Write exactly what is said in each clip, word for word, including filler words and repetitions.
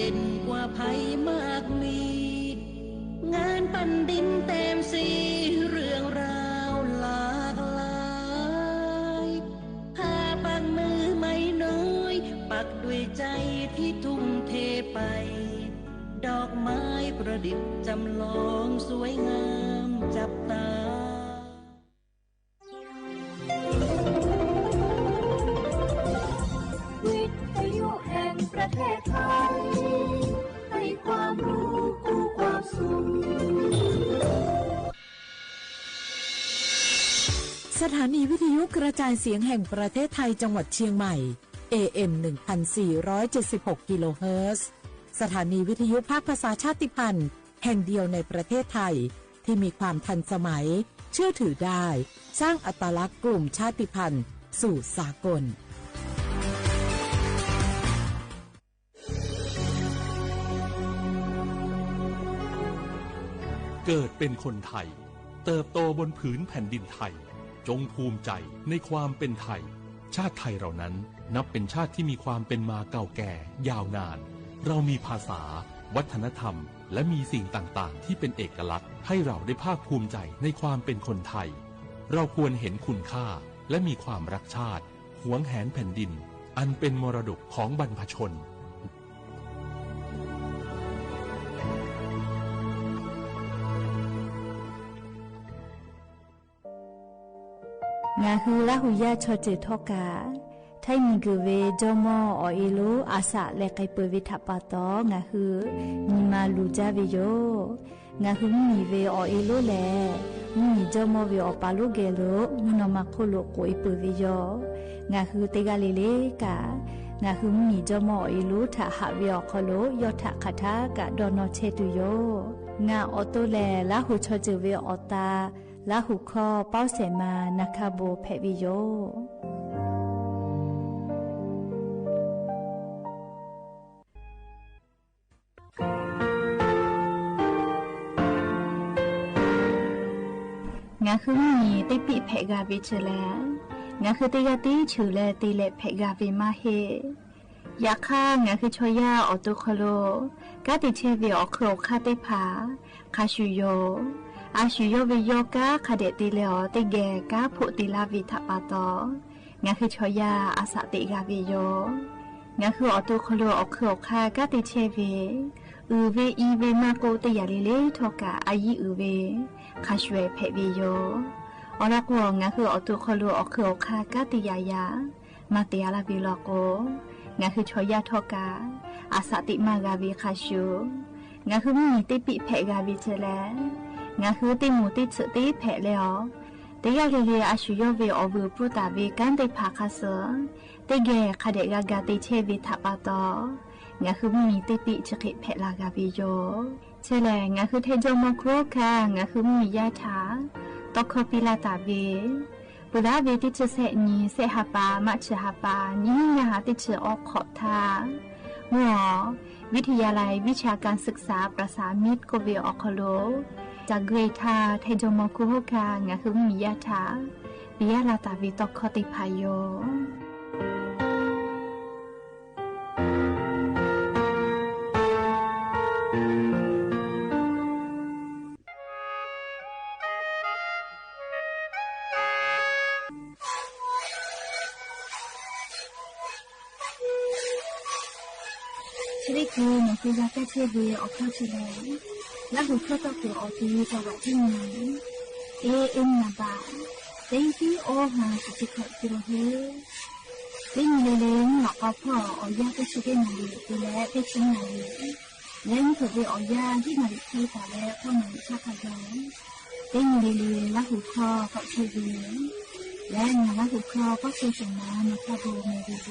เด่นกว่าใผมากมี งานแผ่นดินเต็มสีเรื่องราวหลากหลาย ผ้าปักมือไม้น้อย ปักด้วยใจที่ทุ่มเทไป ดอกไม้ประดิษฐ์จำลองสวยงามจับตา วิทยุแห่งประเทศไทย ให้ความรู้คู่ความสุข สถานีวิทยุกระจายเสียงแห่งประเทศไทยจังหวัดเชียงใหม่ เอ เอ็ม หนึ่งพันสี่ร้อยเจ็ดสิบหก กิโลเฮิรตซ์ สถานีวิทยุภาคภาษาชาติพันธุ์แห่งเดียวในประเทศไทย ที่มีความทันสมัย เชื่อถือได้ สร้างอัตลักษณ์กลุ่มชาติพันธุ์สู่สากล เกิดเป็นคนไทย เติบโตบนผืนแผ่นดินไทย จงภูมิใจในความเป็นไทย ชาติไทยเรานั้นนับเป็นชาติที่มีความเป็นมาเก่าแก่ยาวนาน เรามีภาษา วัฒนธรรม และมีสิ่งต่างๆ ที่เป็นเอกลักษณ์ ให้เราได้ภาคภูมิใจในความเป็นคนไทย เราควรเห็นคุณค่า และมีความรักชาติ หวงแหนแผ่นดิน อันเป็นมรดกของบรรพชน งาฮือละหูย่าชอเจ๋อท่อกา ถ้ามีเกิดเวจ้อม่ออ่อเอโล อาสะแลไกเปิดเวถะปาตอ งาฮือมีมาลูจ้าเวโย งาฮือมีเวอ่อเอโลแล มีจ้อม่อเวอ่อปาโลแกโล มีนอมาโคโลโกเอเปิดเวโย งาฮือเตกาเลเลกา งาฮือมีจ้อม่ออ่อเอโล ถะหะเวอ่อคอโล ย่อถะคาถากะดอนอแชตุโย งาอ่อโตแล ละหูชอเจ๋อเวอ่อตา ละหูคอเป้าแสมานาคาโบแผะเวโย งาฮือมีเต้ปิ๊แผะกาเวเจอแล งาฮือเตยาตี้ฉือแลเตแหละแผะกาเวมาเฮ ยะค่ะ งาฮือชอย่าอ่อโตคอโล ก้าติเชเวอ่อคืออ่อค่าเต้ผา คาชูโย อาชูโยเวโยก้า คาเดะเตแลอ่อเต้แก ก้าโผะเตลาเวถะปาตอ งาฮือชอย่าอาสะเตกาเวโย งาฮืออ่อโตคอโลอ่อคืออ่อค่า ก้าติเชเว อือเวอีเวมาโกเตยาเลเลท่อกา อายีอือเว คาชูแผะเวโย ออละกัว งาฮืออ่อโตคอโลอ่อคืออ่อค่า ก้าติยายา มาเตยาลาเวลอโก งาฮือชอย่าท่อกา อาสะเตมากาเวคาชู งาฮือมีเต้ปิ๊แผะกาเวเจอแล งาฮือเตหมู่เตเฉอะเตแผะแลอ่อ เตยาเลเลอาชูโยเวอ่อวือปูตาเวก้านเตผาคาเสอ เตแก คาเดะกากาเตเชเวถะปาตอ งาฮือมีเต้ปิ๊เฉอะเขะแผะลากาเวโย เจอแล งาฮือไทยจ้อม่อครัวค่ะ งาฮือมีย่าถา ตอกคอปีลาตาเว ปุระเวตี้เจอแสะหนี แสะหาปา มะเจอหาปา หนีหาตี้เจอออกขอบทา มัว วิทยาลัยวิชาการศึกษาประสานมิตรโกเวอ่อคอโล จากเกรทา ไทยจ้อม่อครัวค่ะ งาฮือมีย่าถา ปิยะลาตาเวตอกคอเตผาโย ชะเวกีในเวลาแก้เชเวออกข้อเชลย และหัวข้อต่อหัวออกทีวีจังหวัดเชียงใหม่ เอ เอ็ม นามบาท เต็งตี้โอฮา สิบเจ็ด กิโลเฮิรตซ์ เต็งเลเลงหลอกเอาพ่อออกยากได้ชื่อได้หมายเลขและได้ชื่อหมายเลข และนี่คือเวออกยากที่หมายเลขไทยสามและพ่อหมายเลขชาติไทย เต็งเลเลงละหูคอเกาะเชเว และงาละหูคอก็เชเสมานาคาโบเมเดโย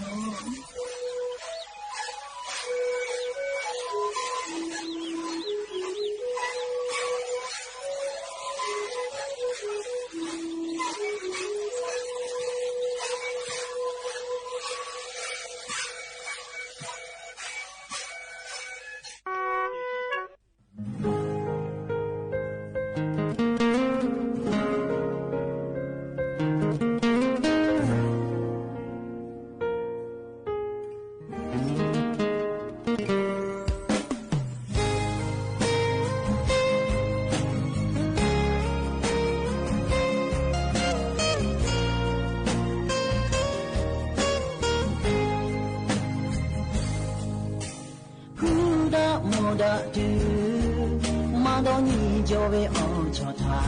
ဒၣ်တုၤ မၤဒီးနံၣ်ယီၤဝဲအီၤထီၣ်ထါ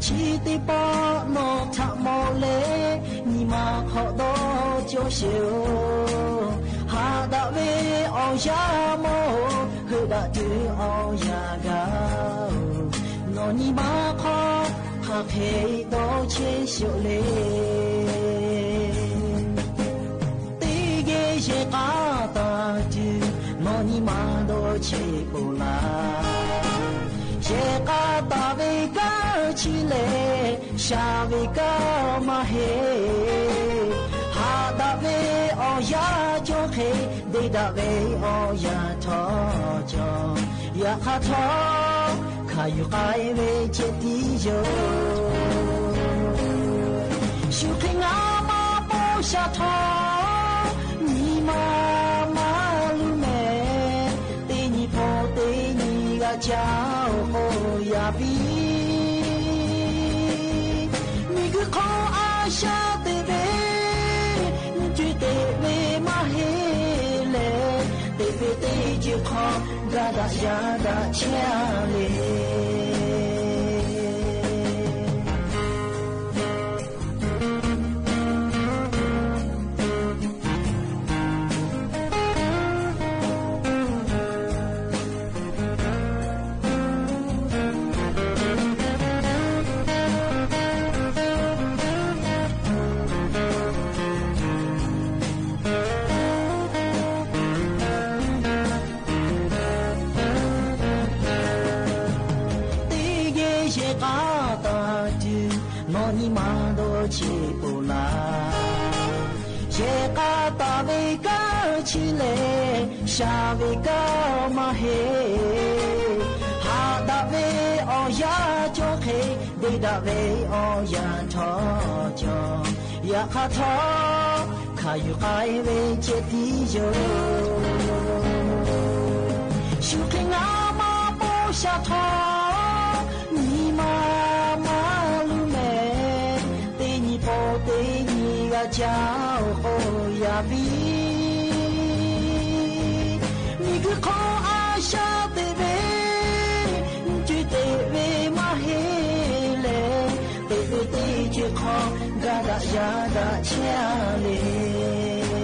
ဆံးတ့ပီနီၢ်ထးမီလ့ နံၣ်မၤခီဒီးကၠီဆဲးဧိၤ ဟးဒၣ်ဝဲအီၤယၤမီ ဟ့ၣ်ဒၣ်တုၤအီၤယၤဂၤဧိၤ နီၢ်နံၣ်မၤခီ ဟးဖဲဒီးဆဲးဆဲးလ့ တ့ဂ့ၤ ယဲၢ်ကးတၢ်တုၤ နီၢ်နံၣ်မၤဒီးဆဲးပိၢ်လၢ် ယဲၢ်ကးတၢ်ဝဲကါဆံးလဲၣ် စှၤဝဲကါမၤဟ့ ဟးဒၣ်ဝဲအီၤယၤကၠီဃ့ ဒ့ဒၣ်ဝဲအီၤယၤထီၣ်ကၠီ ယခးထီၣ် ခးယူၤဃာ်ဝဲဆဲးတံယိၤ ဆူၣ်ချ့ငါမၤပိာ်စၢ်ထီၣ် နံၣ်မၤမၤလူၤမဲာ် တ့နံၣ်ဖိတ့နံၣ်ဂၤကၠီအိၣ်ဃိယၤဘံ မ့ၢ်ဂ့ၤခီအါစှၤတ့ဝဲ နကၠီတ့ဝဲမၤဟ့လဲၣ် တ့ဝဲတ့ကၠီခီ ဂၤဒၣ်ယၤဒၣ်ဆဲးလ့ တ့ဂ့ၤ ယဲၢ်ကးတၢ်တုၤ နီၢ်နံၣ်မၤဒီးဆဲးပိၢ်လၢ် ယဲၢ်ကးတၢ်ဝဲကါဆံးလဲၣ် စှၤဝဲကါမၤဟ့ ဟးဒၣ်ဝဲအီၤယၤကၠီဃ့ ဒ့ဒၣ်ဝဲအီၤယၤထီၣ်ကၠီ ယခးထီၣ် ခးယူၤဃာ်ဝဲဆဲးတံယိၤ ဆူၣ်ချ့ငါမၤပိာ်စၢ်ထီၣ် နံၣ်မၤမၤလူၤမဲာ် တ့နံၣ်ဖိတ့နံၣ်ဂၤကၠီအိၣ်ဃိယၤဘံ မ့ၢ်ဂ့ၤခီအါစှၤတ့ဝဲ နကၠီတ့ဝဲမၤဟ့လဲၣ် တ့ဝဲတ့ကၠီခီ ဂၤဒၣ်ယၤဒၣ်ဆဲးလ့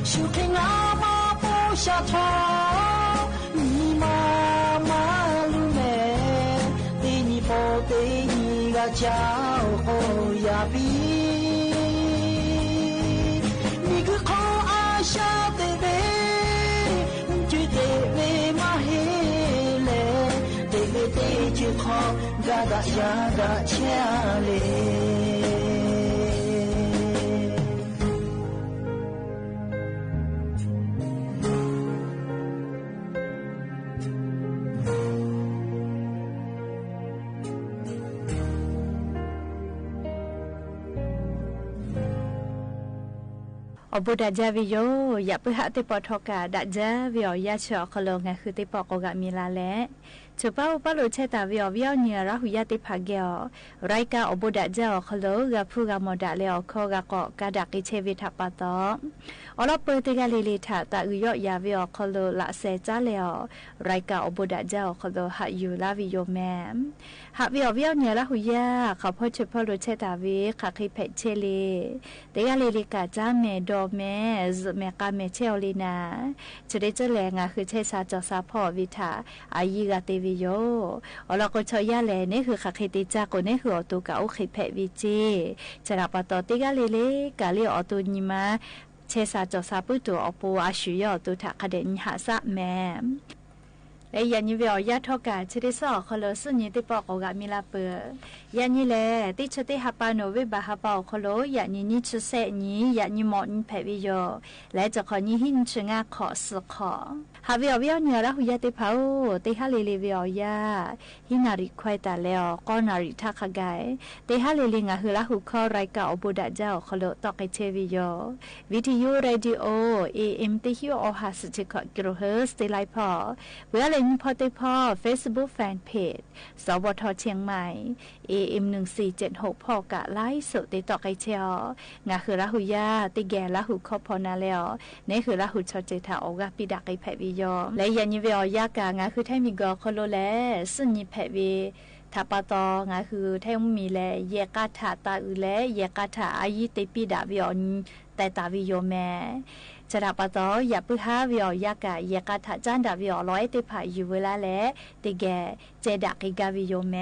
ဆူၣ်ချ့ငါမၤပိာ်စၢ်ထီၣ် နံၣ်မၤမၤလူၤမဲာ် တ့နံၣ်ဖိတ့နံၣ်ဂၤကၠီအိၣ်ဃိယၤဘံ မ့ၢ်ဂ့ၤခီအါစှၤတ့ဝဲ နကၠီတ့ဝဲမၤဟ့လဲၣ် တ့ဝဲတ့ကၠီခီ ဂၤဒၣ်ယၤဒၣ်ဆဲးလ့ အိၣ်ဘူးဒၣ်ယၤဝဲယိၤ ယပုၢ်ဟးသ့ၣ်ပီၣ်ထီၣ်ကး ဒၣ်ယၤဝဲအီၤ ယါဆၢအီၤခီလိာ် ငါဃုသ့ၣ်ပီၣ်ကိးဂၤမံၤလၢ်လဲၣ် ဆိပာ်အိၣ်ပာ်လိာ်ဆဲးတၢ်ဝဲအီၤ ဝံအီၣ်ညိၣ်အရၢ်ဟူယါသ့ၣ်တဖၣ်ဂ့ၤအီၤ ရၢၢ်ကၢ်အိၣ်ဘူးဒၣ်ယၤအီၤခီလိာ် ဂၤဖုဂၤမီၢ်ဒၣ်လဲာ်အီၤခီ ဂၤကီး ကါဒၣ်က့ၤဆဲးဝဲထးပာ်သီ အီလီၢ်ပၢၢ်တဂၤလံၤလံၤထး သးအုးယီၣ်ယၤဝဲအီၤခီလိာ် လၢ်စဲးကၠါလဲာ်အီၤ ရၢၢ်ကၢ်အိၣ်ဘူးဒၣ်ယၤအီၤခီလိာ် ဟးယူၤလၢဝဲယိၤမဲာ် ဟးဝဲအီၤ ဝံအီၣ်ညိၣ်အရၢ်ဟူယါ ခီဖီဆိပာ်လိာ်ဆဲးတၢ်ဝဲ ဃးဃ့ဖဲးဆဲးလံ တဂၤလံၤလံၤကး ကၠါမဲာ်ဒီးမဲာ် စူးမဲာ်ကါမဲာ်ဆဲးအီၤလံနၤ ဆိဒ့ကၠိလဲၣ် ငါဃုဆဲးစၢ်ကၠီၣ်စၢ်ဖီၣ်ဝံၤထး အယံၤဂၤသ့ဝဲယိၤ အီလီၢ်ကိးဆီယါလဲၣ် နဟးဃုဃးဃ့တ့ၢ်ကၠါကိး နဟးဃုအီၣ်တိၢ်ကးအိၣ်ဃ့ဖဲးဝံၤစ့ၢ် ဆဲးတၢ်ပာ်သီတဂၤလံၤလံၤ ကးလံအီၤတိၢ်နံၤမါ ဆဲးစၢ်ကၠီၣ်စၢ်ပုၢ်တိၢ်အီၤပူၤ အဆူၣ်ယီၣ်အီၤတိၢ်ထး ကါဒဲးနံၤဟးစးမဲာ် လၢယၤနံၤဝဲအီၤယါထီၣ်ကး ဆိဒ့စၢ်အီၤခီလိာ် စူၢ်နံၤသ့ၣ်ပီၣ်ကိးဂၤမံၤလၢ်ပၢၢ် ယၤနံၤလဲၣ် တ့ဆၢတ့ဟးပာ်နိၣ်ဝ့ဘၢၣ်ဟးပာ်အိၣ်ခီလိာ် ယၤနံၤနံၣ်ဆံဆဲးနံၤ ယၤနံၤမီၣ်နံၤဖဲးဝဲယိၤ လၢတခီနံၤဟံးနံၣ်ဆံငါခီ စူးခီ ဟးဝဲအီၤ ဝံအီၣ်ညိၣ်အရၢ်ဟူယါသ့ၣ်တဖၣ်ဧၢ တ့ဟးလံၤလံၤဝဲအီၤယါ ဟံးနၣ်ရံၣ်ခွဲးတၢ်လဲာ်အီၤ ကီနၣ်ရံၣ်ထးခါဂၤ တ့ဟးလံၤလံၤ ငါဃုလၢဟူခီ ရၢၢ်ကၢ်အိၣ်ဘူးဒၣ်ယၤအီၤခီလိာ် တီၢ်က့ၤဆဲးဝဲယိၤ ဝံထံယိၤ ရေၣ်ဒံအိၣ် A M တ့ဟံးအိၣ်ဟး စံးဆံးခီ ကံရူၣ်ဟၢၣ် စတ့လၢ်ဖီၣ် ပှၤလၢ ညီพ่อเต๊ยพ่อ Facebook Fanpage สวท เชียงใหม่ เอเอ็ม หนึ่งสี่เจ็ดหก ผ่อก๋า ไลฟ์สด เต๊อะเต๊อะ ใก้แจ้ว งาหือลาหูย่า เต๊อะแก่ลาหูครอบครัวนาแล เนหือลาหูชอเจอถาออกก้าปี้ดะไกแผดวียอ และยามีเวออกยากา งาหือไท้มีกอคอโลแล ซึ่งมีแผดวี ถาปาตอง งาหือไท้มีแล แยกาถาตาอือแล แยกาถาอายีเตปีดะวีออก แต่ตาวีโยแม จะถาปาตอง อย่าปื้อฮ้าวีออกยากา แยกาถาจ้านดะวีออก ลอแอเตผ่าอยู่เวลาแล เต๊อะแก่ แจดะไกกาวีโยแม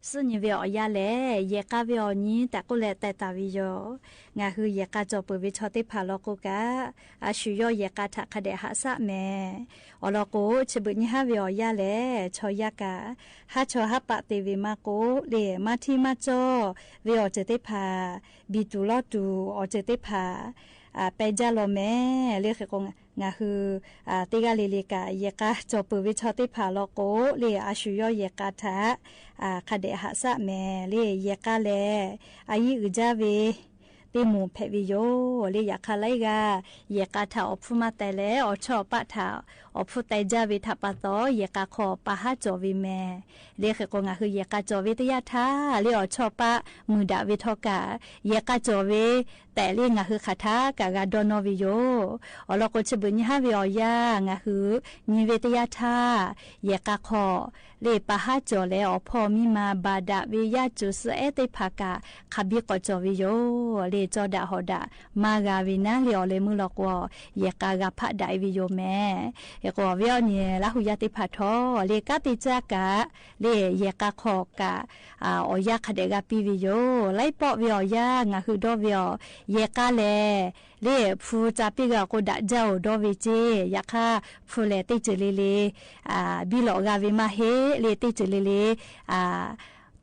ซึ่งมีเวออกยาแล แยกาวีออกนี้ แต่ก็แลแต่ตาวีโย งาหือแยกาจ่อเปิดเวชอเตผ่าลอโกกะ อาชุยอแยกาถาคะแดะหะสะแม ออลอโก เชบึกนี้ฮ้าเวออกยาแล ชอยากา ฮ้าชอฮ้าปะเตเวมาโก เลมาที่มาจ้อ เวออกเจอเตผ่า บีตูลอตู ออกเจอเตผ่า อ่า แปะจ้าลอแม เลเขโก งาหือ อ่า เต๊อะกาเลเลกา แยกาจ่อเปิดเวชอเตผ่าลอโก เลอาชุยอแยกาถา อ่า คะแดะหะสะแม เลแยกาแล อายีอือจ้าเว เตหมู่แผดวีโย เลอยากคะไล่กา แยกาถาออกผู้มาแต่แล ออกชอปะถา ออกผู้แต่จ้าเวถาปาตอง แยกาคอปาฮ้าจ่อเวแม เลเขโก งาหือแยกาจ่อเวเตยาถา เลออกชอปะ มือดะเวทอกา แยกาจ่อเว แต่เลงาหือคาถากา กาดอนอเวโย ออลอโก เชบึกนี้ฮ้าเวออกยา งาหือ มีเวเตยาถา แยกาคอ เลปาฮ้าจ่อแล ออกผ่อมีมา บาดะเวยาจูซือแอเตผ่ากา คาบีกอจ่อเวโย เลจ้อดะหอดะ มากาเวนา เลออกเลมือลอกวอ แยกากาผะดะเวโยแม เขโก เวออกนี้ ลาหูย่าเตผ่าทอ เลกาเตจ้ากา เลแยกาคอกา อ่า ออกยาคะแดะกาปี้เวโย ไล่เปาะเวออกยา งาหือดอเวออก แยกาแล เลผู้จาปี้กาโกดะเจ้าดอเวเจ ยาคะ ผู้แลเตเจอเลเล อ่า บีหลอกกาเวมาเฮ เลเตเจอเลเล อ่า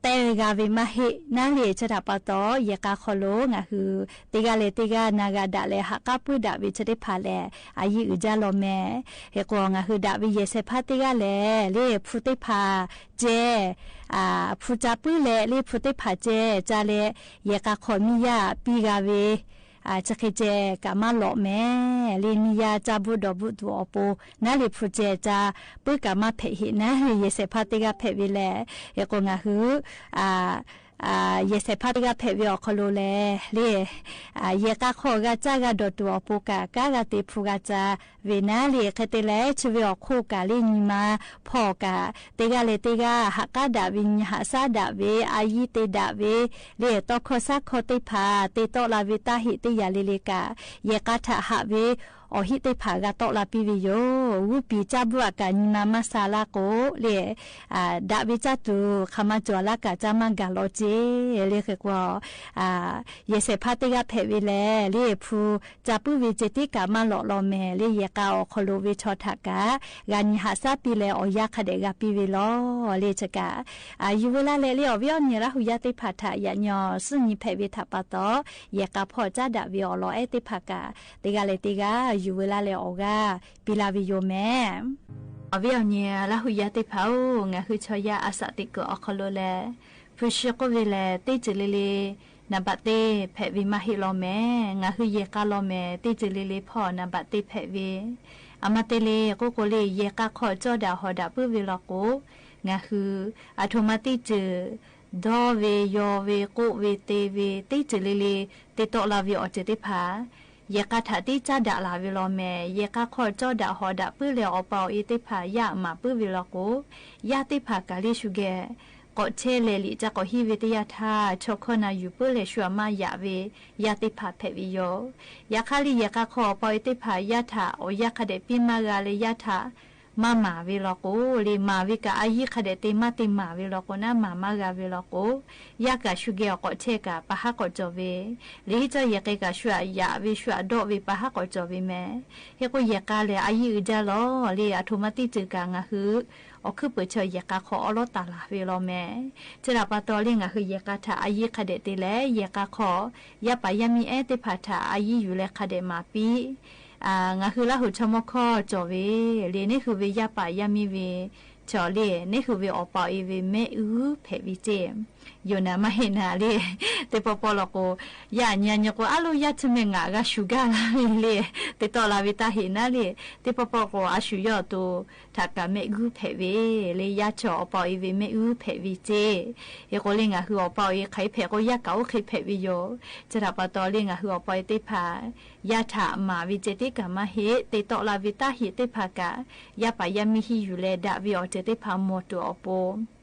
แต่กาเวมาเฮ นาเลจะถาปาตอง แยกาคอโล งาหือ เตกาเลเตกา นากาดะแล หากาปื้อดะเวชะเตผ่าแล อายีอือจ้าลอแม เขโก งาหือดะเวแยะแสะผ้าเตกาแล เลผู้เตผ่า แจ อ่า ผู้จาปื้อแล เลผู้เตผ่าแจ จาแล แยกาคอมียาปี้กาเว อ่า จะเคยแจกามาหลอกแม เลมียาจาบุดอบุตูออโป นาเลผู้แจจาปื้อกามาแผดเหตุนา เลแยะแสะผ้าเตกาแผดเวแล เขโก งาหือ อ่า อ่า แยะแสะผ้าเตกาแผดเวออกคอโลแล เล อ่า แยกาคอกาจ้ากาดอตูออโปกา กากาเตผู้กาจา เวนา เลเขเตแล ชเวออกโคกา เลมีมา ผ่อกา เตกาเลเตกา หากาดะเว หะสะดะเว อายีเตดะเว เลตอคอซากคอเตผ่า เตตอลาเวตาเหตุเตยาเลเลกา แยกาถาหะเว ออกเหตุเตผ่ากาตอลาปี้เวโย ฮูปีจาบุอากา มีมามาซาลาโก เล อ่า ดะเวจาตู คามาจ๋วลากาจามากาลอเจ เลเขโก อ่า แยะแสะผ้าเตกาแผดเวแล เลผู้ จาปื้อเวเจ เตกามาหลอกลอแม เลแยกาออกคอโลเวชอถากา กามีหะสะปี้แล ออกยาคะแดะกาปี้เวลอ เลจะกา อ่า อยู่เวลาแล เลออกเวออกนี้ ลาหูย่าเตผ่าถา ยะยอ ซึ่งมีแผดเวถาปาตอง แยกาผ่อจ้าดะเวออก ลอแอเตผ่ากา เตกาเลเตกา อยู่เวลาแลออกกา ปี้ลาเวโยแม ออกเวออกนี้ ลาหูย่าเตผ่า งาหือชอยาอาสะเตเกิดออกคอโลแล ผู้เชโกเวแล เตเจอเลเล นาบะเต แผดเวมาเหตุลอแม งาหือแยกาลอแม เตเจอเลเลผ่อนาบะเตแผดเว อามาเตเล โกโกเล แยกาคอจ้อดะหอดะปื้อเวลอโก งาหือ อาโทมาเตเจอ ดอเว ยอเว โกเว เตเว เตเจอเลเล เตตอลาเวออกเจอเตผ่า แยกาถาตี้จ้าดะหลาเวลอแม แยกาคอจ้อดะหอดะปื้อแลออกเป่าเอเตผ่า ยะหมาปื้อเวลอโก ยะเตผ่ากาเลชูแก เกาะแช่แลหลีจะเกาะฮีเวเตยาธา ชอคอนาอยู่ปื้อแลชัวมาหยะเว ยะเตผ่าแผดเวโย ยะคะลีแยกาคอเป่าเอเตผ่า ยะถา ออกยะคะแดะปี้มาฮาเล ยะถา มาหมาเวลอโก เลหมาเวกาอายีคะแดะเตมาเตหมาเวลอโก นาหมามาฮาเวลอโก ยะกาชูแกออกเกาะแช่กา ปาฮะเกาะจ่อเว เลฮี่เจ้าแยะเกกาชัวหยะเวชัวดอเว ปาฮะเกาะจ่อเวแม เฮโกแยะกาแลอายีอือจาลอ เลอาโทมาตี้จือกางาฮือ ออกคือเปิดเชยแยะกาคอออลอตาลาเวลอแม เจลาปาตอเลงาฮือแยะกาถาอายีคะแดะเตแล แยะกาคอ ยะปายะมีแอเตผาถาอายีอยู่แลคะแดะหมาปี้ อ่า งาฮือลาหูชมอคอจ่อเว เลเนคือเวยะปะยะมีเว ကၠီၤလံ နဟ့ၣ်ဝဲအီၤပီၣ်အ့ဝဲမ့ၣ်အုၣ်ဖဲးဝဲကၠ့ ယိၤနၤမၤဟ့ၣ်နၤလံ တ့ပီပီလီၤကိး ယၣ်ညါညါကိး အါလိယၣ်ဆၢမဲာ်ညါဂၤဆူၣ်ဂၤလၢ်လံ လံ တ့တီၣ်လၢ်ဝဲတၢ်ဟ့ၣ်နၤလံ တ့ပီပီလီၤကိး အဆူၣ်ယီၢ်တိၤ ထးကးမ့ၣ်အုၣ်ဖဲးဝဲ လံ ယၣ်ကၠီၤအီၤပီၣ်အ့ဝဲမ့ၣ်အုၣ်ဖဲးဝဲကၠ့ ဟ့ၣ်ကိးလံ ငါဟုအီၤပီၣ်အ့ခီဖဲးကိး ယၣ်ကးအိၣ်ဃ့ဖဲးဝဲယိၤ ဆၢထၢၣ်ပီတီလံ ငါဟုအီၤပီၣ်အ့သ့ၣ်တဖၣ် ယၣ်ထးမၤဝဲကၠ့ တ့ကးမၤဟ့ၣ် တ့တီၣ်လၢ်ဝဲတၢ်ဟ့ၣ်သ့ၣ်တဖၣ်ကး ယၣ်ပာ်ယၣ်မံဟံၣ်ယူၢ်လဲၤ ဒၣ်ဝဲအီၤ ကၠ့သ့ၣ်တဖၣ် မိၢ်တူာ်အီၤပူၤ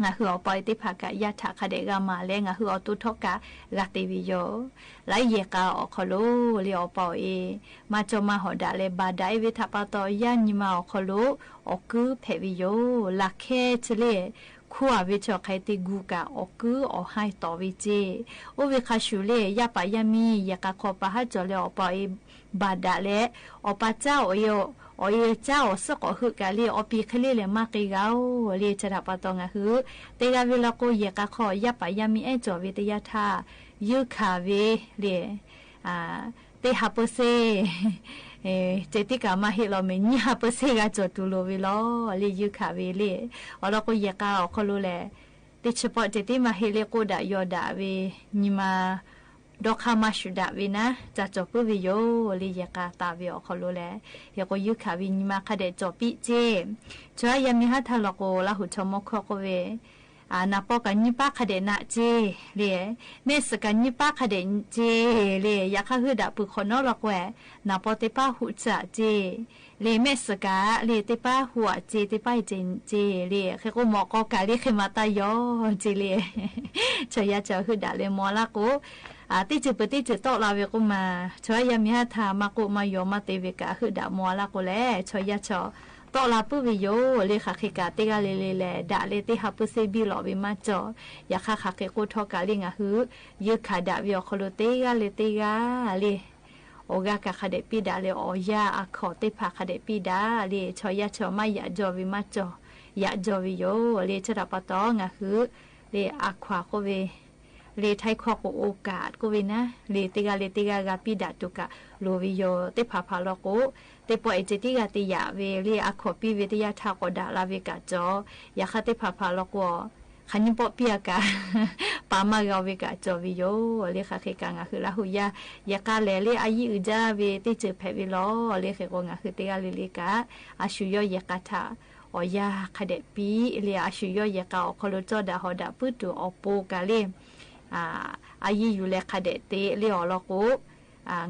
ငါဟုအီၤပီၣ်အ့သ့ၣ်တဖၣ်ကး ယၣ်ထးခါဒဲးဂၤမၤလဲၣ် ငါဟုအီၤတိၢ်ထီၣ်ကး ဂၤသ့ဝဲယိၤ လၢယဲၢ်ကးအီၤခီလိၤ လံအီၤပီၣ်အ့ မၤကၠီၤမၤဟီၣ်ဒၣ်လဲာ် ဘၣ်ဒၣ်အ့ဝဲထးပီတီ ယၣ်ညါမၤအီၤခီလိၤ အီၣ်ကုဖဲးဝဲယိၤ လၢခဲဆ့လံ ခူအီၤဝဲဆၢၣ်ခဲသ့ၣ်ဂုၤကး အီၣ်ကုအီၣ်ဟါတီၣ်ဝဲကၠ့ အိၣ်ဝဲခါဆူၣ်လံ ယၣ်ပာ်ယၣ်မံ ယဲၢ်ကးခီပာ်ဟးကၠီၤလၢအီၤပီၣ်အ့ ဘၣ်ဒၣ်လဲာ် အီၣ်ပာ်ကၠါအီၤ အီၣ်အ့ကၠါအီၤစ့ၢ်ကီး ဟုးကးလံ အီၣ်ပံၤခဲလံလဲၣ် မၤက့ၤဂၤဧိၤ လံ ဆၢထၢၣ်ပီတီ ငါဟု တ့ဂၤဝဲလီၤကိး ယဲၢ်ကးခီ ယၣ်ပာ်ယၣ်မံအဲၣ်ကၠီၤဝဲ တယၣ်ထး ယုၢ်ခးဝဲလံ သ့ဟးပၢၢ်စ့ ကၠ့သ့ၣ်ကးမၤဟ့ၣ်လီၤ မ့ၢ်ညၣ်ဟးပၢၢ်စ့ဂၤကၠီၤတူၢ်လိာ်ဝဲလီၤ လံ ယုၢ်ခးဝဲလံ အီၤလီၤကိး ယဲၢ်ကးအီၤခီလိၤလဲၣ် တဆၢပီၣ်ကၠ့သ့ၣ်မၤဟ့ၣ်လၢ ကိးဒၣ်ယီၤဒၣ်ဝဲ ညါမၤ ဒီးခါမၤဆူၣ်ဒၣ်ဝဲနၤ တၢ်ကၠီၤပုၢ်ဝဲယိၤ လံ ယဲၢ်ကးသးဝဲအီၤခီလိၤလဲၣ် ဟ့ၣ်ကိးယုၢ်ခးဝဲ ညါမၤခါဒဲးကၠီၤပံးကၠ့ ဆၢယါမံဟးထးလီၤကိး လၢဟူးထီၣ်မီခီကိးဝဲ နၢ်ပီၢ်ကးညါပၢ်ခါဒဲးနးကၠ့ လံ မဲာ်စကၤညါပၢ်ခါဒဲးကၠ့ လံ ယခါဟုးဒၣ်ပုၢ်ခီနီလီၤကွဲ နၢ်ပီၢ်သ့ၣ်ပၢ်ဟူးစးကၠ့ လံ မဲာ်စကၤ လံ သ့ၣ်ပၢ်ဟူးအကၠ့ သ့ၣ်ပၢ်အကၠ့ကၠ့ လံ ဃ့ကိးမီၣ်ကီၢ်ကးလံ ဃ့မၤတၢ်ယီၤကၠ့လံ ဆၢယါဆၢဟုးဒၣ်လၢမီၢ်လၢ်ကိး သ့ၣ်စူၤပသ့ၣ်စူၤတီၣ်လၢ်ဝဲကိးမး ဆၢယါမံဟးထး မၤကိးမၤယီၤမၤသ့ဝဲကး ဟုးဒၣ်မီၢ်လၢ်ကိးလဲၣ် ဆၢယါဆၢ တီၣ်လၢ်ပုၢ်ဝဲယိၤ လံ ဃးဃ့ကး တ့ဂၤလၢ်လၢ်လဲၣ် ဒၣ်လၢသ့ဟးပၢၢ်စ့ဘံၣ်လီၤဝဲမၤကၠီၤ ယခါဃးဃ့ကိးထီၣ်ကးလံ ငါဟု ယုၢ်ခးဒၣ်ဝဲအီၤခီလိၤ တ့ဂၤလၢ်တ့ဂၤလံ အီၣ်ဂၤကးခါဒဲးပံးဒၣ်လံ အီၣ်ယၣ်အခီၣ်သ့ၣ်တဖၣ်ခါဒဲးပံးဒၣ်လံ ဆၢယါဆၢမၤယၣ်ကၠီၤဝဲမၤကၠီၤ ယၣ်ကၠီၤဝဲယိၤ လံ ဆၢထၢၣ်ပီတီ ငါဟု လံ အခွါကိးဝဲ လံ ထဲခီၣ်ကိးအိၣ်ကးကိးဝဲနၤ လံ တ့ဂၤလၢ်တ့ဂၤဂၤပံးဒၣ်တူၢ်ကးလိာ်ဝဲယိၤ သ့ၣ်ဖးဖးလီၤကိး သ့ၣ်ပီၣ်အ့ကၠ့သ့ၣ်ဂၤတယာ်ဝဲ လံ အခီၣ်ပံးဝဲတယၣ်ထး ကိးဒၣ်လၢ်ဝဲကးကၠီၤ ယခါသ့ၣ်ဖးဖးလီၤကိး ခါညါပီၣ်ပံးအကး ပာ်မၤဂီၤဝဲကးကၠီၤဝဲယိၤ လံ ဃးဃ့ကး ငါဟုလၢဟူးယါ ယကးလဲၣ် လံ အယံၣ်အုၣ်ကၠၢ်ဝဲသ့ၣ်စူၤဖဲးဝဲလီၤ လံ ဃ့ကိး ငါဟုတ့ဂၤလၢ်လၢ်ကး အဆူၣ်ယီၢ်ယဲၢ်ကးထး အီၣ်ယၣ်ခါဒဲးပံး လံ အဆူၣ်ယီၢ်ယဲၢ်ကးအီၤခီလိၤ ကၠီၣ်ဒၣ်ဟီၣ်ဒၣ်ပုၢ်တူာ်အီၤပူၤကးလံ အယံၣ်ယူၢ်လဲၢ်ခါဒဲးသ့ လံ အီၤလီၤကိး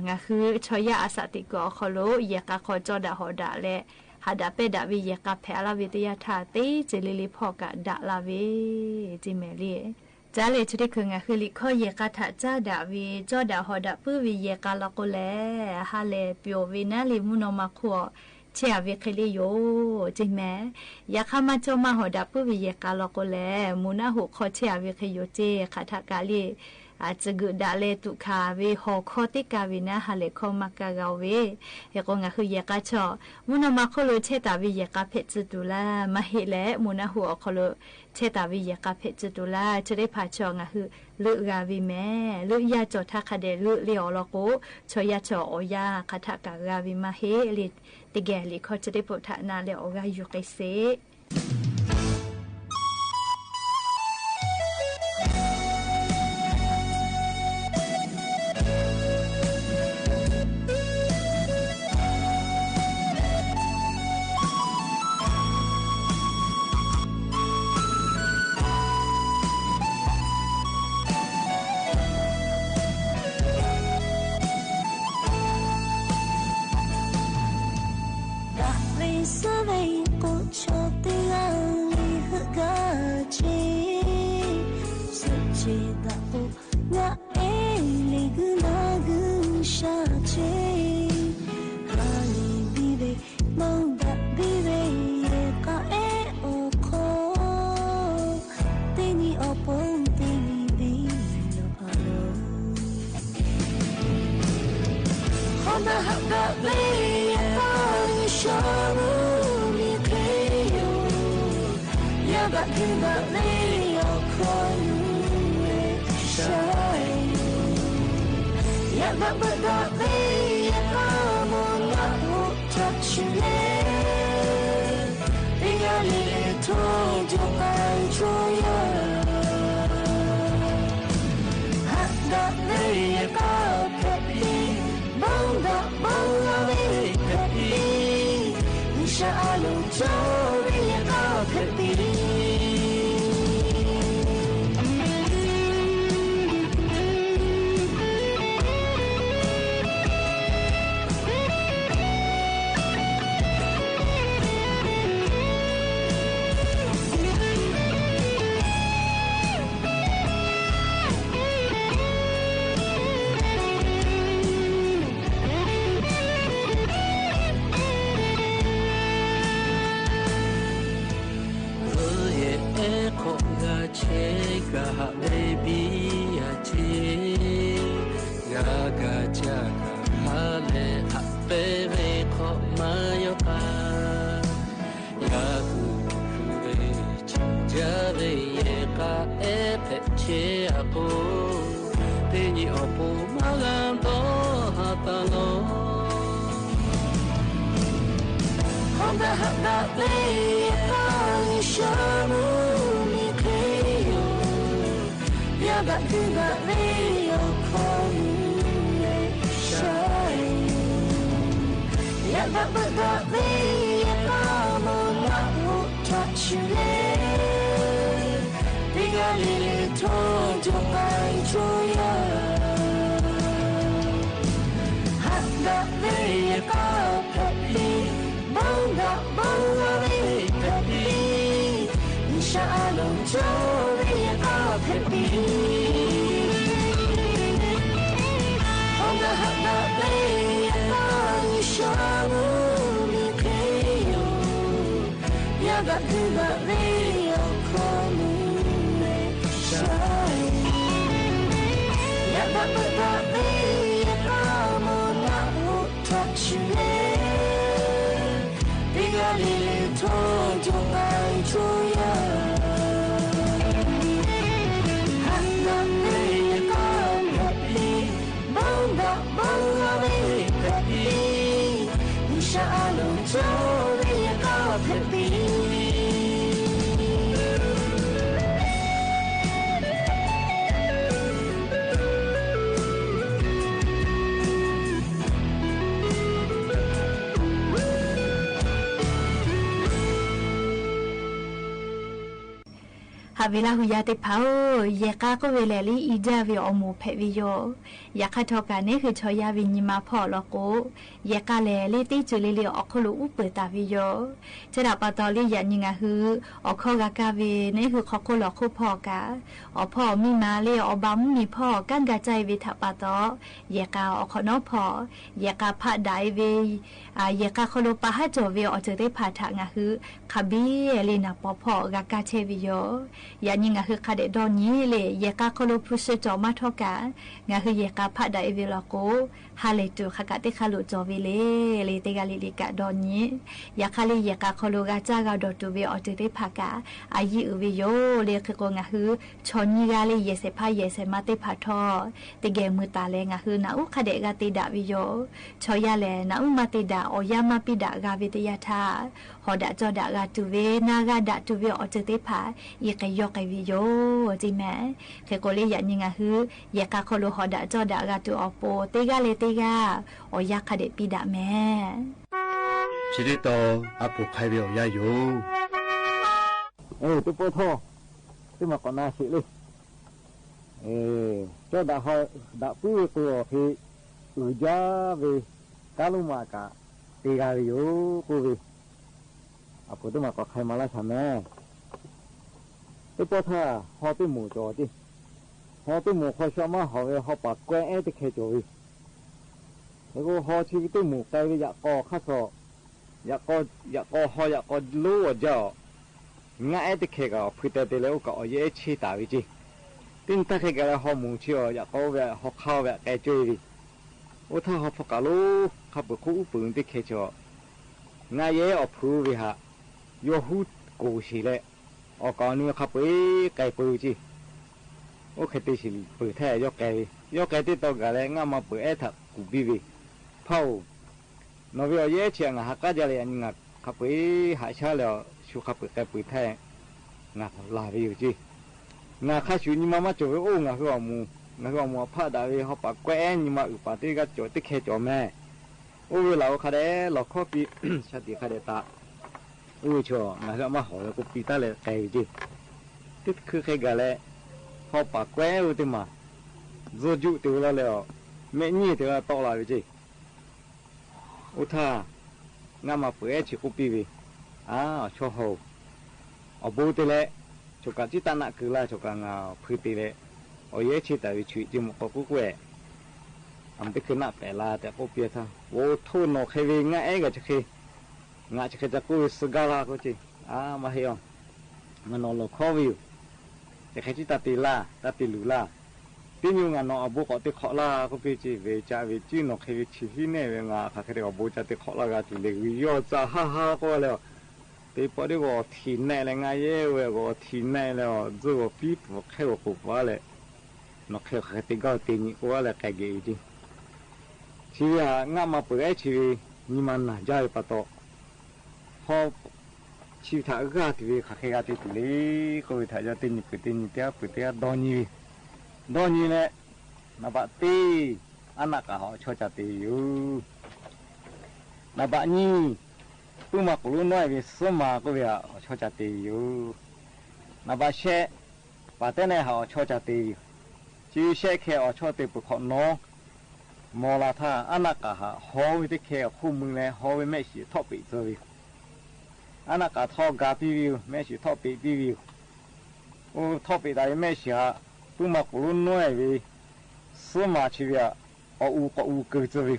ငါဟုဆၢယါအစးသံကွၢ်အီၤခီလိၤ ယဲၢ်ကးခီကၠီၣ်ဒၣ်ဟီၣ်ဒၣ်လဲၣ် ဟးဒၣ်ပဲာ်ဒၣ်ဝဲယဲၢ်ကးဖဲး အလၢ်ဝဲတယၣ်ထး သ့စ့လံလံဖီၣ်ကးဒၣ်လၢ်ဝဲ ကၠ့မဲာ်လံ ကၠၢ်လဲၣ် ဆၢထံၣ်ခုး ငါဟုလံာ်ခီၣ်ယဲၢ်ကးထး ကၠၢ်ဒၣ်ဝဲ ကၠီၣ်ဒၣ်ဟီၣ်ဒၣ်ပုၢ်ဝဲယဲၢ်ကးလီၤကိးလဲၣ် ဟါလဲၣ်ပျိာ်ဝဲနၤလံ မုၢ်နီၢ်မၤခိၣ်အီၤ ဆဲးအဝဲဃ့လၢယိၤ ကၠ့မဲာ် ယခါမၤကၠီၣ်မၤဟီၣ်ဒၣ်ပုၢ်ဝဲယဲၢ်ကးလီၤကိးလဲၣ် မုၢ်နၢ်ဟူးခီဆဲးအဝဲဃ့ယိၤ ကၠ့ ဃးထးကးလံ စကူးဒၣ်လဲာ်တူၢ်ခးဝဲဟီၣ်ခီသ့ၣ်ကးဝဲနၤ ဟါလဲၣ်ခီမၤကၤဂၤဝဲ ဟ့ၣ်ကိး ငါဟုယဲၢ်ကးဆၢ မုၢ်နီၢ်မၤခိၣ်လိၤ ဆဲးတၢ်ဝဲယဲၢ်ကးဖဲးစုတူၢ်လၢ် မၤဟ့ၣ်လဲၣ် မုၢ်နၢ်ဟူးအီၤခီလိၤ ဆဲးတၢ်ဝဲယဲၢ်ကးဖဲးစုတူၢ်လၢ် ဆၢထံၣ်ဖးဆၢ ငါဟုလၢဂၤဝဲမဲာ် လၢယၤကၠီၣ်ထးခါဒဲးလၢ လံ အီၤလီၤကိး ဆၢယါဆၢ အီၣ်ယၣ်ခးထးကးဂၤဝဲမၤဟ့ၣ်လံ တကဲလံခီ ဆၢထံၣ်ပိာ်ထးနၤလၢအီၤဂၤယူၤက့ၤစ့ ဒၣ်ဝဲစၢၤဝဲကိး ဆီၣ်တဂၤလံ ဟုးဂၤကၠ့ စူၣ်ကၠ့ဒၣ်အိၣ် ငါအဲၣ်လံ ဂုၤနၤဂုၤဆၣ်ကၠ့ ဟါလံဘံဝဲ မူဒါဘံဝဲ ယဲၢ်ကးအဲၣ်အီၤခီ တနံၤအီၤပိာ် တနံၤဘံနီၢ်အလီၢ် ဟီၣ်နၢ်ဟးဘၣ်ဝဲယဲၢ်ကး ဂုၤဆၣ်မုၢ်နံၤခ့ယိာ် ယဘၣ်က့ၤဘၣ်ဝဲယဲၢ်ခီ ဂုၤဆၣ်ယိာ် ယဘၣ်ဘၣ်ဒၣ်ဝဲယဲၢ်ကး မုၢ်နၢ်ဟူးထီၣ်ဆူၣ်န့ၣ် တယၤလံ ထွန်းဒိၣ်ပၢၢ်ထွန်းယၢ ဟတ်ဒၣ်လၢယကဖျၢၣ်ပျံၤ ဘီဒၣ်ဘီဝါဝဲဖျၢၣ်ပျံၤ မုၢ်ဆါအလီၢ်ကၠီဝဲယကဖျၢၣ်ပျံၤ အဲၣ်ခိးဂၤဆဲး ကဟးဝဲဘံယၤဆဲး ယကစၢ်ကဟါလဲၣ် ဟးပဲဝဲခိးမၤယီၤပၤ ယကူၣ်ဝဲဆံး ယဝဲယဲၢ်ကအဲၣ်ဖဲဆဲးအပူၤ တနံၤအီၤပူၤမၤဂၤဒီးဟးတၢ်လီၤ ဟီၣ်ဘၣ်ဟးဘၣ်လၢယကစၢ်မုၢ်နံၤချ့ယိာ် ယဘၣ်ဒုးဘၣ်လၢယခီၣ်မုၢ်လၢဆါ ယဘၣ်ပၢၢ်ဘၣ်လၢယကမိၢ်မး အိၣ်ထီၣ်ဆူလဲၣ် တဂၤလၢ်လၢ် ထွန်းဒိၣ်ပၢၢ်ထွန်းယၢ ဟတ်ဒၣ်လၢယကဖျၢၣ်ပျံၤ ဘီဒၣ်ဘီဝါဝဲဖျၢၣ်ပျံၤ မုၢ်ဆါအလီၢ်ကၠီဝဲယကဖျၢၣ်ပျံၤ ဟီၣ်ဘၣ်ဟးဘၣ်လၢယကစၢ်မုၢ်နံၤချ့ယိာ် ယဘၣ်ဒုးဘၣ်လၢယခီၣ်မုၢ်လၢဆါ ယဘၣ်ပၢၢ်ဘၣ်လၢယကမိၢ်မး အိၣ်ထီၣ်ဆူလဲၣ် တဂၤလၢ်လၢ် ထွန်းဒိၣ်ပၢၢ်ထွန်းယၢ ဟတ်ဒၣ်လၢယကဖျၢၣ်ပျံၤ ဘီဒၣ်ဘီဝါဝဲဖျၢၣ်ပျံၤ မုၢ်ဆါအလီၢ်ကၠီဝဲယကဖျၢၣ်ပျံၤ ဟးဝ့ၤလၢဟူးယါသ့ၣ်တဖၣ်ဧၢ, ယဲၢ်ကါကိးဝဲလဲၣ်လၢ အံၤဒၣ်ဝဲအီၤမိၢ်ဖဲးဝဲယိာ်, ယခါထီၣ်ကးန့ၣ် ဃုထီၣ်ယါဝဲညီမးဖီၣ်အလီၢ်ကိး, ယဲၢ်ကါလဲၣ်လၢ သ့ၣ်စူၤလ့လ့ အီၣ်ခိၣ်လိာ်အူပၢၤသးဝဲယိာ်, ထဲဒၣ်ပာ်တီၢ်လၢယၤနံၤ နၤဟူး အီၣ်ခီဂၤကါဝဲန့ၣ် ဃုခီၣ်ခိၣ်လီၢ်ခိၣ်ဖီၣ်ကး, အီၣ်ဖီၣ်အီၣ်မံမၤလၢ အီၣ်ဘၣ်မူမံၤဖီၣ် ကါဂၤကါအံၤဝဲထးပာ်တီၢ်, ယဲၢ်ကါအီၣ်ခီၣ်နီၤဖီၣ်, ယဲၢ်ကါဖးဒိၣ်အံၤဝဲ ယဲၢ်ကါခီၣ်လိာ်ပာ်ဟးကၠီၣ်ဝဲအီၤတၢ်သ့ၣ်တဖၣ်ထး နၤဟူး ခးဘံလ့နၤပီၤဖီၣ်ဂၤကါထဲဝဲယိာ်, ယၤနံၤ နၤဟူးခးဒဲးဒီနံၤလၢ ယဲၢ်ကါခီၣ်လိာ်ဖုးဆၢကၠီၣ်မးထီၣ်ကး, နၤဟူးယဲၢ်ကါဖးဒိၣ်အံၤဝဲလီၢ်ကိး, ဟါလၢ်တုၤခးကးသ့ၣ်ခါလိာ်ကၠီၣ်ဝဲလၢ လၢသ့ၣ်ဂၤလံၤလံၤကးဒီနံၤ, ယခါလၢယဲၢ်ကါခီၣ်လိာ်ဂၤကါဂၤဒီးတုၤဝဲ အီၣ်တၢ်သ့ၣ်တဖၣ်ကး အယံာ်အုၣ်ဝဲယိာ်လၢ ဃ့ကိးနၤဟူး ဆီၣ်နံၤဂၤလၢယဲၢ်ဆဲးဖးယဲၢ်ဆဲးမးသ့ၣ်တဖၣ်ထီၣ်, တဂဲၤမုာ်သးလဲၣ် နၤဟူး နၢ်အူခးဒဲးဂၤသ့ဒၣ်ဝဲယိာ်, ဆီၣ်ယါလဲၣ် နၢ်အူမးသ့ဒၣ် အီၣ်ယါမးပံဒၣ်ဂၤဝဲတယါထး, ဟီၣ်ဒၣ်ကၠီဒၣ်ဂၤတုၤဝဲ နါဂၤဒၣ်တုၤဝဲ အီၣ်တၢ်သ့ၣ်တဖၣ် အံၤကယီကဲဝဲယိာ် တံၤမဲာ်, ဃ့ကိးလၢယၤနံၤ နၤဟူး ယဲၢ်ကါခီၣ်လိာ်ဟီၣ်ဒၣ်ကၠီဒၣ်ဂၤတုၤအီၤပိာ် သ့ၣ်ဂၤလၢသ့ၣ်ဂၤ အီၣ်ယါခးဒဲးပံဒၣ်မဲာ် ဆံဒ်သိး အပိာ်ခါဝဲအီၣ်ယါယိာ်, အဲ တပီထီၣ်, တမၤကိးနၤစံးလၢ အဲ ကၠီဒၣ်ဟီၣ်ဒၣ်ပုၢ်ဝဲၢ်ကိးအီၤဃ့ အုၣ်ယါဝဲ ကါလိမးကး တ့ဂၤဝဲယိာ် ကိးဝဲ, အပိာ်တမၤကိးခါမၤလၢဆၣ်မဲာ်, တပီထီၣ် ဟီၣ်တမိၢ်ကၠီၣ်တ့ၢ်, ဟီၣ်တမိၢ်ခီဆှီမးဟီၣ်ဝဲ ဟီၣ်ပာ်ကွဲအဲၣ်တခဲကၠီၣ်ဝဲ ဟဲကိးဟီၣ်ဆံတမိၢ်ကဲဝဲယၤကီၢ်ခါဆှီ, ယၤကီၢ် ယၤကီၢ်ဟီၣ် ယၤကီၢ်လိအီၣ်ယါအီၤ, ငါအဲၣ်တခဲကးအီၤ ဖုတဲတဲလၢအိၣ်ကးအီၤ ယအဲၣ်ဆ့တၢ်ဝဲက့, တ့ၢ်နတၢ်ခဲကးလၢဟီၣ်မူၤဆ့အီၤ ယၤကီၢ်ဝဲ ဟီၣ်ခါဝဲကဲကၠီၣ်ဝဲ, အိၣ်ထီၣ်ဟီၣ်ဖီကးလိ ခါပှဲၤခိၣ်အူပူၤန့ၣ်တ့ၢ်ခဲဆ့အီၤ, ငါယဲအီၣ်ဖုဝဲဟး, ယီၢ်ဟူကိၣ်ဆံးလဲၣ်, အီၣ်ကးအီၤနုၤခါပှဲၤကဲပှဲၤက့, အိၣ်ခဲတ့ၢ်ဆံးလံပၢၢ်ထဲယီၢ်ကဲဝဲ, ယီၢ်ကဲတ့ၢ်တီဂၤလဲၣ် ငါမၤပၢၢ်အဲၣ်ထးကူၣ်ဘံဝဲ, ဖးဧိၤ, နီၢ်ဝဲအီၤယဲဆံးအငါဟးကါယါလဲၣ် အနံၤငါခါပှဲၤဟးဆါလၢအီၤ သူခါပူၤကဲပူၤထဲ ငါလၢ်ဝဲယိၤက့ၢ်. ငါခါဆူၣ်နံၤမၤမၤကၠီၣ်ဝဲအိၣ် ငါဟ့ၣ်အီၤမူၤ, ငါဟ့ၣ်အီၤမူၤအဖးဒၣ်ဝဲ ဟီပာ်ကွဲအဲ နံၤမၤအုၣ်ပာ်တ့ၢ်ကၠီၣ်တ့ၢ်ခဲကၠီၣ်မဲာ်, အိၣ်ဝဲလၢအိၣ်ခါဒဲး လီၤခီက့ၤ ဆၣ်တံၢ်ခါဒဲးတၢ် အိၣ်ဝဲဆိ ငါဟ့ၣ်အမါဟီၣ်ဝဲကိးပံတၢ်လဲၣ်ကဲဝဲက့ၢ်. တခုခဲဂၤလဲၣ်, ဟီပာ်ကွဲဝဲတ့ၢ်မး, ယိၤကၠူၣ်တ့ၢ်ဝဲလီၤလဲၣ်အီၤ, မဲာ်ညံၣ်တ့ၢ်ဝဲတီလၢဝဲက့ၢ်. အိၣ်ထါ, ငါမၤပၢၤအဲၣ်ဆံးကိးပံဝဲ, အါ အီၤဆီဟီၣ်, အီၤဘိတ့ၢ်လဲၣ်, ဆိကးကံၣ်တၢ်နးကုၢ်လၢ ဆိကးငါဖုတ့ၢ်လဲၣ်, အီၤယဲၢ်ဆံးတၢ်ဝံၤဆံးက့ၢ် မုၣ်ကီၢ်ကိးကွဲၢ်, အမတခ့နးပဲာ်လၢတၢ်ကိးပံအထါ, ဝဲထိၣ်နီၣ်ခဲဝဲ ငါအဲၣ်ဂၤဆံးဃ့, ငါဆံးဃ့ကၠီကိးဝဲစှၤဂၤလၢ်ကိးက့ၢ်, အါ မၤဟ့ၣ်အီၤ, မၤနီၣ်လီၤခီဝဲယိၤ တခ့ကံၣ်တၢ်တ့ၢ်လၢ် တၢ်တ့ၢ်လူၢ်လၢ်, တ့ညိးငါနီၣ်အဘိကိးတ့ၢ်ခိးလၢ်ကိးက့ၢ်က့ၢ်, ဝဲကၠီဝဲကၠီနီၣ်ခဲဝဲဆံးဟံးနဲၣ်ဝဲ ငါအခါခဲဒၣ်အဘိကၠီတ့ၢ်ခိးလၢ်ဂၤတုၤလဲၣ် ဂ့ၤယီၢ်စၢ်ဟါဟါကိးဝဲလဲၣ်အီၤ, တ့ပီဒ့ဂီၤထံးနဲၣ်လဲၣ် ငါယဲၢ်ဝဲဂီၤထံးနဲၣ်လဲၣ်အီၤ ယိၤဂီၤပံပူၤခဲဂီၤကိးပၤလဲၣ်, နီၣ်ခဲခါတ့ၢ်ဂီၤတ့ၢ်နံၤကိးဝဲလဲၣ်ကဲဂ့ၤအံၤက့ၢ်. ဆံးဝဲဧါ ငါမၤပၢၤအဲၣ်ဆံးဝဲ, နံၤမၤနၢ်ကၠီဝဲပှၤတီၢ် ဟီ ဆံးထးဂၤတံၢ်ဝဲ ခါခဲဂၤတံၢ်တုၤလံ, ကိးဝဲထးယီၤတ့ၢ်နံၤကုၢ်တ့ၢ်နံၤတ့ၢ်အပုၢ်တ့ၢ်အဒီနံၤ, ဒီနံၤလဲၣ်, နဘၣ်တ့ၢ် အနၢ်ကၣ်ဟီၣ်ဆီကၠီတ့ၢ်ယိၤ, နဘၣ်ညံၣ် ပုၢ်မၤကူၣ်လိနီၢ်အဲၣ်ဝဲ စီၤမၤကိးဝဲဟီၣ်ဆီကၠီတ့ၢ်ယိၤ, နဘၣ်ရှဲ ပှၤတဲနဲဟီၣ်ဆီကၠီတ့ၢ်ယိၤ, ဆံးရှဲခဲအီၤဆီတ့ၢ်ပခိၣ်နီၢ် မ်လၢထါ အနၢ်ကၣ်ဟီၣ်ဟီဝဲတခဲအခိၣ်မုၢ်လဲၣ် ဟီဝဲမဲာ်ဆှံးထီၣ်ပ့းစၢၤဝဲ, အနၢ်ကၣ်ထီၣ်ဂၤပံဝဲ မဲာ်ဆှံးထီၣ်ပ့းပံဝဲ, အိၣ်ထီၣ်ပ့းတၢ်အံၤမဲာ်ဆှံးဧါ, ပုၢ်မၤကူၣ်လိနီၢ်အဲၣ်ဝဲ စီၤမၤဆံးဝဲဧါ, အီၣ်အူကီၢ်အူကုၢ်စၢၤဝဲ,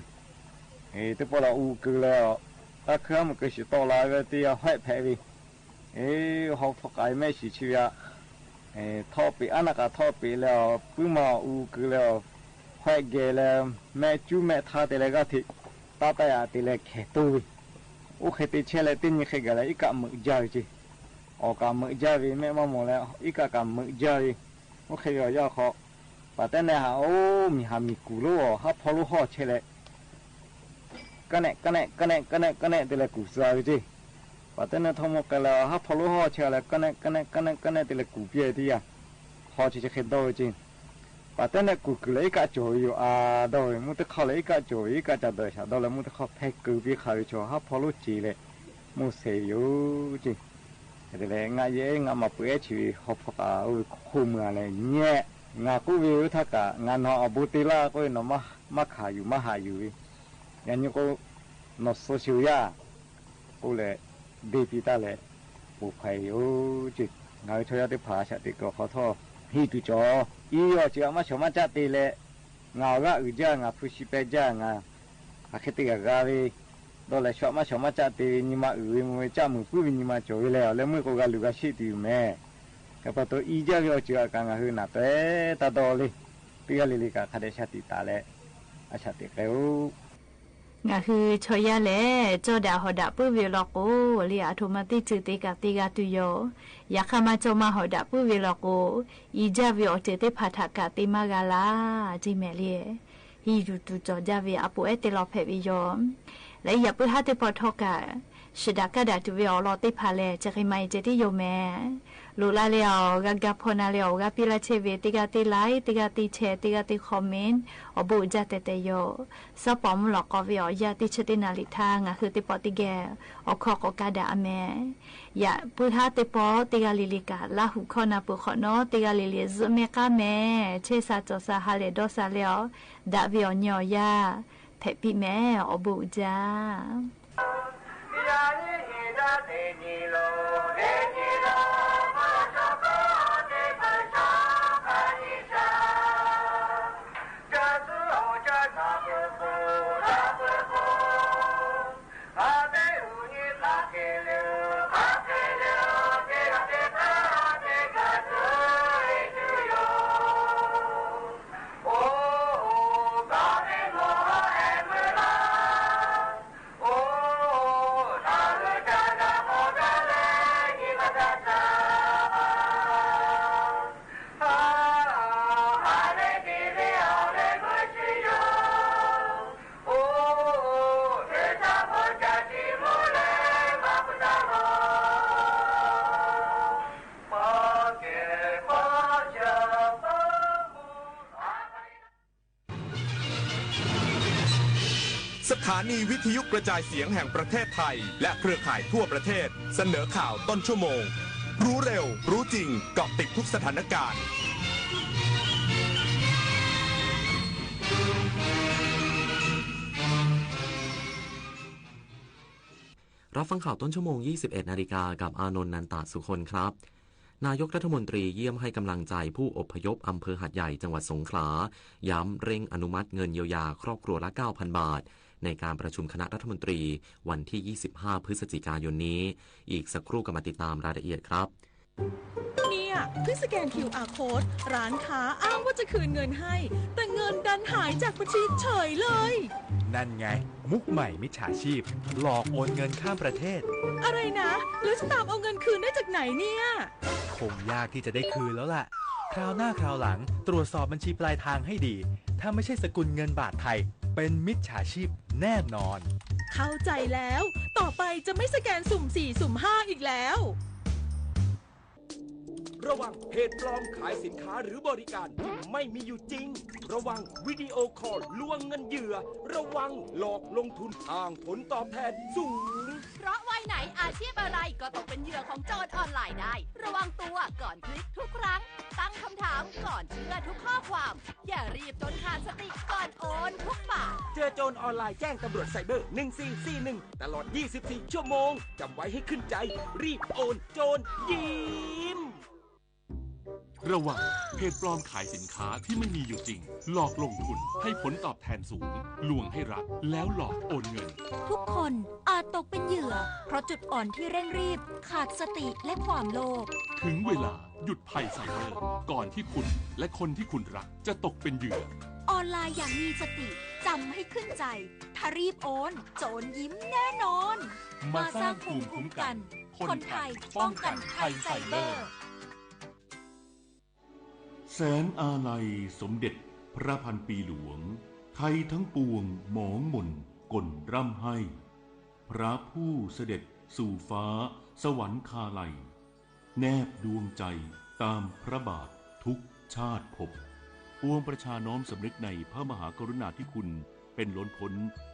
တပီၢ်လၢအီၣ်အူကုၢ်လဲၣ်အီၤ, တၢ်ခုအမုၢ်ကဆှီတီၢ်လၢဝဲတ့ၢ်အဟဲဖဲးဝဲ ဟီၣ်ဖိကၣ်အံၤမဲာ်ဆှံးဆံးဝဲဧါ, ထီၣ်ပ့း အနၢ်ကၣ်ထီၣ်ပ့းလဲၣ်အီၤ ပုၢ်မၤအီၣ်အူကုၢ်လဲၣ်အီၤ, ဟဲဂဲၤလဲၣ် မဲာ်ကူမဲာ်ထါတ့ၢ်လဲၣ်ဂၤထံး, တၢ်တၢ်ယၤတ့ၢ်လဲၣ်ခဲတိဝဲ, အိၣ်ဃ့တ့ၢ်ဆဲးလဲၣ် တ့ၢ်နံၤဃ့ဂၤလဲၣ် အံၤကမုာ်ကၠီဝဲက့ၢ်, အီၣ်ကမုာ်ကၠီဝဲ မဲာ်မၤမီၢ်လဲၣ် အံၤကကမုာ်ကၠီဝဲ, အိၣ်ဃ့ဝဲအီၤယၢ်ခီ, ပှၤတဲနဲဟးအိၣ်မံၤဟးမံၤကူၣ်လိအီၤ ဟးဖီလိဟီၣ်ဆဲးလဲၣ် ကနဲၣ် ကနဲၣ် ကနဲၣ် ကနဲၣ် ကနဲၣ် တ့ၢ်လဲၤကူၣ်စၢၤဝဲက့ၢ်, ပှၤတဲနဲထီၣ်မိၢ်ကဲလဲၣ် ဟးဖီလိဟီၣ်ဆဲးလဲၣ် ကနဲၣ် ကနဲၣ် ကနဲၣ် ကနဲၣ် တ့ၢ်လဲၤကူၣ်ပျဲၢ်တ့ၢ်ယၤ, ဟီၣ်ဆံးဆံးဃ့ဒီဝဲက့ၢ်, ပှၤတဲနဲကူၣ်ကုၢ်လဲၣ် အံၤကကၠီဝဲယိၤအါဒီဝဲ မုၢ်တခီလဲၣ် အံၤကကၠီဝဲ အံၤကကၠီဒၢးဆးဒီလဲၣ် မုၢ်တခီဖဲကုၢ်ပျဲၢ်ခးဝဲဆိ ဟးဖီလိဆံးလဲၣ်, မိၢ်ဆဲးယိၤက့ၢ် တဲလဲၣ် ငါယဲ ငါမၤပှဲၤအဲၣ်ဆံးဝဲ ဟီၣ်ဖိဃာ်အိၣ်ဝဲခိၣ်မုၢ်အါလဲၣ် ညဲ, ငါကိးဝဲဝဲထးကး ငါနီၢ်အဘိတ့ၢ်လၢ်ကိးဝဲနီၢ်မၤခးယိၤမၤဟးယိၤဝဲ, ယၤညိကိး နီၢ်စီဆှံယၤ ကိးလဲၣ် ဒ့ပံတၢ်လဲၣ် ပိာ်ခွါယိၤက့ၢ်, ငါဝဲဆီယါတ့ၢ်ဖး ဆးတ့ၢ်ကီၢ်ခီထီၣ် ဟံၣ်တူၢ်ကၠီ အံၤယီၤစၢၤအမါဆီၣ်မါကၠၢ်တ့ၢ်လဲၣ်, ငါအဂၤအုၣ်ကၠၢ် ငါဖုစံးပဲကၠၢ် ငါ ဟးဃ့တ့ၢ်ဂၤဂၤဝဲ, ဒီးလဲၤဆီၣ်မါဆီၣ်မါကၠၢ်တ့ၢ်ဝဲ နံၤမၤအုၣ်ဝဲ မ့ၢ်ဝဲကၠၢ်မုၢ်ပုၢ်ဝဲ နံၤမၤကၠီဝဲလဲၣ် လၢမုၢ်ကိးဂၤလုာ်ဂၤဆံးတုၤမ့ၢ်, ကပၤတိၤအံၤကၠၢ်ဝဲအီၤစၢၤအကါ ငါဟုးနၢ်ပဲတၢ်ဒီလံ, တဂၤလံၤလံၤကးခါဒဲးဆးတံၢ်တၢ်လဲၣ်, အဆးတ့ၢ်ကဲအိၣ် ငါဟုးဆီယါလဲၣ် ကၠီဒၣ်ဟီၣ်ဒၣ်ပုၢ်ဝဲၤလီၤကိး လံအထိးမၤသံၣ်စုသ့ကၤသ့ဂၤတုၤယီၤ, ယၤခါမၤကၠီမၤဟီၣ်ဒၣ်ပုၢ်ဝဲၤလီၤကိး, အံၤကၠၢ်ဝဲအီၤတ့ၢ်သ့ၣ်ဖးထးကးသ့မါဂၤလၢ်, ဒ်မဲာ်လံ, ဟံၣ်တူၢ်တူၢ်ကၠီကၠၢ်ဝဲ အပိာ်အဲၣ်တ့ၢ်လီၤဖဲးဝဲယီၤ လၢယၤပုၢ်ဟါသ့ၣ်ဖီထီၣ်ကး, စံးဒၣ်ကးဒၣ်တုၤဝဲအီၤလီၤသ့ၣ်ဖးလဲၣ် ကက့ၤမၤအံၤကဲတ့ၢ်ယိၤမဲာ်, လိၣ်လၢလဲၣ်အီၤ ဂၤဂၤဖီနၤလဲၣ်အီၤ ဂၤပံလၢဆဲးဝဲ သ့ဂၤသ့ထဲး သ့ဂၤသ့ comment, အီၤဘိၣ်ကၠၢ်တဲာ်တဲာ်ယိၤ, စီၤပီာ်မုၣ်လီၤကီးဝဲအီၤယၢ်သ့ၣ်ဆၢသ့ၣ်နၤလံာ်ထါ ငါဟုးသ့ၣ်ပီၣ်သ့ၣ်ဂဲၤ, အီၤခီကီးကးဒၣ်အမဲာ် ယၤပုၢ်ဟါသ့ၣ်ဖီသ့ၣ်ဂၤလံၤလံၤကး လၢဟူၣ်ခီၣ်နၢ်ပၢၢ်ခီၣ်နီၣ် သ့ၣ်ဂၤလံၤလံၤ ယုၢ်မဲာ်ကါမဲာ် ဆဲးစၢ်ကၠီၣ်စၢ်ဟးလဲၣ်ဒီးစၢ်လဲၣ်အီၤ, ဒၣ်ဝဲအီၤညီအီၤယၢ်, ဖဲးပံးမဲာ် အီၤဘိၣ်ကၠၢ် สถานีวิทยุกระจายเสียงแห่งประเทศไทย และเครือข่ายทั่วประเทศ เสนอข่าวต้นชั่วโมง รู้เร็ว รู้จริง เกาะติดทุกสถานการณ์ รับฟังข่าวต้นชั่วโมง ยี่สิบเอ็ดนาฬิกา กับอานนท์ นันตะสุคนครับ นายกรัฐมนตรีเยี่ยมให้กำลังใจผู้อพยพอำเภอหาดใหญ่ จังหวัดสงขลา ย้ำเร่งอนุมัติเงินเยียวยาครอบครัวละ เก้าพันบาท ในการประชุมคณะรัฐมนตรีวันที่ ยี่สิบห้า พฤศจิกายนนี้ อีกสักครู่กลับมาติดตามรายละเอียดครับ เนี่ย เพิ่งสแกน คิวอาร์ code ร้านค้าอ้างว่าจะคืนเงินให้ แต่เงินดันหายจากบัญชีเฉยเลย นั่นไง มุกใหม่มิจฉาชีพ หลอกโอนเงินข้ามประเทศ อะไรนะ แล้วจะตามเอาเงินคืนได้จากไหนเนี่ย คงยากที่จะได้คืนแล้วล่ะ คราวหน้าคราวหลังตรวจสอบบัญชีปลายทางให้ดี ถ้าไม่ใช่สกุลเงินบาทไทย เป็นมิจฉาชีพแน่นอน เข้าใจแล้ว ต่อไปจะไม่สแกนสุ่มสี่ สุ่มห้า อีกแล้ว ระวังเพจปลอมขายสินค้าหรือบริการที่ไม่มีอยู่จริง ระวังวิดีโอคอลลวงเงินเหยื่อ ระวังหลอกลงทุนอ้างผลตอบแทนสูง เพราะวัยไหนอาชีพอะไรก็ตกเป็นเหยื่อของโจรออนไลน์ได้ ระวังตัวก่อนคลิกทุกครั้ง ตั้งคำถามก่อนเชื่อทุกข้อความ อย่ารีบจนขาดสติก่อนโอนทุกบาท เจอโจรออนไลน์แจ้งตำรวจไซเบอร์ หนึ่งสี่สี่หนึ่ง ตลอด ยี่สิบสี่ ชั่วโมง จำไว้ให้ขึ้นใจ รีบโอน โจรยิ้ม ระวังเพจปลอมขายสินค้าที่ไม่มีอยู่จริง หลอกลงทุนให้ผลตอบแทนสูง ลวงให้รัก แล้วหลอกโอนเงิน ทุกคนอาจตกเป็นเหยื่อ เพราะจุดอ่อนที่เร่งรีบ ขาดสติ และความโลภ ถึงเวลาหยุดภัยไซเบอร์ ก่อนที่คุณและคนที่คุณรักจะตกเป็นเหยื่อ ออนไลน์อย่างมีสติ จำให้ขึ้นใจ ถ้ารีบโอน โจรยิ้มแน่นอน มาสร้างภูมิคุ้มกัน คนไทยป้องกันภัยไซเบอร์ แสนอาลัยสมเด็จพระพันปีหลวง ไทยทั้งปวงหมองหม่นก่นร่ำไห้ พระผู้เสด็จสู่ฟ้าสวรรคาลัย แนบดวงใจตามพระบาททุกชาติภพ ปวงประชาน้อมสำนึกในพระมหากรุณาธิคุณเป็นล้นพ้น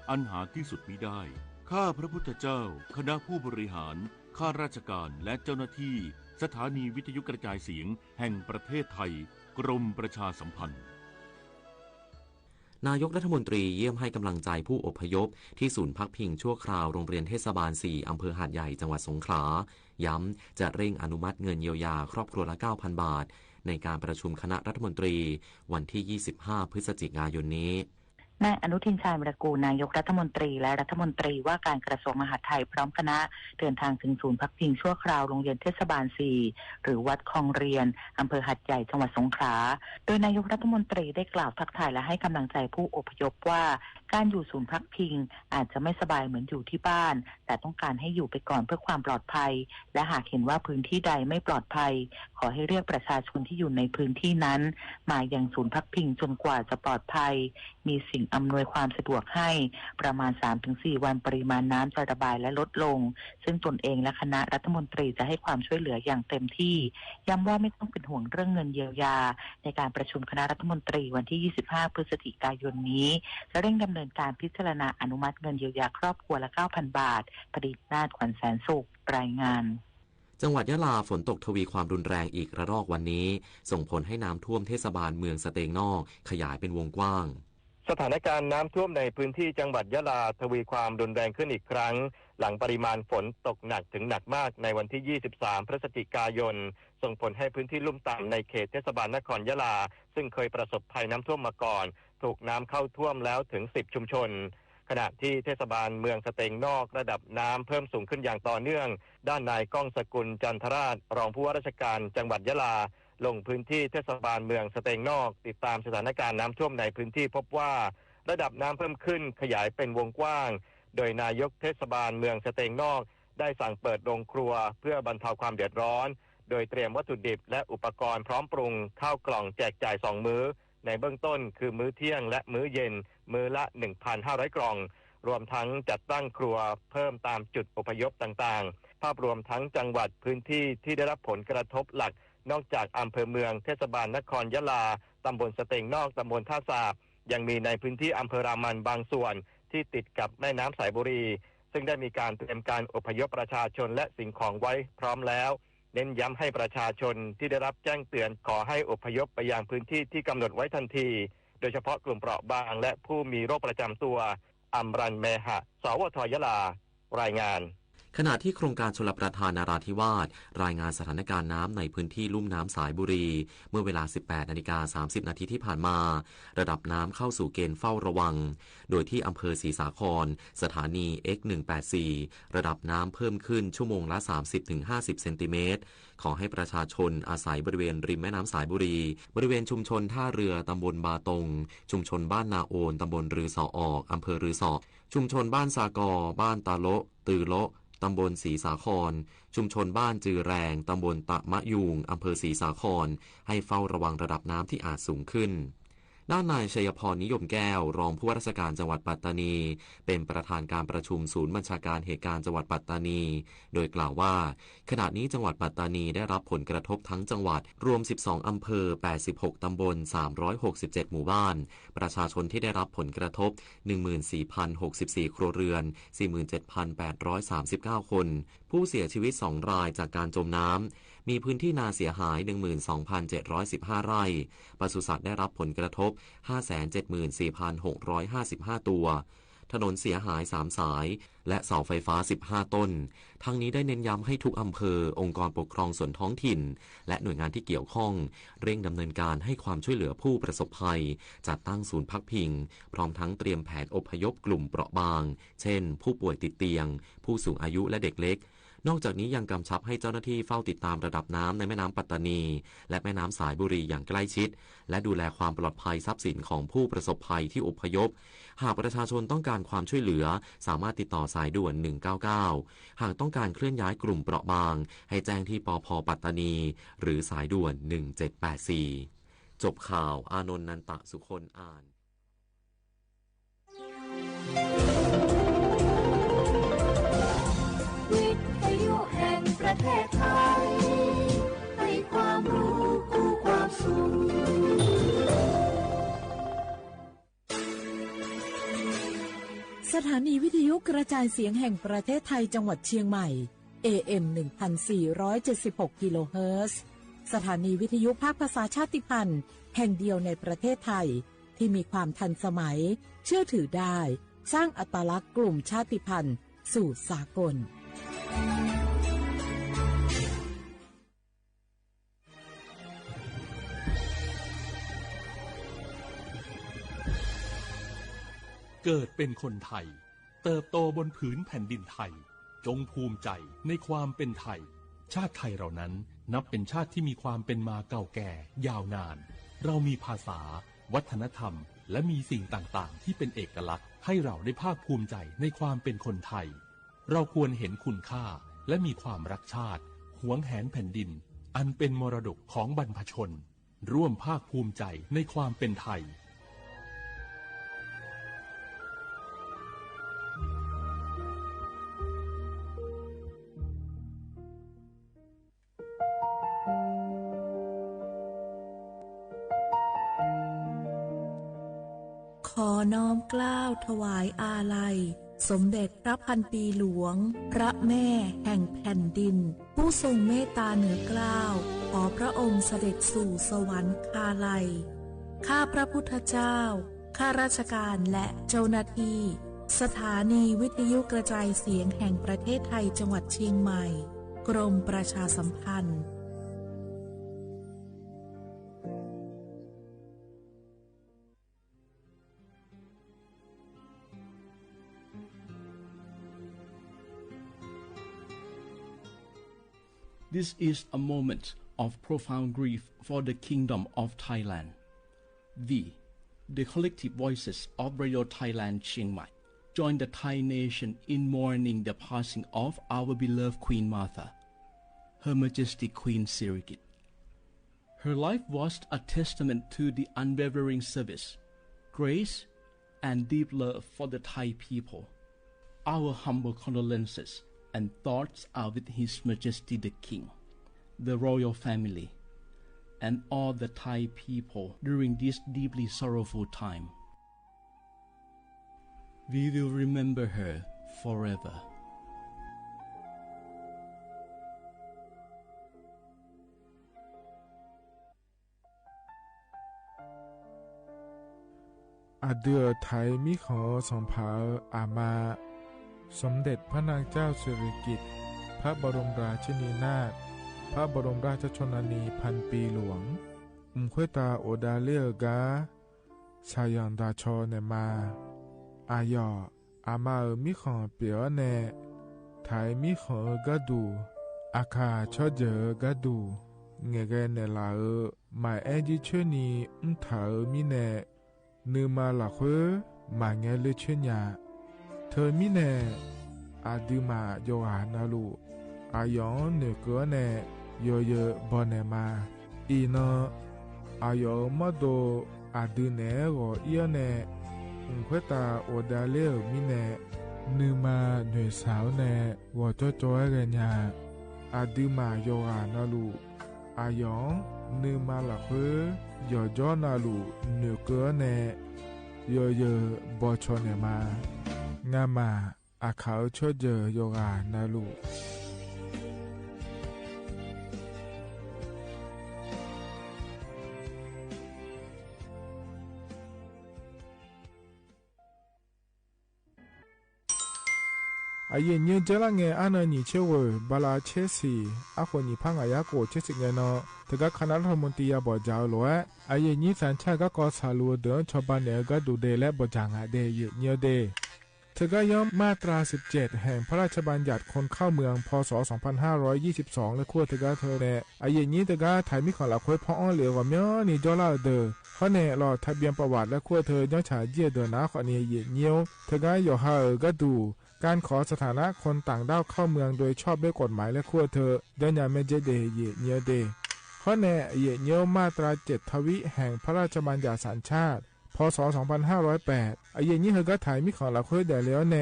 อันหาที่สุดมิได้ ข้าพระพุทธเจ้า คณะผู้บริหาร ข้าราชการ และเจ้าหน้าที่ สถานีวิทยุกระจายเสียงแห่งประเทศไทย กรมประชาสัมพันธ์ นายกรัฐมนตรีเยี่ยมให้กำลังใจผู้อพยพที่ศูนย์พักพิงชั่วคราวโรงเรียนเทศบาลสี่ อำเภอหาดใหญ่ จังหวัดสงขลา ย้ำจะเร่งอนุมัติเงินเยียวยาครอบครัวละ เก้าพันบาท ในการประชุมคณะรัฐมนตรีวันที่ ยี่สิบห้า พฤศจิกายนนี้ นายอนุทิน ชาญวีรกูร นายกรัฐมนตรี และรัฐมนตรีว่าการกระทรวงมหาดไทยพร้อมคณะ เดินทางถึงศูนย์พักพิงชั่วคราวโรงเรียนเทศบาลสี่ หรือวัดคลองเรียน อำเภอหาดใหญ่ จังหวัดสงขลา โดยนายกรัฐมนตรีได้กล่าวทักทายและให้กำลังใจผู้อพยพว่า การอยู่ศูนย์พักพิงอาจจะไม่สบายเหมือนอยู่ที่บ้าน แต่ต้องการให้อยู่ไปก่อนเพื่อความปลอดภัย และหากเห็นว่าพื้นที่ใดไม่ปลอดภัย ขอให้เรียกประชาชนที่อยู่ในพื้นที่นั้น มายังศูนย์พักพิงจนกว่าจะปลอดภัย มีสิ่งอำนวยความสะดวกให้ ประมาณ สามถึงสี่วัน ปริมาณน้ำจะระบายและลดลง ซึ่งตนเองและคณะรัฐมนตรีจะให้ความช่วยเหลืออย่างเต็มที่ ย้ำว่าไม่ต้องเป็นห่วงเรื่องเงินเยียวยา ในการประชุมคณะรัฐมนตรีวันที่ ยี่สิบห้า พฤศจิกายนนี้ จะเร่งดำเนินการพิจารณาอนุมัติเงินเยียวยาครอบครัวละ เก้าพันบาท ผลิตนาถ ขวัญแสนสุข รายงาน จังหวัดยะลาฝนตกทวีความรุนแรงอีกระลอกวันนี้ ส่งผลให้น้ำท่วมเทศบาลเมืองสะเตงนอกขยายเป็นวงกว้าง สถานการณ์น้ำท่วมในพื้นที่จังหวัดยะลาทวีความรุนแรงขึ้นอีกครั้ง หลังปริมาณฝนตกหนักถึงหนักมากในวันที่ ยี่สิบสาม พฤศจิกายน ส่งผลให้พื้นที่ลุ่มต่ำในเขตเทศบาลนครยะลา ซึ่งเคยประสบภัยน้ำท่วมมาก่อน ถูกน้ำเข้าท่วมแล้วถึง สิบ ชุมชน ขณะที่เทศบาลเมืองสะเตงนอกระดับน้ำเพิ่มสูงขึ้นอย่างต่อเนื่อง ด้านนายก้องสกุล จันทราช รองผู้ว่าราชการจังหวัดยะลา ลงพื้นที่เทศบาลเมืองสะเตงนอก ติดตามสถานการณ์น้ำท่วมในพื้นที่ พบว่าระดับน้ำเพิ่มขึ้นขยายเป็นวงกว้าง โดยนายกเทศบาลเมืองสะเตงนอก ได้สั่งเปิดโรงครัวเพื่อบรรเทาความเดือดร้อน โดยเตรียมวัตถุดิบและอุปกรณ์พร้อมปรุงข้าวกล่องแจกจ่ายสองมื้อ ในเบื้องต้นคือมื้อเที่ยงและมื้อเย็น มื้อละ หนึ่งพันห้าร้อย กล่อง รวมทั้งจัดตั้งครัวเพิ่มตามจุดอพยพต่างๆ ภาพรวมทั้งจังหวัด พื้นที่ที่ได้รับผลกระทบหลัก นอกจากอำเภอเมือง เทศบาลนครยะลา ตำบลสะเตงนอก ตำบลท่าสาบ ยังมีในพื้นที่อำเภอรามันบางส่วน ที่ติดกับแม่น้ำสายบุรี ซึ่งได้มีการเตรียมการอพยพประชาชนและสิ่งของไว้พร้อมแล้ว เน้นย้ำให้ประชาชนที่ได้รับแจ้งเตือนขอให้อพยพไปยังพื้นที่ที่กำหนดไว้ทันที โดยเฉพาะกลุ่มเปราะบางและผู้มีโรคประจำตัว อัมรัน เมหะ สวท ยะลา รายงาน ขณะที่โครงการชลประทานนราธิวาสรายงานสถานการณ์น้ำในพื้นที่ลุ่มน้ำสายบุรี เมื่อเวลา สิบแปดนาฬิกาสามสิบนาทีที่ผ่านมา ระดับน้ำเข้าสู่เกณฑ์เฝ้าระวัง โดยที่อำเภอศรีสาคร สถานี เอ็ก หนึ่งแปดสี่ ระดับน้ำเพิ่มขึ้นชั่วโมงละ สามสิบถึงห้าสิบเซนติเมตร ขอให้ประชาชนอาศัยบริเวณริมแม่น้ำสายบุรี บริเวณชุมชนท่าเรือ ตำบลบาตง ชุมชนบ้านนาโอน ตำบลรือสอออก อำเภอรือสอ ชุมชนบ้านซากอ บ้านตาโละ ตือโละ ตำบลศรีสาคร ชุมชนบ้านจือแรง ตำบลตะมะยูง อำเภอศรีสาคร ให้เฝ้าระวังระดับน้ำที่อาจสูงขึ้น ด้านนายชัยพร นิยมแก้ว รองผู้ว่าราชการจังหวัดปัตตานี เป็นประธานการประชุมศูนย์บัญชาการเหตุการณ์จังหวัดปัตตานี โดยกล่าวว่า ขณะนี้จังหวัดปัตตานีได้รับผลกระทบทั้งจังหวัด รวม สิบสองอำเภอ แปดสิบหกตำบล สามร้อยหกสิบเจ็ดหมู่บ้าน ประชาชนที่ได้รับผลกระทบ หนึ่งหมื่นสี่พันหกสิบสี่ครัวเรือน สี่หมื่นเจ็ดพันแปดร้อยสามสิบเก้าคน ผู้เสียชีวิตสองรายจากการจมน้ำ มีพื้นที่นาเสียหาย หนึ่งหมื่นสองพันเจ็ดร้อยสิบห้าไร่ ปศุสัตว์ได้รับผลกระทบ ห้าแสนเจ็ดหมื่นสี่พันหกร้อยห้าสิบห้าตัว ถนนเสียหายสามสาย และเสาไฟฟ้าสิบห้าต้น ทั้งนี้ได้เน้นย้ำให้ทุกอำเภอ องค์กรปกครองส่วนท้องถิ่น และหน่วยงานที่เกี่ยวข้อง เร่งดำเนินการให้ความช่วยเหลือผู้ประสบภัย จัดตั้งศูนย์พักพิง พร้อมทั้งเตรียมแผนอพยพกลุ่มเปราะบาง เช่น ผู้ป่วยติดเตียง ผู้สูงอายุ และเด็กเล็ก นอกจากนี้ยังกำชับให้เจ้าหน้าที่เฝ้าติดตามระดับน้ำในแม่น้ำปัตตานี และแม่น้ำสายบุรีอย่างใกล้ชิด และดูแลความปลอดภัยทรัพย์สินของผู้ประสบภัยที่อพยพ หากประชาชนต้องการความช่วยเหลือ สามารถติดต่อสายด่วน หนึ่งเก้าเก้า หากต้องการเคลื่อนย้ายกลุ่มเปราะบาง ให้แจ้งที่ ปภ ปัตตานี หรือสายด่วน หนึ่งเจ็ดแปดสี่ จบข่าว อานนท์ นันตะสุคน อ่าน วิทยุแห่งประเทศไทย ให้ความรู้คู่ความสุข สถานีวิทยุกระจายเสียงแห่งประเทศไทยจังหวัดเชียงใหม่ เอ เอ็ม หนึ่งพันสี่ร้อยเจ็ดสิบหกกิโลเฮิรตซ์ สถานีวิทยุภาคภาษาชาติพันธุ์แห่งเดียวในประเทศไทย ที่มีความทันสมัย เชื่อถือได้ สร้างอัตลักษณ์กลุ่มชาติพันธุ์สู่สากล เกิดเป็นคนไทย เติบโตบนผืนแผ่นดินไทย จงภูมิใจในความเป็นไทย ชาติไทยเรานั้นนับเป็นชาติที่มีความเป็นมาเก่าแก่ยาวนาน เรามีภาษา วัฒนธรรม และมีสิ่งต่างๆ ที่เป็นเอกลักษณ์ ให้เราได้ภาคภูมิใจในความเป็นคนไทย เราควรเห็นคุณค่าและมีความรักชาติ หวงแหนแผ่นดิน อันเป็นมรดกของบรรพชน ร่วมภาคภูมิใจในความเป็นไทย ขอน้อมเกล้าถวายอาลัย สมเด็จพระพันปีหลวง พระแม่แห่งแผ่นดิน ผู้ทรงเมตตาเหนือเกล้า ขอพระองค์เสด็จสู่สวรรคาลัย ข้าพระพุทธเจ้า ข้าราชการและเจ้าหน้าที่ สถานีวิทยุกระจายเสียงแห่งประเทศไทยจังหวัดเชียงใหม่ กรมประชาสัมพันธ์ This is a moment of profound grief for the Kingdom of Thailand. We, the collective voices of Radio Thailand Chiang Mai, join the Thai nation in mourning the passing of our beloved Queen Mother, Her Majesty Queen Sirikit. Her life was a testament to the unwavering service, grace, and deep love for the Thai people. Our humble condolences and thoughts are with His Majesty the King, the royal family, and all the Thai people during this deeply sorrowful time. We will remember her forever. อะดื้อไถมิขังสองผาอามา สมเด็จพระนางเจ้าสิริกิติ์ พระบรมราชินีนาถ พระบรมราชชนนีพันปีหลวง อึมค่อยตาโอดาเล่อก๊า สาหยันตาชอแหนมา อาหยอ อามาเอ๋อ มิขังเปียแหน ไถมิขังเอ๋อก๊าดู อาข่าเชิดเยินเอ๋อก๊าดู แหงแกแหนหลาเอ๋อ หมายแอ้ยี่เชิญนี้ อึ้งถาเอ๋อ มีแหน นือมาหละเฮ้อ หมายแงเลือดเชิญยา เธอมีแหน อะดื้อหมาหยอหานาลู อะหยองเหนือเก๋อแหน เยอเยอบ่แหนมา อีเนาะ อะหยองมอดโด อะดื้อแหนหงอเอี้ยแหน อึมค่อยตาโอดาเล่อ มีแหน นือมาเหนือสาวแหน หงอจ้อจ้อแหนยา อะดื้อหมาหยอหานาลู อะหยอง นือมาหละเฮ้อ หยอจ้อนาลู เหนือเก๋อแหน เยอเยอบ่ชอแหนมา งาหมา อะข่าเชิดเยินหยอหานาลู อะเยียะเยี้ยวเจ๊ละแง อะเนินหยีเชเว่อ บาลาเชษฐี อะโขนหยีพระหงายาโกเชษฐีแงเนาะ เธอก๊าคณะรัฐมนตรียาบ่อจ๋าโหลแอะ อะเยียะนี้สัญชาติก๊ากอสาลูเดินชอบ้านเหนือก๊าดูเดและบ่อจ๋างอะเดเยียะเยี้ยวเด เธอก๊าย้อมมาตราสิบเจ็ด แห่งพระราชบัญญัติคนเข้าเมือง พ.ศ. สองพันห้าร้อยยี่สิบสอง และขั้วเธอก๊าเธอแหน อะเยียะนี้เธอก๊าไถมิขังหละเฮ้อพ่ออ้อเหลียวกว่าเมี้ยนี้จ้อเล่าเดอ เพราะแหนหลอดทะเบียนประวัติและขั้วเธอย้อนฉายเยียะเดินหนาข้อนี้เยียะเยี้ยว เธอก๊าหยอหาเอ๋อก๊าดู การขอสถานะคนต่างด้าวเข้าเมืองโดยชอบด้วยกฎหมายและขั้วเธอ ย้อนยาแม่เจ๊เดเยียะเยี้ยวเด เพราะแหนเยียะเยี้ยวมาตราเจ็ดทวิแห่งพระราชบัญญัติสัญชาติ พ.ศ. สองพันห้าร้อยแปด อะเยียะนี้เธอก๊าไถมิขังหละเฮ้อแดดแล้วแหน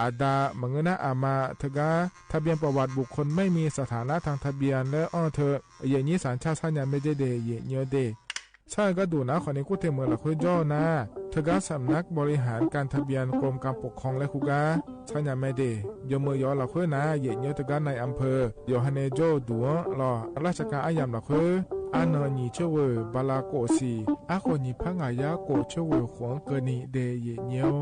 อะดา มะเงือนาอามา เธอก๊า ทะเบียนประวัติบุคคลไม่มีสถานะทางทะเบียนและอ้อเธอ อะเยียะนี้สัญชาติ สัญญาแม่เจ๊เดเยียะเยี้ยวเด ใช่ก๊าดูหนาข้อนี้กู้เทเมืองหละเฮ้อจ้อนา เธอก๊าสำนักบริหารการทะเบียนกรมการปกครองและคู่ก๊า สัญญาแม่เด ยอมเมยหยอหละเฮ้อนา เยียะเยี้ยวเธอก๊าในอำเภอ หยอหาแหนโจ้ตั๋วหล่อ ราชการอะหยามหละเฮ้อ อะเนินหยีเชเว่อ บาลาโกสี อะโขนหยีพระหงายาโกเชเว่อ ขวงเกินนี้เดเยียะเยี้ยว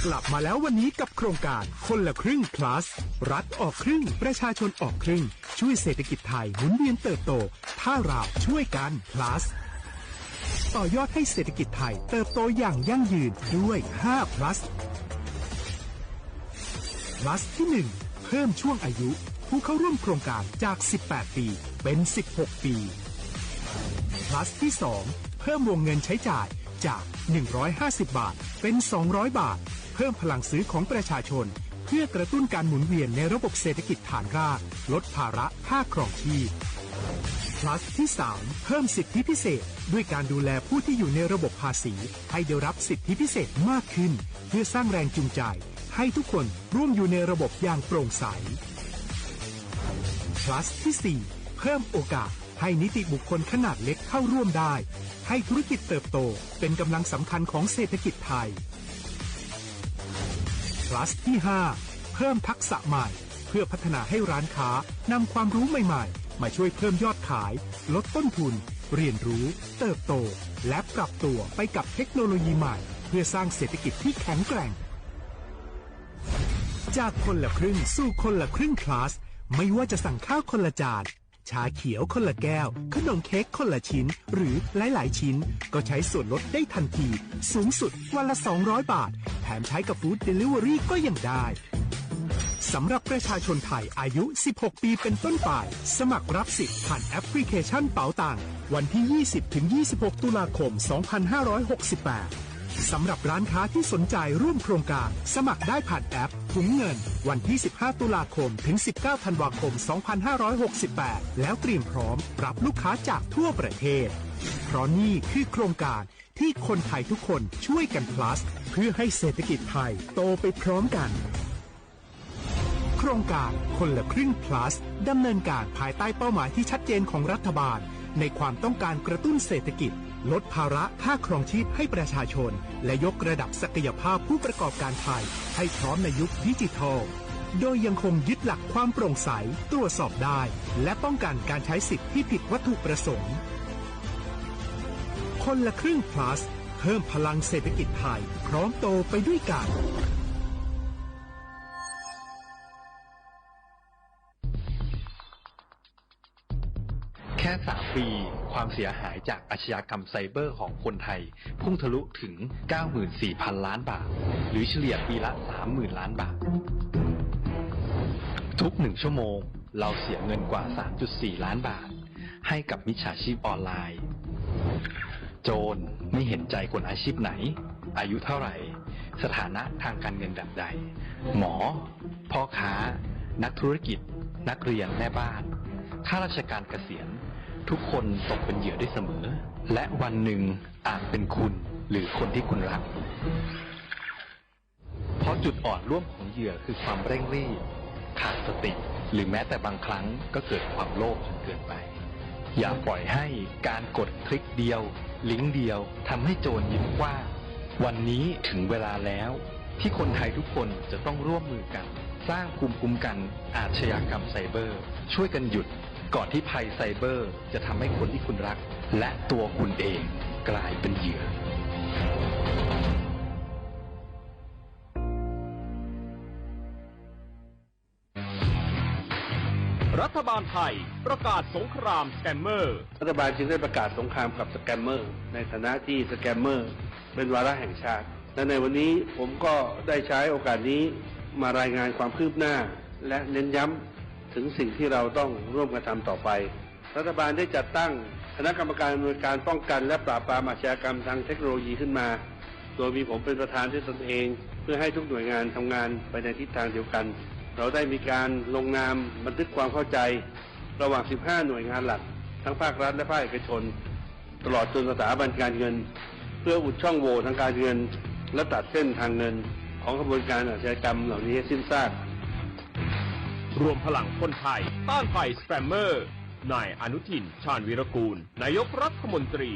กลับมาแล้ววันนี้กับโครงการคนละครึ่ง plus รัฐออกครึ่ง ประชาชนออกครึ่ง ช่วยเศรษฐกิจไทยหมุนเวียนเติบโต ถ้าเราช่วยกัน plus ต่อยอดให้เศรษฐกิจไทยเติบโตอย่างยั่งยืนด้วย ห้า plus plus ที่หนึ่ง เพิ่มช่วงอายุผู้เข้าร่วมโครงการจาก สิบแปด ปี เป็น สิบหก ปี plus ที่สอง เพิ่มวงเงินใช้จ่ายจาก หนึ่งร้อยห้าสิบ บาท เป็น สองร้อย บาท เพิ่มพลังซื้อของประชาชน เพื่อกระตุ้นการหมุนเวียนในระบบเศรษฐกิจฐานราก ลดภาระค่าครองชีพ plus ที่สาม เพิ่มสิทธิพิเศษ ด้วยการดูแลผู้ที่อยู่ในระบบภาษี ให้ได้รับสิทธิพิเศษมากขึ้น เพื่อสร้างแรงจูงใจ ให้ทุกคนร่วมอยู่ในระบบอย่างโปร่งใส plus ที่สี่ เพิ่มโอกาสให้นิติบุคคลขนาดเล็กเข้าร่วมได้ ให้ธุรกิจเติบโตเป็นกำลังสำคัญของเศรษฐกิจไทย plus ที่ห้า เพิ่มทักษะใหม่ เพื่อพัฒนาให้ร้านค้านำความรู้ใหม่ๆ มาช่วยเพิ่มยอดขาย ลดต้นทุน เรียนรู้ เติบโต และปรับตัวไปกับเทคโนโลยีใหม่ เพื่อสร้างเศรษฐกิจที่แข็งแกร่ง จากคนละครึ่งสู่คนละครึ่ง plus ไม่ว่าจะสั่งข้าวคนละจาน ชาเขียวคนละแก้ว ขนมเค้กคนละชิ้น หรือหลายๆ ชิ้น ก็ใช้ส่วนลดได้ทันที สูงสุดวันละ สองร้อย บาท แถมใช้กับ Food Delivery ก็ยังได้ สำหรับประชาชนไทยอายุ สิบหก ปีเป็นต้นไป สมัครรับสิทธิ์ผ่านแอปพลิเคชันเป๋าตัง วันที่ ยี่สิบ ถึง ยี่สิบหก ตุลาคม สองพันห้าร้อยหกสิบแปด สำหรับร้านค้าที่สนใจร่วมโครงการ สมัครได้ผ่านแอปถุงเงิน วันที่ สิบห้า ตุลาคม ถึง สิบเก้า ธันวาคม สองพันห้าร้อยหกสิบแปด แล้วเตรียมพร้อมรับลูกค้าจากทั่วประเทศ เพราะนี่คือโครงการที่คนไทยทุกคนช่วยกัน plus เพื่อให้เศรษฐกิจไทยโตไปพร้อมกัน โครงการคนละครึ่ง plus ดำเนินการภายใต้เป้าหมายที่ชัดเจนของรัฐบาล ในความต้องการกระตุ้นเศรษฐกิจ ลดภาระค่าครองชีพให้ประชาชน และยกระดับศักยภาพผู้ประกอบการไทยให้พร้อมในยุคดิจิทัล โดยยังคงยึดหลักความโปร่งใส ตรวจสอบได้ และป้องกันการใช้สิทธิ์ที่ผิดวัตถุประสงค์ คนละครึ่ง plus เพิ่มพลังเศรษฐกิจไทย พร้อมโตไปด้วยกัน แค่สามปี ความเสียหายจากอาชญากรรมไซเบอร์ของคนไทย พุ่งทะลุถึง เก้าหมื่นสี่พันล้านบาท หรือเฉลี่ยปีละ สามหมื่นล้านบาท ทุกหนึ่งชั่วโมง เราเสียเงินกว่า สามจุดสี่ล้านบาท ให้กับมิจฉาชีพออนไลน์ โจรไม่เห็นใจคนอาชีพไหน อายุเท่าไหร่ สถานะทางการเงินแบบใด หมอ พ่อค้า นักธุรกิจ นักเรียน แม่บ้าน ข้าราชการเกษียณ ทุกคนตกเป็นเหยื่อได้เสมอ และวันหนึ่งอาจเป็นคุณ หรือคนที่คุณรัก เพราะจุดอ่อนร่วมของเหยื่อคือความเร่งรีบ ขาดสติ หรือแม้แต่บางครั้งก็เกิดความโลภจนเกินไป อย่าปล่อยให้การกดคลิกเดียว ลิงก์เดียว ทำให้โจรยิ้มกว้าง วันนี้ถึงเวลาแล้ว ที่คนไทยทุกคนจะต้องร่วมมือกัน สร้างภูมิคุ้มกันอาชญากรรมไซเบอร์ ช่วยกันหยุด ก่อนที่ภัยไซเบอร์จะทำให้คนที่คุณรัก และตัวคุณเองกลายเป็นเหยื่อ รัฐบาลไทยประกาศสงครามสแกมเมอร์ รัฐบาลจึงได้ประกาศสงครามกับสแกมเมอร์ ในฐานะที่สแกมเมอร์เป็นวาระแห่งชาติ และในวันนี้ผมก็ได้ใช้โอกาสนี้มารายงานความคืบหน้า และเน้นย้ำถึงสิ่งที่เราต้องร่วมกันทำต่อไป รัฐบาลได้จัดตั้งคณะกรรมการอำนวยการป้องกันและปราบปรามอาชญากรรมทางเทคโนโลยีขึ้นมา โดยมีผมเป็นประธานด้วยตนเอง เพื่อให้ทุกหน่วยงานทำงานไปในทิศทางเดียวกัน เราได้มีการลงนามบันทึกความเข้าใจระหว่าง สิบห้า หน่วยงานหลัก ทั้งภาครัฐและภาคเอกชน ตลอดจนสถาบันการเงิน เพื่ออุดช่องโหว่ทางการเงิน และตัดเส้นทางเงินของขบวนการอาชญากรรมเหล่านี้ให้สิ้นซาก รวมพลังคนไทยต้านภัยสแกมเมอร์ นายอนุทิน ชาญวีรกูล นายกรัฐมนตรี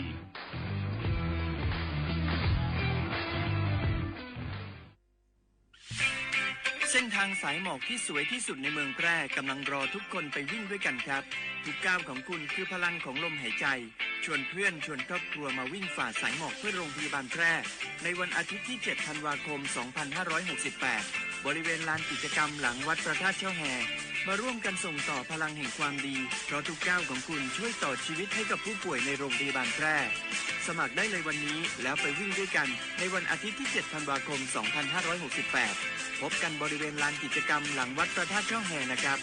เส้นทางสายหมอกที่สวยที่สุดในเมืองแพร่กำลังรอทุกคนไปวิ่งด้วยกันครับ ทุกก้าวของคุณคือพลังของลมหายใจ ชวนเพื่อนชวนครอบครัวมาวิ่งฝ่าสายหมอกเพื่อโรงพยาบาลแพร่ ในวันอาทิตย์ที่ เจ็ด ธันวาคม สองพันห้าร้อยหกสิบแปด บริเวณลานกิจกรรมหลังวัดพระธาตุเจ้าแฮ มาร่วมกันส่งต่อพลังแห่งความดี เพราะทุกก้าวของคุณช่วยต่อชีวิตให้กับผู้ป่วยในโรงพยาบาลแพร่ สมัครได้เลยวันนี้ แล้วไปวิ่งด้วยกัน ในวันอาทิตย์ที่ เจ็ด ธันวาคม สองพันห้าร้อยหกสิบแปด พบกันบริเวณลานกิจกรรมหลังวัดพระธาตุเจ้าแฮนะครับ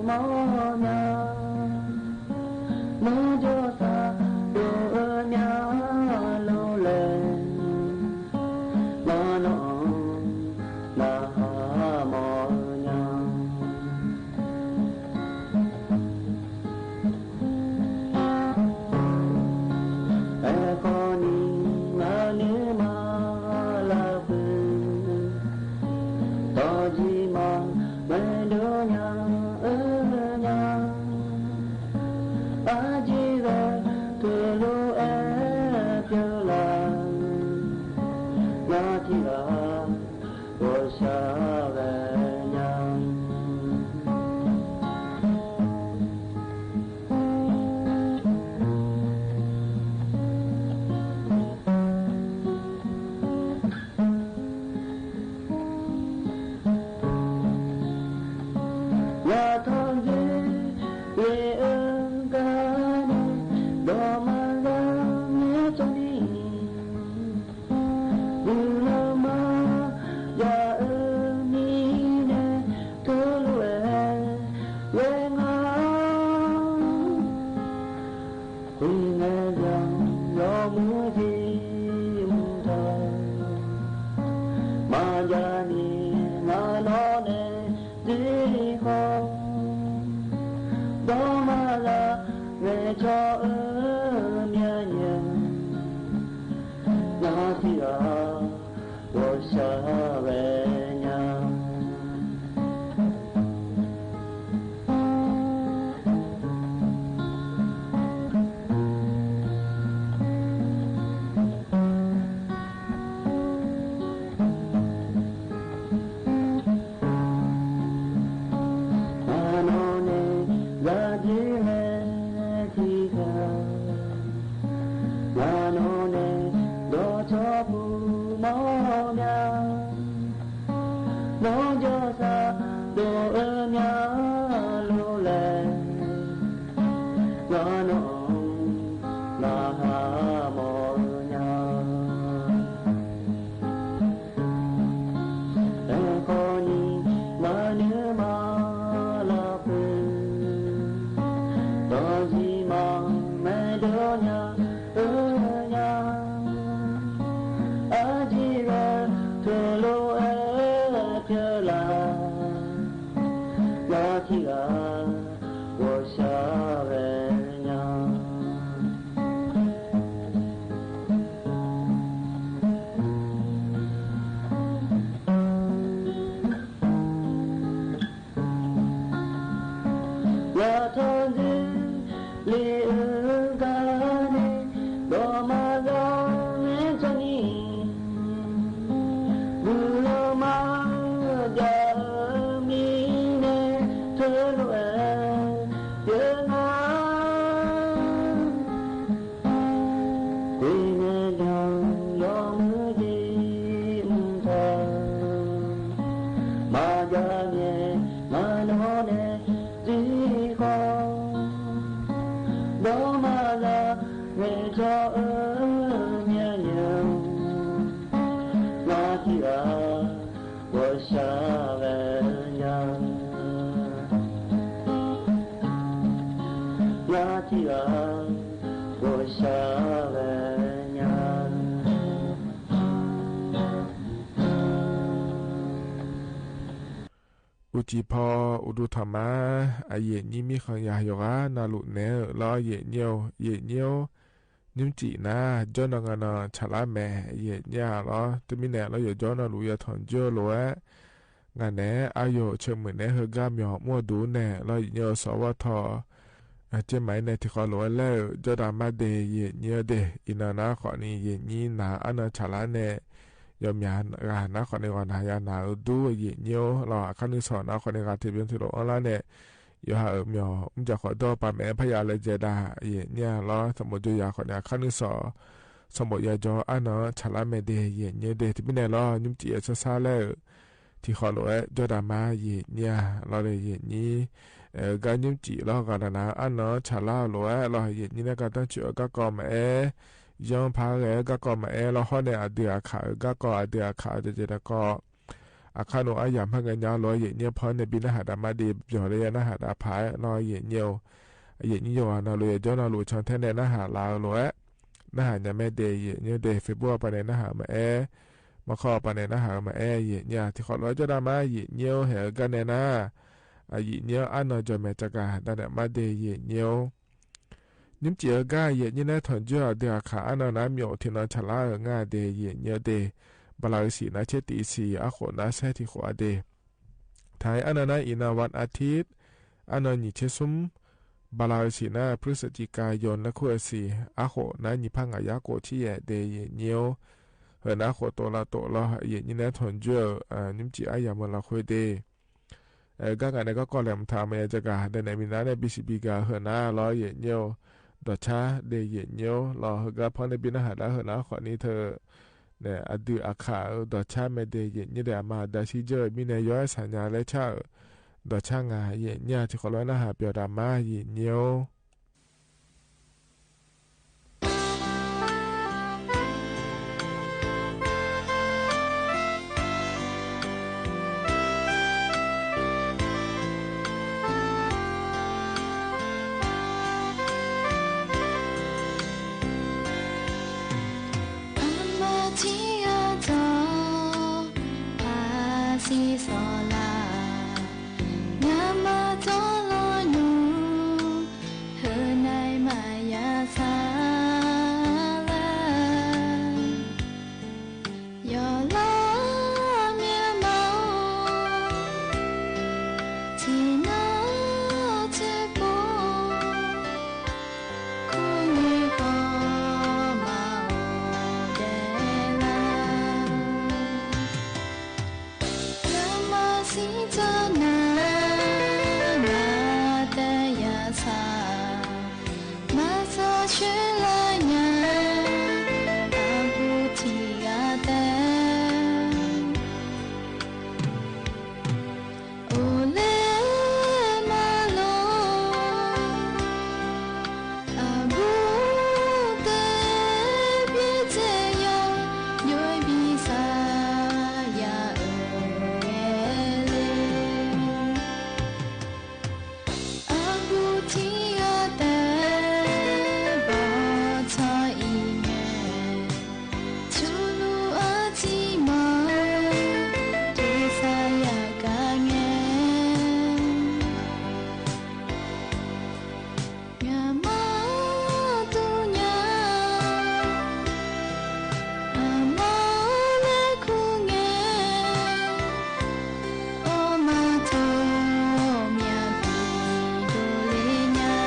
မီၢ်မၠၣ် မီၢ်ကၠီၣ်သး ဒိၣ်အၢမၠၣ်လိၤလဲၣ် မီၢ်နီၢ် နၢ်ဟၢမီၢ်မၠၣ် အဲၣ်ဃီနံၤ မၤနၢၤမၤလၢ်ဖုး တီၢ်ကံမီၢ် မ့ၢ်ဒိၣ်ညါ အၢမၠၣ် အါကံဂၤ တလိၣ်အဲၣ်ပျၢၤလၢ် ယၤထံဂၤ ဂီၤစၢ်ဝဲညါ လၢထီၣ်က့ၤ လ့အၢကါန့ၣ် ဒီးမၤလၢမဲကၠီနံၤ ဘုလၢမါ ယၤအၢမံၤန့ၣ် တလိၣ်အဲၣ် ဝဲငါ ဃုနဲၣ်ယၤ ယီၤမုၢ်ကံမုၢ်ထီၣ် မၤယၤန့ၣ် မၤနီၢ်နဲၣ် တံဃီ ဒီးမၤလၢ မဲကၠီအၢမၠၣ် ယၤထံဂၤ ဂီၤစၢ်ဝဲညါ မၤနီၢ်နဲၣ် ယၤက့ၤလဲၤထံဂၤ မၤနီၢ်နဲၣ် ဒီးကၠီပူၤမီၢ်မၠၣ် မီၢ်ကၠီၣ်သး ဒိၣ်အၢမၠၣ်လိၤလဲၣ် မီၢ်နီၢ် နၢ်ဟၢမီၢ်မၠၣ် အဲၣ်ဃီနံၤ မၤနၢၤမၤလၢ်ဖုး တီၢ်ကံမီၢ် မ့ၢ်ဒိၣ်ညါ အၢညါ အါကံဂၤ တလိၣ်အဲၣ်ပျၢၤလၢ် ယၤထံဂၤ ဂီၤစၢ်ဝဲညါ လၢထီၣ်က့ၤ လ့အၢကါန့ၣ် ဒီးမၤလၢမဲကၠီနံၤ ဘုလၢမါ ယၤအၢမံၤန့ၣ် တလိၣ်အဲၣ် ယဲၢ်ငါ ဃုနဲၣ်ယၤ ယီၤမုၢ်ကံမုၢ်ထီၣ် မၤယၤန့ၣ် မၤနီၢ်နဲၣ် တံဃီ ဒီးမၤလၢ မဲကၠီအၢမၠၣ် ယၤထံဂၤ ဂီၤစၢ်ဝဲညါ ယၤထံဂၤ ဂီၤစၢ်ဝဲညါ အိၣ်ကံဖီ အိၣ်ဒိၣ်ထီၣ်မး အယိာ်ညိမံဃာ်ယၤ ယိၤဂၤ နၤလူၤနဲၣ်လီၤ ယိာ်ညိ ယိာ်ညိ နံၣ်စံၣ်နၤ ကၠီနီၢ်ဂၤနီၢ် ဆၣ်လါမဲာ် ယိာ်ညိလီၤ တမံၤနဲၣ်လီၤ ယိၤကၠီနီၢ်လူၤ ယိၤထီၣ်ကၠိလိၤဝဲ ဂၤနဲၣ် အယိာ်ဆိမိၣ်နဲၣ် ဟၢဂၤမၠီၤ မူဒူနဲၣ်လီၤ ယိာ်ညိ စီၤဝီထီၣ် ကၠ့မၤအံၤနဲၣ် ထံၣ်ဃီလိၤဝဲလဲၣ် ကၠီတၢ်မါဒ့ ယိာ်ညိဒ့ အံၤနၤနၤဃီန့ၣ် ယိာ်ညိနၤ အါနီၢ်ဆၣ်လါနဲၣ် ယီၤမၠးဂၤနၤဃီန့ၣ် ဂီၤနၤယၤနၤအဒူ ယိာ်ညိလီၤ အခါနုၢ်စီၤနၤဃီန့ၣ် ဂၤတ့ဘျီထံၣ်လိာ်အီၤလါနဲၣ် ယိၤဟၣ်အၢမၠီၤ မုၢ်ကၠီၣ်ဃီဒီးပာ်မဲာ်ဖးယၤလၢယဲဒၣ် ယိာ်ညိလီၤ စီၤမိၣ်ကၠိယၤဃီန့ၣ် အခါနုၢ်စီၤ စီၤမိၣ်ယၤကၠီ အါနီၢ်ဆၣ်လါမဲာ်ဒ့ ယိာ်ညိဒ့ တမံၤနဲၣ်လီၤ နံၣ်စံၣ်အဆါဆါလဲၣ် ထံၣ်ဃီလိၤဝဲ ကၠီတၢ်မါ ယိာ်ညိလီၤ ယိာ်ညိ ဂၤနံၣ်စံၣ်လီၤ ဂၤနၤနၤ အါနီၢ်ဆၣ်လါလိၤဝဲလီၤ ယိာ်ညိန့ၣ် ကတၢၢ်ဆူၣ်အဂၤကီမးအဲၣ် ယီၤဖးဂဲၤအဂၤကီမးအဲၣ်လီၤ ဟီန့ၣ် အဒုးအခးအဂၤကီ အဒုးအခးအဂၤကီ အခါနူအါယၢ်မး ကညီလို ယဲၢ်ညိုပီၢ်န့ၣ် ဘံၣ်နၢ်ဟးဒၣ်မါဒ့ ပယီၤလၢယဲၢ်နၢ်ဟးဒၣ်ဖးလီၤ ယဲၢ်ညို ယဲၢ်ညိုယွၤနီၢ်လူၤ ယဲၢ်ညိုနီၢ်လူၤ ဆီထဲန့ၣ် နၢ်ဟးလၢအလိၤဝဲ နၢ်ဟးညါမဲဒ့ ယဲၢ်ညိုဒ့ Facebook ပၤန့ၣ် နၢ်ဟးမအဲ မီခီပၤန့ၣ် နၢ်ဟးမအဲ ယဲၢ်ညို ထံၣ်ဃီၤလီၤ ကၠီဒါမါ ယဲၢ်ညို ဟဲအဂၤန့ၣ်နၤ အယဲၢ်ညို အါနီၢ် ကၠီၣ်မဲာ် ကၠီၣ်ကၤ ဒၣ်နဲၣ်မါဒ့ ယဲၢ်ညို နံၣ်စံၣ်အဂၤ ယဲၢ်ညိုနဲ ထွန်ယွဲၢ် ဒုးအခး အါနီၢ်နၤ မၠိၣ်ထံနီၢ် ဆၣ်လါအၢ ငါဒ့ ယဲၢ်ညိုဒ့ ဘၤလၢစံၣ် နါဆ့တံၣ်စံၣ် အဃိးနၤ ဆဲးထံၣ်ဃိးအဒ့ ထၢၣ် အါနီၢ်နၤ အံၤနၤ ဝၼ်းအထံး အါနီၢ် နံၣ်ဆံဆူ ဘၤလၢစံၣ်နၤ พฤศจิกายน နါခူၣ်အစံၣ် အဃိးနၤ နံၣ်ဖးငါးရာ်ကိးဆံယဲၢ်ဒ့ ယဲၢ်ညို ဟဲနၤ အဃိးတိၢ်လီၤတိၢ်လီၤ ယဲၢ်ညိုနဲ ထွန်ယွဲၢ် နံၣ်စံၣ်အါယၢ်မးလီၤဃုာ်ဒ့ အဂၤဂၤန့ၣ် ကီၢ်ကီၢ်လဲၣ် မထါမယၤကၤ ဒ်န့ၣ် မ့ၢ်နၤန့ၣ် ဘံၣ်စံၣ်ဘံၣ်ကၤ ဟဲနၤလီၤ ယဲၢ်ညို ဒီးဆါဒ့ ယဲၢ်ညိုလီၤ ဟဲဂၤဖီန့ၣ် ဘံၣ်နၢ်ဟးဒၣ် ဟဲနၤ အဃိးနံၤထၢၣ် န့ၣ် အဒုးအခး ဒီးဆါမဲဒ့ ယဲၢ်ညိုဒ့ အမၤဒၣ်စံယဲၢ် မံၤန့ၣ် ယွၤအဲၣ်ဆၣ်ညါလၢဆါဧၢ ဒီးဆါငါ ယဲၢ်ညို ထံၣ်ဃီၤလီၤ နၢ်ဟးပၠီၤဒၣ်မါ ယဲၢ်ညို အမၤထံအသီၣ် ဖးစံစီၤလါ ညါမၤတီလီၤညိ ဟဲနၤမၤယၤဆါ ယီၤလီၤမ့ၢ်မၤ ထံနီၢ်ထံပိ ခိၣ်နၢ်ဃီမၤအိၣ်ဒဲးလၢ လၢမၤစံတနၤ မၤတယာ်ဆၣ် မၤစီဆှံလၢညါ အဘူးထံဂၤတဲ အိၣ်လၢမၤလိ အဘူးတဲဘျ့ၣ်စဲယီၤ ယွဲၢ်ဘံၣ်စၢ်ယၤ အၢ ဂဲၤလၢ အဘူးထံအတဲ ဘီထီၣ်အံၤမဲ ထူလူအီထံမီၢ် ဒ့ဆါယၤကါငဲ ငါမၤတူၢ်ညါ အမၤလၢခိၣ်ငဲ အိၣ်မၤထိၣ်မၠၣ်ပံၤဒိၣ်လၢညါ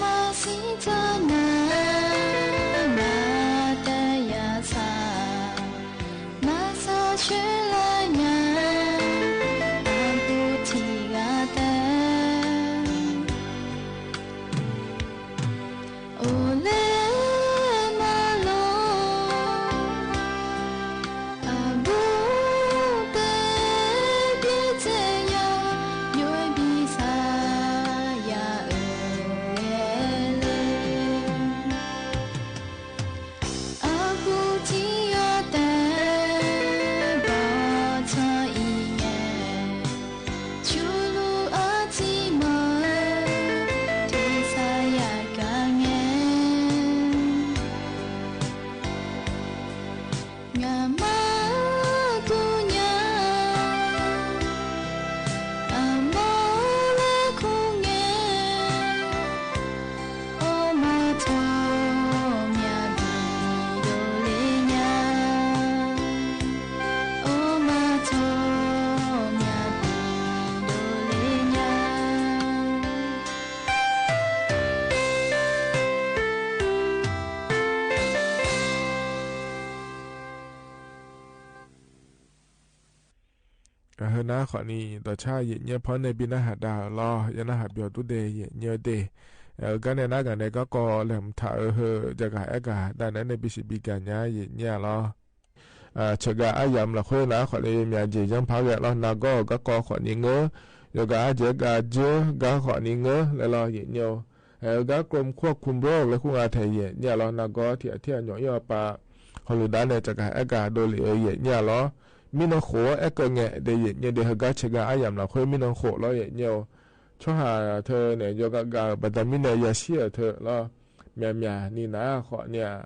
မၤစံတနၤ မၤတယာ်ဆၣ် မၤစီဆှံလၢညါ အဘူးထံဂၤတဲ အိၣ်လၢမၤလိ အဘူးတဲဘျ့ၣ်စဲယီၤ ယွဲၢ်ဘံၣ်စၢ်ယၤ အၢ ဂဲၤလၢ အဘူးထံအတဲ ဘီထီၣ်အံၤမဲ ထူလူအီထံမီၢ် ဒ့ဆါယၤကါငဲ ငါမၤတူၢ်ညါ အမၤလၢခိၣ်ငဲ အိၣ်မၤထိၣ်မၠၣ်ပံၤဒိၣ်လၢညါ အိၣ်မၤထိၣ်မၠၣ်ပံၤဒိၣ်လၢညါ အဟဲနၤ ခီးနံၤ ဒီးဆါ ယဲၢ်ညိုပီၢ်န့ၣ် ဘံၣ်နၢ်ဟးဒၣ်လီၤ ယဲၢ်နၢ်ဟးပၠီၤဒူဒ့ ယဲၢ်ညိုဒ့ အဲ ကါန့ၣ် နာ်က့ၢ်န့ၣ် ကါကီၢ်လဲၤမုာ်ထၢၣ် အဲ ဟဲ ကၠၢ်ကၣ်အဲၣ်ကၣ် ဒၣ်နဲန့ၣ် ဘံၣ်စံၣ်ဘံၣ်ကၣ်ညါ ယံာ်ညါလီၤ. အဲ ဆၢကၣ်အါယၢမ်ၣ်လီၤဃိ နာ်က့ၢ်ဃိးန့ၣ် ယမၠးစ့ၢ်ယင်းဖးဂ့ၤလီၤ နာ်က့ၢ် ကါကီၢ်ဃိးနံၤငၢ ယိၤကၣ်အါကၠဲကၣ်ကၠၢ ကါဃိးနံၤငၢ လဲၤလီၤ ယံာ်ညါ အဲ ကါကရူမ်ခွဲးခွုမ်ရိလဲၤဃုငါထဲ ယံာ်ညါလီၤ နာ်က့ၢ် ထံၣ်အထံၣ်အညီၣ်အီပၤ ဟီၣ်လူၢ်ဒၣ်နဲၣ် ကၠၢ်ကၣ်အဲၣ်ကၣ်ဒိၣ်လံ ယံာ်ညါလီၤ. မံနီၢ်ဃိး အဲၣ်ကၢၣ်ငဲၣ်ဒဲး ယံာ်ညါဒဲး ဟဲကါဆၢကၣ်အါယၢမ်ၣ်လီၤဃိ မံနီၢ်ဃိးလီၤ ယံာ်ညါ ဆီဟၣ်ထၢၣ်န့ၣ် ယိၤကၣ်ကၣ် ဘၣ်တၢ်မံန့ၣ် ယၤဆံအၢၣ်ထၢၣ်လီၤ. မၠးမၠးနံၤ နာ်က့ၢ်ဃိးန့ၣ်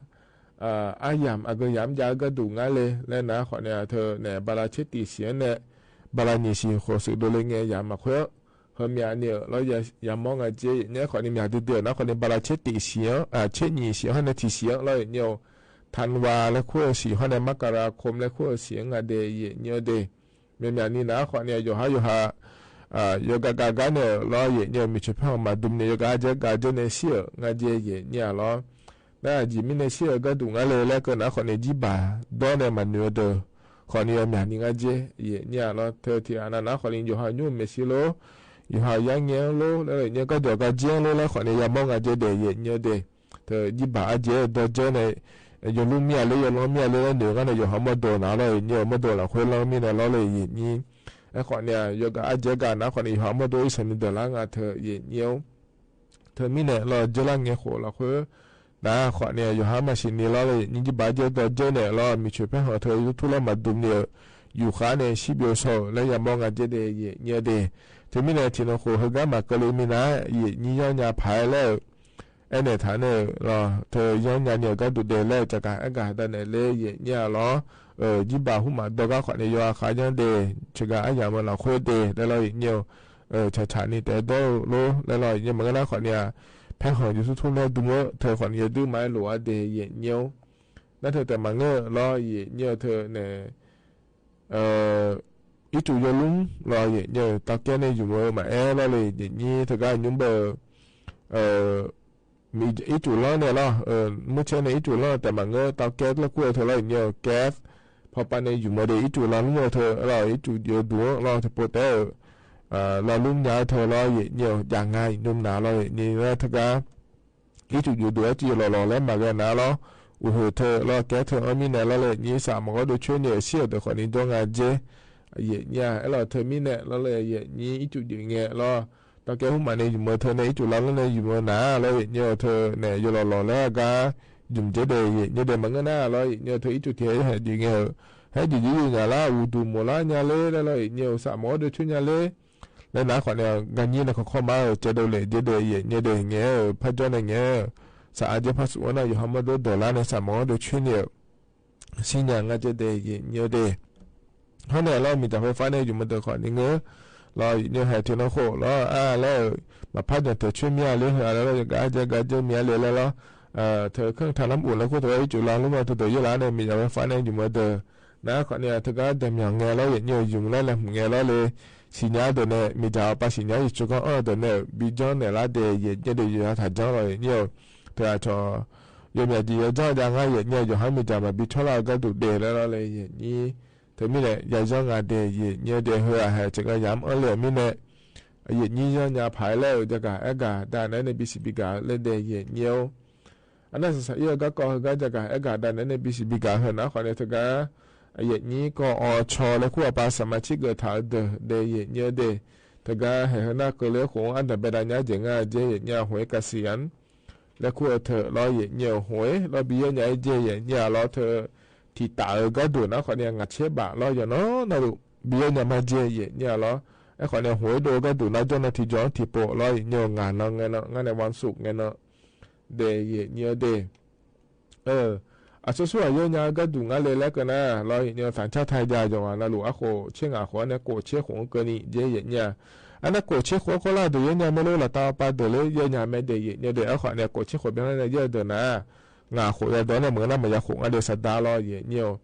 အါယၢမ်ၣ် အကၢၣ်ယၢမ်ၣ် ယၤကၢၣ်ဒိၣ်ငါလဲၣ် လဲၣ် နာ်က့ၢ်ဃိးန့ၣ် ထၢၣ်န့ၣ် ဘၣ်လၢဆံတံၢ်ဆံၣ်န့ၣ် ဘၣ်လၢနံၣ်ဆံဃိးစုဒိၣ်လၢငဲၢ်ယၢမ်ၣ်မၤခွဲး ဟဲမၠးနံၤလီၤ ယၤမီငါကၠဲ ယံာ်ညါ ဃိးနံၤမၠးဒုဒု နာ်က့ၢ်ဃိးန့ၣ် ဘၣ်လၢဆံတံၢ်ဆံၣ် ဆံနံၣ်ဆံၣ် ဟဲန့ၣ်ထံၣ်ဆံၣ်လီၤ ယံာ်ညါ ထၣ်နဝၣ်လဲၤခွဲးဆံၣ် ဟဲန့ၣ် မကရၤ ခုမ်လဲၤခွဲးဆံၣ် ငါဒဲး ယံာ်ညါဒဲး မၠးမၠးနံၤ နာ်က့ၢ်ဃိးန့ၣ် ယိၤဟၣ်ယိၤဟၣ် ယိၤကၣ်ကၣ်ဂၤန့ၣ်လီၤ ယံာ်ညါ မုၢ်ဆ့ၣ်ဖဲဟီၣ်မၤဒုးန့ၣ် ယိၤကၣ်အါကၠဲကၣ်ကၠၢန့ၣ် ဆံအၢၣ် ငါကၠဲ ယံာ်ညါလီၤ. နာ်က့ၢ်မံန့ၣ် ဆံအၢၣ်ကၢၣ်ဒိၣ်ငါလဲၣ် လဲၣ်ကၢၣ် နာ်က့ၢ်ဃိးန့ၣ် ဒ်ဘၣ်ဒီးန့ၣ် မၤနုၤအဒၢး ဃိးနံၤ ယၤမၠးနံၤ ငါကၠဲ ယံာ်ညါလီၤ ထၢၣ်ထံၣ်အနၢ် နာ်က့ၢ်ဃိးန့ၣ် ယိၤဟၣ်ညိမဲာ်ဆံလိၤ ယိၤဟၣ်ယါငဲလိၤ လဲၣ် ယံာ်ညါ ကၢၣ်ဒိၣ်ကၢၣ်ကၠၢလိၤ လဲၣ် ဃိးနံၤ ယၤမီငါကၠဲဒဲး ယံာ်ညါဒဲး ထၢၣ်ဒ်ဘၣ်အါကၠဲဒီကၠၢန့ၣ် ယိၤလူမံအလၢ ယိၤလီမံအလၢ လၢနုာ်ဂၤန့ၣ် ယိၤဟၣ်မီဒိၣ်နၤလီၤ ယံာ်ညါ မီဒိၣ်လီၤဃိလီမံန့ၣ်လီၤလၢ ယံာ်ညါ အဲ ဃိးနံၤ ယိၤကၣ်အါကၠဲကၣ် နာ်က့ၢ်ဃိးန့ၣ် ယိၤဟၣ်မီဒိၣ်အံၤ ဆၢမံၤဒၢးလၢငါထၢၣ် ယံာ်ညါ ထၢၣ်မံန့ၣ်လီၤ ကၠၢလၢငဲၢ်ဃိးလီၤဃိ နာ်က့ၢ်ဃိးန့ၣ် ယိၤဟၣ်မၤဆံနံၤလီၤ လၢယံာ်ညါ ဒ်ဘၣ်ကၠဲဒီကၠၢန့ၣ်လီၤ မုၢ်ဆ့ၣ်ဖဲဟီၣ်ထၢၣ် ယိၤထူလီၤမၤဒုးန့ၣ် ယူၤဃါန့ၣ် ဆံဘျီစီ လၢ ယၤမီငါကၠဲဒဲး ယံာ်ညါဒဲး ထၢၣ်မံန့ၣ် ထံၣ်နီၢ်ဃိး ဟဲကါမၤကၢၢ်လၢမံနၤ ယံာ်ညါ ယီညါဖးလဲၣ် အဲၣ်နဲၣ်ထၣ်န့ၣ်လီၤ ထၢၣ်ယီညါန့ၣ် ကၢၣ်ဒိၣ်ဒဲး လဲၣ် ကၠၢကၣ်အဲၣ်ကၣ်ဒၣ်နဲၣ်လၢ ယံာ်ညါလီၤ ဒ်ဘၣ်ဟူမၤဒီး ကၣ်ဃိးနံၤ ယိၤဟၣ်ဃးညါဒဲး ဆၢကၣ်အါယၢမ်ၣ်မၤလီၤဃိဒဲး လဲၣ်လီၤ ယံာ်ညါ ဆၣ်ဆၣ်နံၤတဲဒီလိၤ လဲၣ်လီၤ ယံာ်ညါ မ့ၢ်ကနၣ်ဃိးနံၤ ဖဲဟီၣ်ယိၤထူထူလၢဒုးမၢ ထၢၣ်ဃိးနံၤ ယဒုးမၤလိာ်အါဒဲး ယံာ်ညါ နာ်က့ၢ်ထၢၣ်တၢ်မၤငၢၢ်လီၤ ယံာ်ညါ ထၢၣ်န့ၣ် အံၣ်တူၣ်ယိၤလူလီၤ ယံာ်ညါ တၢ်ကဲန့ၣ် ယုၢ်မၢမၤအဲၣ်လီၤလၢ ယံာ်ညါ တဂၤညိဘၢ မ့ၢ်အံၣ်တူၣ်လီၤန့ၣ်လီၤ မုၢ်ဆ့ၣ်န့ၣ် အံၣ်တူၣ်လီၤ တၢ်မၤငၢၢ် တၢ်ကဲလၢကွံာ်ထၢၣ်လီၤ ယံာ်ညါ ကဲ ဖီပာ်န့ၣ် ယုၢ်မၢဒဲး အံၣ်တူၣ်လီၤလူလီၤထၢၣ်လီၤ အံၣ်တူၣ်ယိၤဒိၣ်လီၤ တပိတဲ လီၤလူညါထၢၣ်လီၤ ယံာ်ညါ ယၤငါ ယုၢ်မၢနၤလီၤ ယံာ်ညါ တဂၤ အံၣ်တူၣ်ယိၤဒိၣ် အဲၣ်ကၠံယိၤလီၤလီၤ လဲၤမၤဂ့ၤနၤလီၤ အိၣ်ဟၢၣ်ထၢၣ်လီၤ ကဲထၢၣ်အီၤမံန့ၣ်လီၤ လၢယံာ်ညါ စးမီၤကီဒိးဆွ့န့ၣ် ဆံအၢၣ်ဒဲး ဃိးနံၤ ဒီးငါကၠဲ ယံာ်ညါ အဲၣ်လီၤထၢၣ်မံန့ၣ်လီၤလၢ ယံာ်ညါ အံၣ်တူၣ်ယုၢ်ငဲလီၤ တၢ်ကဲဟူမၤန့ၣ် ယုၢ်မၢထၢၣ်န့ၣ် အံၣ်တူၣ်လီၤလီၤန့ၣ် ယုၢ်မၢနၤလီၤ ယံာ်ညါ ထၢၣ်န့ၣ် ယိၤလီၤလီၤလၢအဂၤ ယုၢ်မၢကၠဲဒဲး ယံာ်ညါဒဲး မၤငၢၢ်နၤလီၤ ယံာ်ညါ ထၢၣ်အံၣ်တူၣ်ထံၣ်ဟဲဒုးငဲ ဟဲဒုးယုၢ်ယုၢ်ညါလၢ အူဒူၣ်မိၢ်လၢညါလၢ လဲၣ်လီၤ ယံာ်ညါ စးမီၤကီဒိးဆွ့ညါလၢ လၢနာ်က့ၢ်ဃိးနံၤ ဂၤညါန့ၣ် ခီခီမၤအၢၣ် ကၠဲဒိးလဲၣ် ကၠဲဒဲး ယံာ်ညါဒဲး ငဲ ဖးကၠီန့ၣ် ငဲ စးအါကၠဲဖးစူၣ်ဝဲနၤ ယိၤဟၣ်မီဒိၣ်ဒီးလါန့ၣ် စးမီၤကီဒိးဆွ့န့ၣ် ဆံညါ ငါကၠဲဒဲး ယံာ်ညါဒဲး ဟီန့ၣ်လီၤ မ့ၢ်တၢ်ဖဲဖးန့ၣ် ယုၢ်မၢတၢၣ်ဃိးနံၤငၢ လီၤ ယံာ်ညါ ဟဲထံၣ်နီၢ်ဃိးလီၤ အါလဲၣ် မၤဖးဒိၣ်ထၢၣ်ဆွ့မံအါလၢ ဟဲလီၤ ယကၣ်ကၠဲကၠၢမံအါလၢလဲၣ်လီၤ ထၢၣ် ခၢၣ်ထၢၣ်လၢမ့ၣ်အူၣ်လၢခိၣ်သဝဲ အံၣ်တူၣ်လီၤလူမၢ ထၢၣ်ဒိၣ်ယဲၢ်လါန့ၣ် မ့ၢ်တၢ်ဖဲဖးန့ၣ် ယုၢ်မၢဒၢး နာ်က့ၢ်ဃိးနံၤ တဂၤဒဲးမၠီၤငဲလီၤ ယံာ်ညါ ယုၢ်မၢလၢလဲၤမုၢ်ငဲလီၤလၢ ဆံညါဒၢးန့ၣ် မ့ၢ်တၢ်အီၤပာ်ဆံညါ ယဆိကမိၣ်အီၤဒၢးန့ၣ် ဘံၣ်ကၠီန့ၣ်လါဒဲး ယံာ်ညါ ဒဲး ယိၤဟၣ်ထၢၣ်ကၠီလီၤ ယံာ်ညါ ထၢၣ်အဆီ ယိၤမၠးကၠံယဲၢ်ကၠီ ယၤငါ ယံာ်ညါ ယိၤဟၣ်မ့ၢ်တၢ်မၤဘံၣ်ဆီလီၤ အကၢၣ်ဒိၣ်ဒဲး လဲၣ်လီၤလၢ ယံာ်ညါ ထၢၣ်မံန့ၣ် ယၤယီငါဒဲး ယံာ်ညါဒဲး ဟဲအဟဲ စ့ၢ်ကီးယၤမၢအၢၣ်လၢမံန့ၣ် ယံာ်ညါ ယီညါဖးလဲၣ် ကၠၢကၣ်အဲၣ်ကၣ်ဒၣ်နဲန့ၣ် ဘံၣ်စံၣ်ဘံၣ်ကၣ်လၢဒဲး ယံာ်ညါ အနၢ်ဆံးဆံး ယဲၢ်ကၠၢကီၢ် ဟဲကၠၢကၣ်အဲၣ်ကၣ်ဒၣ်နဲန့ၣ် ဘံၣ်စံၣ်ဘံၣ်ကၣ် ဟဲနာ်က့ၢ်ဃိးနံၤ တဂၤ ယံာ်ညါ ကီၢ်အီၤဆီလၢ ခူၣ်အပၢ် စမၤဆံၣ်ကၢၢ်ထၢၣ်ဒၢး ဒဲး ယံာ်ညါဒဲး တဂၤ ဟဲဟဲနၢ်ကၢၢ်လၢဃိာ် အါတၢ်ဘဲဒၣ်ညါ ယံာ်ညါ ယံာ်ညါ ဟူးကစံယၣ် လၢခူၣ်အထၢၣ်လီၤ ယံာ်ညါ ဟူးလီၤ ဘံၣ်ယီၢ်ညါ ယဲၢ် ယံာ်ညါလီၤ ထၢၣ်ထံၣ်တၢ်အၢကၢၣ်ဒိၣ် နာ်က့ၢ်ဃိးနံၤ ငါဆဲးဘၣ်လီၤ ယနီၢ်နီၢ်ဒိၣ် ဘံၣ်ယီၢ်ညါမး ယဲၢ် ယံာ်ညါလီၤ အဲၣ်ဃိးနံၤ ဟူးဒိၣ်ကၢၣ်ဒိၣ် နၢ်ကၠီနၢ်ထံကၠီထံၣ်ပိာ်လီၤ ယံာ်ညါ ငါနီၢ်ငဲနီၢ် ငါန့ၣ် ဝၣ်သုၣ် ငဲနီၢ် ဒဲး ယံာ်ညါဒဲး အဆိဆိ ယီၢ်ညါကၢၣ်ဒိၣ်ငါလၢလဲၣ်ကနၤ လီၤ ယံာ်ညါ သၣ်ဆၣ်ထၢၣ်ယၤ ယွၤနၤလူၤ အဃိာ်ဆ့ငၣ်ဃိးန့ၣ် ကိးဆ့ဃိးကၢၢ်နံၤ ယဲၢ် ယံာ်ညါ အနၢ်ကိးဆ့ဃိးကီးလၢဒိၣ် ယံာ်ညါ မ့ၢ်လၢလီၤတၢ်ပာ်ဒိၣ်လၢ ယံာ်ညါ မ့ၢ်ဒဲး ယံာ်ညါဒဲး အဲၣ်ဃိးနံၤ ကိးဆ့ဃိးဘျီလၢန့ၣ် ယဲၢ်ဒၢးနၤ ငါဃိာ်ယၤဒီးန့ၣ် မ့ၢ်ကနၣ်မး ယဃိာ်ငါဒဲး စဒါလီၤ ယံာ်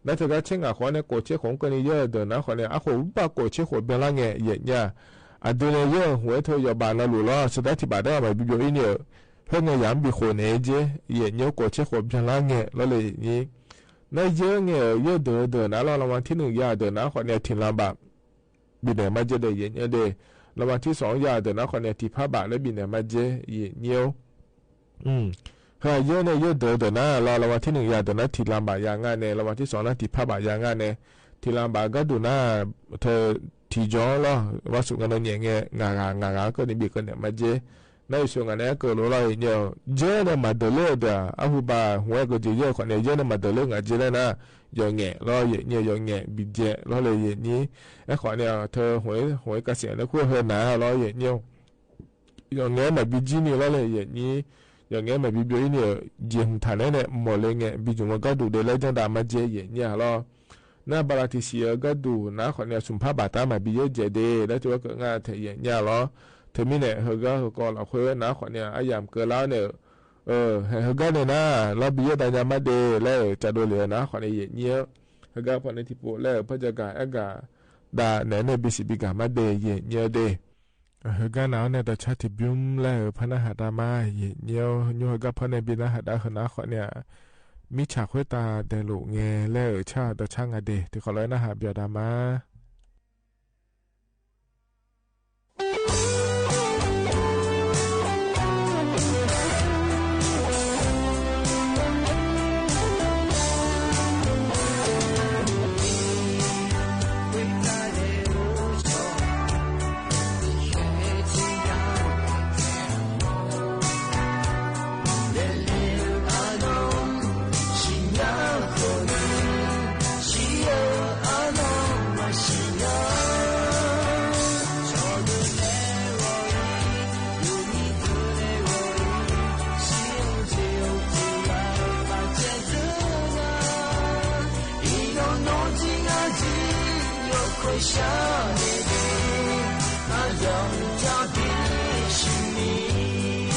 ညါ နၢ်တဂၤ ဆ့ငၣ်ဃိးန့ၣ် ကိးဆ့ဃိးကၢၢ်နံၤ ယဲၢ်ဒၢးနၤ ဃိးနံၤ အဃိာ်ဘၣ်ကိးဆ့ဃိးဘျီလၢငဲၢ် ယံာ်ညါ အဒိန့ၣ် ယဲၢ်ဟူးထၢၣ် ယီၣ်ဘၣ်နၤလူၤလီၤ စဒါထံၣ်ဘၣ်ဒၣ်မး ဘံၣ်ဘံၣ်အံၤန့ၣ် ဖဲန့ၣ်ယၤမ့ၢ်ဘံၣ်ဃိာ်န့ၣ် ယဲၢ် ယံာ်ညါ ကိးဆ့ဃိးဘျီလၢငဲၢ်လီၤလၢ ယံာ်ညါ နၢ်ယဲၢ်ငဲၢ်ဧၢ ယဲၢ်ဒၢးဒၢးနၤလီၤ လီၤမး ထံၣ်နုာ်ယၤဒၢးနၤ ဃိးနံၤ ထံၣ်လီၤဘၣ် ဘံၣ်န့ၣ်မး ယဲၢ်ဒဲး ယံာ်ညါဒဲး လဝ်တံၣ်သွင်ယၤဒၢးနၤ ခွက်န့ၣ် ထံၣ်ဖးဘၣ်လၢဘံၣ်နဲၣ်မၤကၠ့ ယံာ်ညိ อืม ဟဲယဲၢ်န့ၣ် ယဲၢ်ဒၢးဒၢးနၤ လီၤ လဝ်တံၣ်နုၣ်ယၤဒၢးနၤ ထံၣ်လၣ်ဘၣ်ယၤငါန့ၣ် လဝ်တံၣ်သွင်နၤ ထံၣ်ဖးဘၣ်ယၤငါန့ၣ် ထံၣ်လၣ်ဘၣ်ကါဒိၣ်နၤ ထၢၣ်ထံၣ်ကၠီလီၤ ဝါသူၣ်ဂၤနီၣ်ညဲၣ်ငဲ ငါဂၤ ငါဂၤ ကၢၣ်န့ၣ်ဘံၣ်ကၢၣ်နဲၣ်မၤကၠ့ နၢ်အံၣ်စူၣ်ဂၤန့ၣ် ကၢၣ်လိာ်လီၤ ယံာ်ညိ ယဲၢ်န့ၣ် မၤဒၢးလၢဒၢး အဟူဘၣ် ဟူဝဲကၠ့ယဲၢ်ခွက်န့ၣ် ယဲၢ်န့ၣ် မၤဒၢးလၢငါကၠ့လဲၣ်နၤ ယီၢ်ငဲၣ်လီၤ ယံာ်ညိ ယီၢ်ငဲၣ် ဘံၣ်ကၠ့လီၤလၢယံာ်ညိ အဲခွက်န့ၣ် ထၢၣ်ဟူဝဲ ဟူဝဲကစံၣ်န့ၣ် ခိၣ်ဟဲနၤလီၤ ယံာ်ညိ ယီၢ်ငဲၣ်မၤဘံၣ်ကၠံန့ၣ်လီၤလၢယံာ်ညိ ယီၢ်ငဲၣ်မၤဘံၣ်ဘျီအံၤန့ၣ် ယံာ်ဟူးထၣ်နဲၣ်န့ၣ် မိၢ်လၢငဲၣ် ဘံၣ်ကၠိမၤကါဒိၣ်ဒဲးလၢ ကၠီၣ်ဒၣ်မၤကၠ့ ယံာ်ညိလီၤ နၢ်ဘၣ်လၢထံၣ်ဆံးအကါဒိၣ်နၤ ခွက်န့ၣ် သူၣ်ဖးဘၣ်တၢ်မၤဘံၣ်ယဲၢ်ကၠ့ဒဲး လၢတဝဲကငါထဲယံာ်ညိလီၤ ထၢၣ်မံၤန့ၣ် ဟဲဂၤဟဲကီးလီၤ ခွဲးနၤ ခွက်န့ၣ် အယၤမ်ကၢလၢန့ၣ် အၢ ဟဲဂၤန့ၣ်နၤ လီၤဘံၣ်ယဲၢ်တၢ်ညါမၤဒဲး လၢကၠီၣ်ဒိၣ်လံနၤ ခွက်န့ၣ် ယံာ်ညိ ဟဲဂၤဖီန့ၣ်ထံၣ်ပိာ်လၢ ပၢ်ယၤဂၤအဲၣ်ဂၤ ဒၣ်နဲၣ်န့ၣ် ဘံၣ်စံးဘံၣ်ကၣ်မၤဒဲး ယံာ်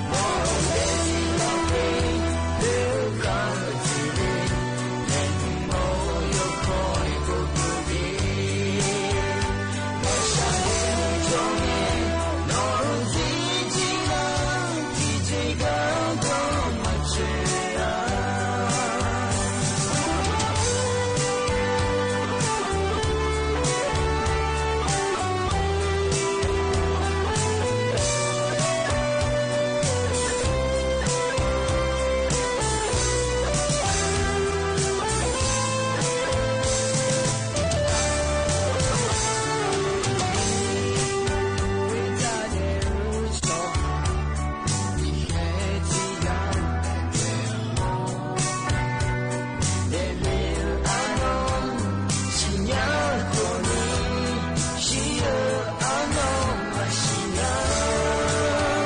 ညိဒဲး ဟဲဂၤနၤန့ၣ်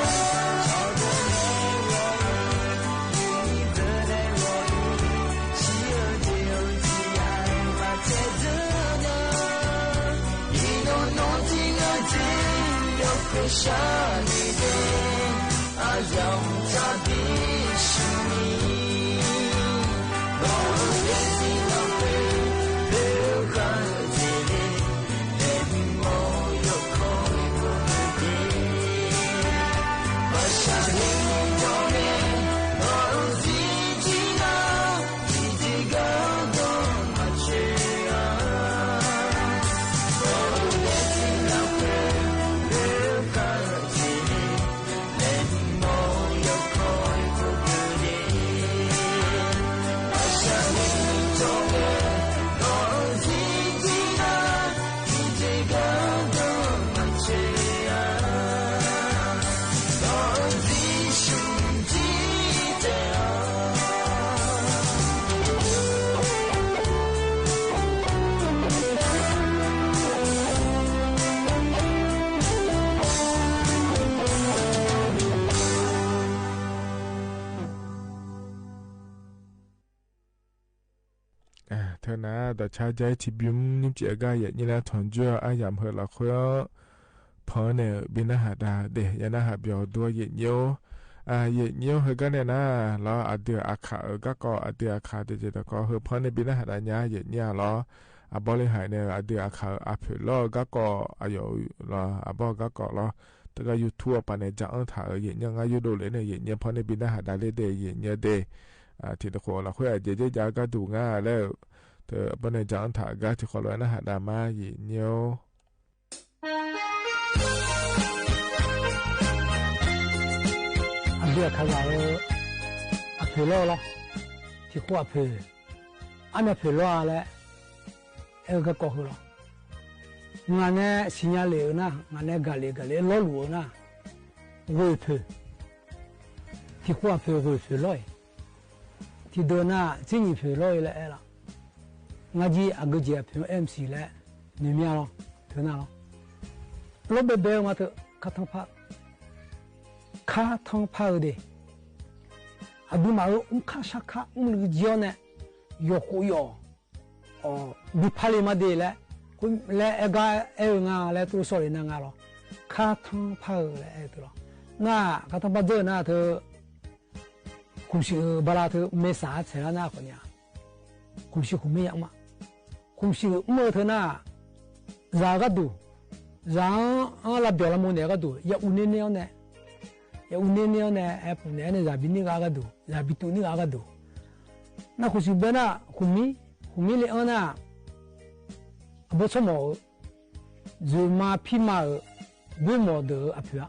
ဒီးဆါထံၣ်ဘျုးလၢ ဖဲနဟးဒၣ်မၤ ယံာ်ညိ ညိဟဲဂၤဖီန့ၣ် ဘံၣ်နဟးဒၣ်ဟဲနၤ ခွက်န့ၣ် မံဆၣ်ခွဲးတၢ်ဒဲးလိာ်ငဲ လၢအၢၣ်ဆါ ဒီးဆါငါဒဲး တံၤခီလီၤနဟးဘၣ်ဒၣ်မၤထၢၣ်နၤ ဒီးဆါ ယဲၢ်ထံၣ်ဘျုး နံၣ်စံးအဂၤ ယဲၢ်နံၣ်လၢထွန်ကြွ အါယၢမ်ၣ်ဟၢၣ်လီၤခွဲး ဖီန့ၣ် ဘံၣ်နဟးဒၣ်ဒဲး ယနဟးဘၣ်ဒိ ယဲၢ်နံၣ် ယဲၢ်နံၣ်ဟဲဂၤန့ၣ်နၤ လီၤ အဒုးအခးအဂၤကီး အဒုးအခးတက့ၢ်တကီး ဟၢၣ်ဖီန့ၣ် ဘံၣ်နဟးဒၣ်ညါ ယဲၢ်နံၣ်လီၤ အဘီလံဟးန့ၣ် အဒုးအခးအဖျၢၣ်လီၤ ဂၤကီးအယိာ်လီၤ အဘီဂၤကီးလီၤ တဂၤ YouTube အပၤန့ၣ် ကၠၢ်အၢထၣ် ယဲၢ်နံၣ် ငါယိၣ်ဒိၣ်လဲၣ်န့ၣ် ယဲၢ်နံၣ် ဖီန့ၣ် ဘံၣ်နဟးဒၣ်လဲၣ်ဒဲး ယဲၢ်နံၣ်ဒဲး ထံၣ်တဃိးလီၤခွဲး အယဲၢ်ယဲၢ်ယၤဂၤဒိၣ်ငါလၢ တၢ်အဘီန့ၣ် ကၠၢ်အၢထၣ်အဂၤ ထံၣ်ဃီလီၤနဟးဒၣ်မၤ ယဲၢ်နံၣ် ဒီးခါဂ့ၤ အဖျိးလီၤလီၤ, ထံၣ်ဃိအဖျိး, အမ့ၢ်အဖျိးလီၤလဲၣ်, အဲၣ်ကကိးဃုာ်လီၤ. ငါနဲစံၣ်ညီၣ်လံအီၤနၢ်, ငါနဲဂၢ်လံဂၢ်လံ လီၤလူၤအီၤနၢ်, ဂုၢ်ဖျိး, ထံၣ်ဃိအဖျိး ဂုၢ်ဖျိးလီၤအံၤ, ထံၣ်ဒိးနၢ် စံၣ်ညီၣ်ဖျိးလီၤအံၤလၢအဲၣ်လီၤ. ငါကဲအဂုၢ်ကဲအဖျိး MC လၢ နွံမံၤလီၤ, ထုးနၢ်လီၤ. လီၤဘဲဘဲမး ထုး ခါထီၣ်ဖး, ခါထီၣ်ဖးဧၢဒ့ၣ်, အဒုးမးဧၢ အုၣ်ခါဆါခါ အုၣ်လုၢ်ကယီန့ၣ်, ယီၢ်ဃိယီၢ် အီၤ ဒုးဖးလံမးဒ့ၣ်လဲၣ်, လၢအဲၣ်ဂၤအဲၣ်ဂၤလၢတအိၣ်ဆီၣ်လံနၢ်ဂၤလီၤ. ခါထီၣ်ဖးဧၢလၢအဲၣ်သုလီၤ. နၢ် ခါထီၣ်ဖးဒိၣ်နၢ် ထုး ဃုဆံအဘၣ်လၢ ထုး မ့ၢ်စးဆဲးလၢနၢ်အဃိန့ၣ်, ဃုဆံဃုမ့ၢ်ယၤမး, ဃုဆံဃုမ့ၢ်ထုးနၢ်, စးဂၤဒိၣ်, စးအလၢပျီလၢမိၢ်န့ၣ်ဂၤဒိၣ်, ယအူန့ၢ်န့ၢ်အီၤန့ၣ်, ယအူန့ၢ်န့ၢ်အီၤန့ၣ် အဲပူၤန့ၣ်န့ၣ် စးဘံၣ်န့ၢ်ဂၤဂၤဒိၣ်, စးဘံၣ်တူၢ်န့ၢ်ဂၤဂၤဒိၣ်. နၢ် ဃုဆံဘဲနၢ် ဃုမံၤ, ဃုမံၤလၢအီၤနၢ်, အဘီဆိကမိၣ်ဧၢ ယမၤဖံးမၤအၢ, ဘုၣ်မီၢ်ဒၢးအဖျိးဧါ,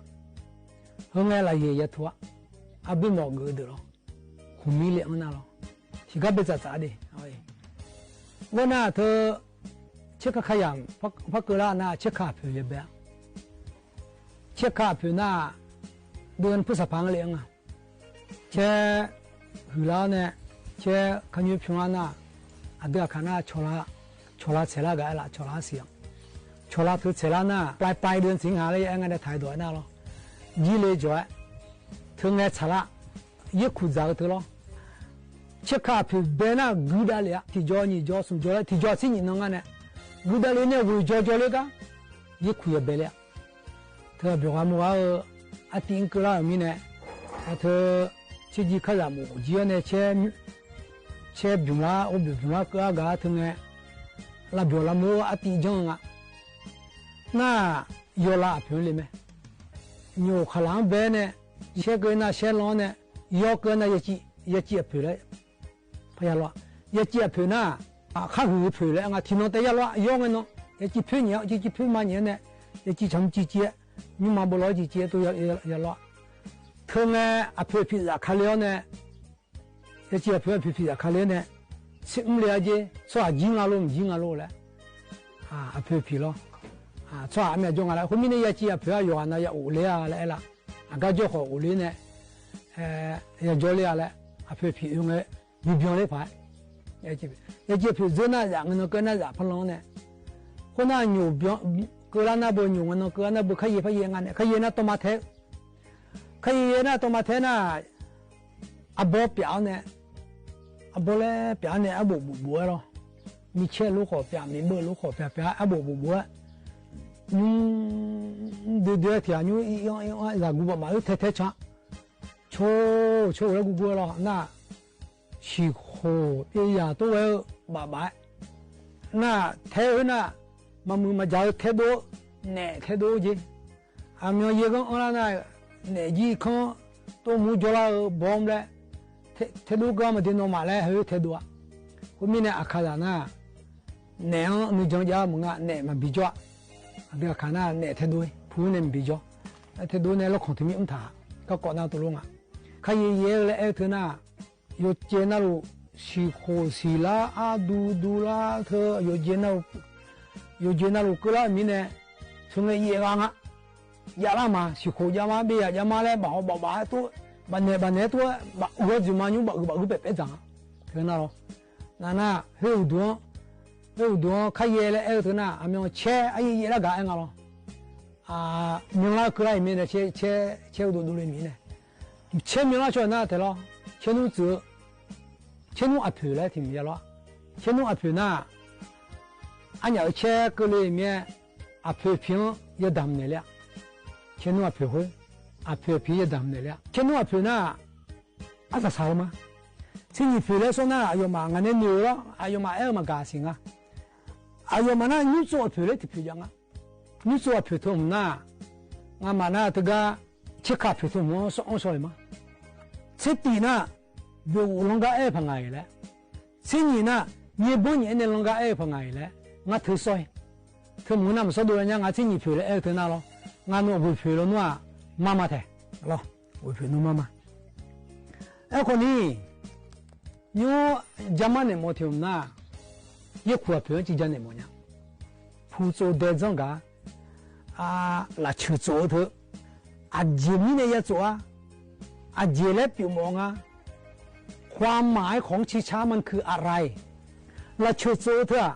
ဟဲငဲလၢယဲၢ်ယဲၢ်ထူဧါ, အဘုၣ်မီၢ်ဂ့ၤဒၢးလီၤ. ဃုမံၤလၢအီၤနၢ်လီၤ. ထံၣ်ကဘၣ်စးစးဒ့ၣ်, အဝဲနၢ် ထုး ဆဲးခးခါယၤ, ဖးကလၢနၢ် ဆဲးခးအဖျိးယဘဲ, ဆဲးခးအဖျိးနၢ်, ဒုးနဖုၣ်စးဖးလၢအီၤနၢ် ဆဲး ဟုၣ်လၢန့ၣ်, ဆဲးခါညိဖျိလၢနၢ်, အဒုးအခါနၢ် ဆီလါ, ဆီလါဆဲးလၢဂၤအဲၣ်လၢ ဆီလါစံး, ဆီလါထုးဆဲးလၢနၢ်, ပျဲပျဲဒုးစံးဟးလၢယအဲၣ်ငါဒီးထးဒိးနၢ်လီၤ. ယံာ်လၢယီၤ, ထုးငဲဆးလါ, ယဲၢ်ခူၣ်စးကထုးလီၤ. ဆဲးခးအဖျိးဘဲနၢ် ဂုာ်ဒၣ်လၢ ထံၣ်ကၠီနံၣ်ကၠီ ဆူၣ်ကၠီလၢ ထံၣ်ကၠီဆံနံၣ်နီၢ်ဂၤန့ၣ်, ဂုာ်ဒၣ်လၢန့ၣ် ဝ့ၢ်ကၠီကၠီလၢကါ, ယဲၢ်ခူၣ်ယဘဲလၢ ထုးအဘျီဂၤမိၢ်ဂၤဧၢ, အတံၤအကလၢအမံၤန့ၣ်, အထုး ဆဲးကၠံခါယၤမိၢ်ကၠံအီၤန့ၣ်, ဆဲးဘျုးလၢ အိၣ်ဘျုးဘျုးလၢကၢအဂၤထုးန့ၣ်, လၢဘျီလၢမိၢ်အတံၤကၠီဂၤ, နၢ် ယီၤလၢအဖျိးလံမ့ၢ်, ညိၣ်ခလၢဘဲန့ၣ်, ဆဲးကၢနၢ်ဆဲးလီၤန့ၣ်, ယီၤကၢနၢ် ယကၠံအဖျိးလၢ ဖးယၤလီၤ, ယကၠံအဖျိးနၢ်, အခါဟုၣ်ဖျိးလၢအငါထံၣ်နီၢ်တဲယၤလီၤ, ယီၤငဲနီၢ်, ယကၠံဖျိးညံၤ, ယကၠံဖျိးမၤညံၤန့ၣ်, ယကၠံဆၣ်မုၢ်ကၠံကၠံ, မုၢ်မၤဘိလီၤကၠံကၠံ တိၢ်ယၤလီၤ, ထုးန့ၣ် အဖျိးဖံးစးခါလၢအီၤန့ၣ်, ယကၠံအဖျိးအဖျိးဖံးစးခါလၢအီၤန့ၣ်, ဆ့ၣ်အုၣ်လၢအကၠံ, ဆီၣ်အကၠံငါလိၤ မ့ၢ်ကၠံငါလိၤလဲၣ်, အဖျိးဖံးလီၤ, ဆီၣ်အမ့ၢ်ကၠီငါလၢ, ဃိမ့ၢ်န့ၣ် ယကၠံအဖျိးယီၤဂၤနၢ် ယအိၣ်လၢအလဲၣ်လၢ, အကၠီဃီၤအိၣ်လၢန့ၣ်, ယကၠီလၢအလဲၣ်, အဖျိးဖံးအုၣ်န့ၣ် မံဘျီလၢဖး, ယကၠံဖျိးစ့ၢ်နၢ်ယၤ ငဲနီၢ်ကၢနၢ်ယၤဖးလီၤန့ၣ်, ဃိနၢ်ညိၣ်ဘျီ, ကၢလၢနၢ်ဘိညိၣ် ငဲနီၢ်ကၢနၢ်ဘိ ခါယဲၢ်ဖးယဲၢ်ငါန့ၣ်, ခါယဲၢ်နၢ်တီမၤထဲ, ခါယဲၢ်ယဲၢ်နၢ် တီမၤထဲနၢ်, အဘီပျးအီၤန့ၣ်, အဘီလၢပျးန့ၣ် အဘိၣ်ဘိၣ်ဘိၣ်ဝဲလီၤ, မ့ၢ်ဆဲးလိာ်ဃီၤပျး မ့ၢ်ဘၢလိာ်ဃီၤပျးပျး အဘိၣ်ဘိၣ်ဘိၣ်ဝဲ, ဒုးဒုးထံၣ်ညိၣ်အံၤအံၤအံၤ စၤကူဘၣ်မး အုၣ်ထဲထဲဆါ, ဆိ ဆိဝဲလၢကူကူလီၤ, နၢ် ဆံၣ်ဃိၣ်ပျဲယၤတိၢ်ဝဲဧၢ ဘၣ်ဘၣ်, နၢ်ထဲဧၢနၢ်, မၤမုာ်မၤစၢၤဧၢ ထဲဒိ, နဲၣ်ထဲဒိက့ၤ, အမ့ၢ်ယဲၢ်ဂီၢ်အီၣ်လၢနၢ်, နဲၣ်ကံခီ, တိၢ်မူကၠီလၢဧၢ ဘီမလဲၣ်, ထဲဒိကမၤဒ်နီၢ်မးလဲၣ် ဟဲထဲဒိဧါ, ဃိမ့ၢ်န့ၣ် အခါဒၣ်နၢ် နဲၣ်အီၤ နုၤကၠီကၠီမုၢ်ငါ နဲၣ်မၤဘံကၠီ, အဒုးအခါနၢ် နဲၣ်ထဲဒိ ဖုန့ၣ်မၤဘံကၠီ, ထဲဒိန့ၣ် လီၢ်ခိၣ်ထံးမ့ၢ်အိၣ်မးထး, ကကိးနၢ်တလိၣ်ငါ, ခါယဲၢ်ယဲၢ်လၢအဲၣ်ထုးနၢ်, ယိၤကဲနၢ်လိာ် ဆံၣ်ဃိၣ်ဆံၣ်လါအါဒူဒူလါထုး, ယိၤကဲနၢ်လိာ် ယိၤကဲနၢ်လိာ်ကၢလၢအမံၤန့ၣ်, ထုးန့ၣ်ယဲၢ်ဂၤငါ ယၤလၢမၤ ဆံၣ်ဃိၣ်ယၤမၤ ဘ့ၣ်ယၤယၤမၤလဲၣ် ဘၣ်ဟီၣ်ဘၣ်ဘၣ်တိၢ်, ဘၣ်နဲၣ်ဘၣ်နဲၣ်တိၢ်, ဘၣ်အုၣ်အီၤစုမၤညူ ဘၣ်အုၣ်ဘၣ်အုၣ်ပဲာ်ပဲာ်တၢ်, ထုးနၢ်လီၤ, နၢ်နၢ် ဟဲအိၣ်ဒုး ဟဲအိၣ်ဒုး ခါယဲၢ်လၢအဲၣ်ထုးနၢ် အမ့ၢ်ဆဲး အယဲၢ်ယဲၢ်လၢဂၤအဲၣ်ငါလီၤ, မ့ၢ်လၢကၢလၢအမံၤန့ၣ် ဆဲး ဆဲးအိၣ်ဒိၣ်ဒိၣ်လၢမံၤန့ၣ်, ဆဲးမ့ၢ်လၢဆီၣ်နၢ်ထဲလီၤ, ဆဲးနူၣ်စၢၤ ဆဲးနူၣ်အဖျိးလၢထံၣ်မံၤယၤလီၤ, ဆဲးနူၣ်အဖျိးနၢ်, အညၣ်အဆဲးကၢလၢမံၤ, အဖျိးဖံးယဒၣ်မနုၤလဲၣ်, ဆဲးနူၣ်အဖျိးဃိ, အဖျိးဖံးယဒၣ်မနုၤလဲၣ်, ဆဲးနူၣ်အဖျိးနၢ်, အစၢ်စၢ်လီၤမး, ဆ့ၣ်နံၣ်ဖျိးလၢစီၤနၢ် အယီၤမး ငါနဲနုာ်လီၤ, အယီၤမးအဲၣ်မးကၤစံးငါ, အယီၤမးနၢ် နူၣ်စိအဖျိးလၢထံၣ်ဖျိးယၤငါ, နူၣ်စိအဖျိးထုးမုၢ်နၢ်, ငါမၤနၢ်တဂၤ, ဆ့ခၣ်ဖျိးထုးမုၢ် စီအီၣ်စီအီၣ်လံမး, ဆ့တံၢ်နၢ်, ဘၣ်အိၣ်လီၤဂာ်အဲၣ်ဖးငါအံၤလဲၣ်, ဆ့ၣ်နံၣ်နၢ်, မ့ၢ်ဘီညံၣ်အဲၣ်န့ၣ်လီၤဂာ်အဲၣ်ဖးငါအံၤလဲၣ်, ငါထုးစီအီၣ်, ထုးမုၢ်နၢ်မၤစီဒိၣ်လၢညါ ငါဆ့ၣ်နံၣ်ဖျိးလၢအဲၣ်ထုးနၢ်လီၤ, ငါနီၢ်ဝ့ၢ်ဖျိးလီၤနူၢ်, မါမးထဲ, လီၤ, ဝ့ၢ်ဖျိးနူၢ်မါမး အဲ ခီပညီ ယိယါမးနဲၣ်မီၤထီၣ်မနုၤ ယဲၢ်ခူၣ်အပျိၢ်ကံယါနဲၣ်မီၤညါ ဖုၣ်သိးဒဲးၸီကၤ အ လၢ်ဆၢၣ်သိးအီၤတၢ် အယ့ၢ်မံၤန့ၣ်ယသိးဧါ အယ့ၢ်လၢပျိၢ်မီၤငါ ความหมายของชิงช้ามันคืออะไร လၢ်ဆၢၣ်သိးအီၤတၢ်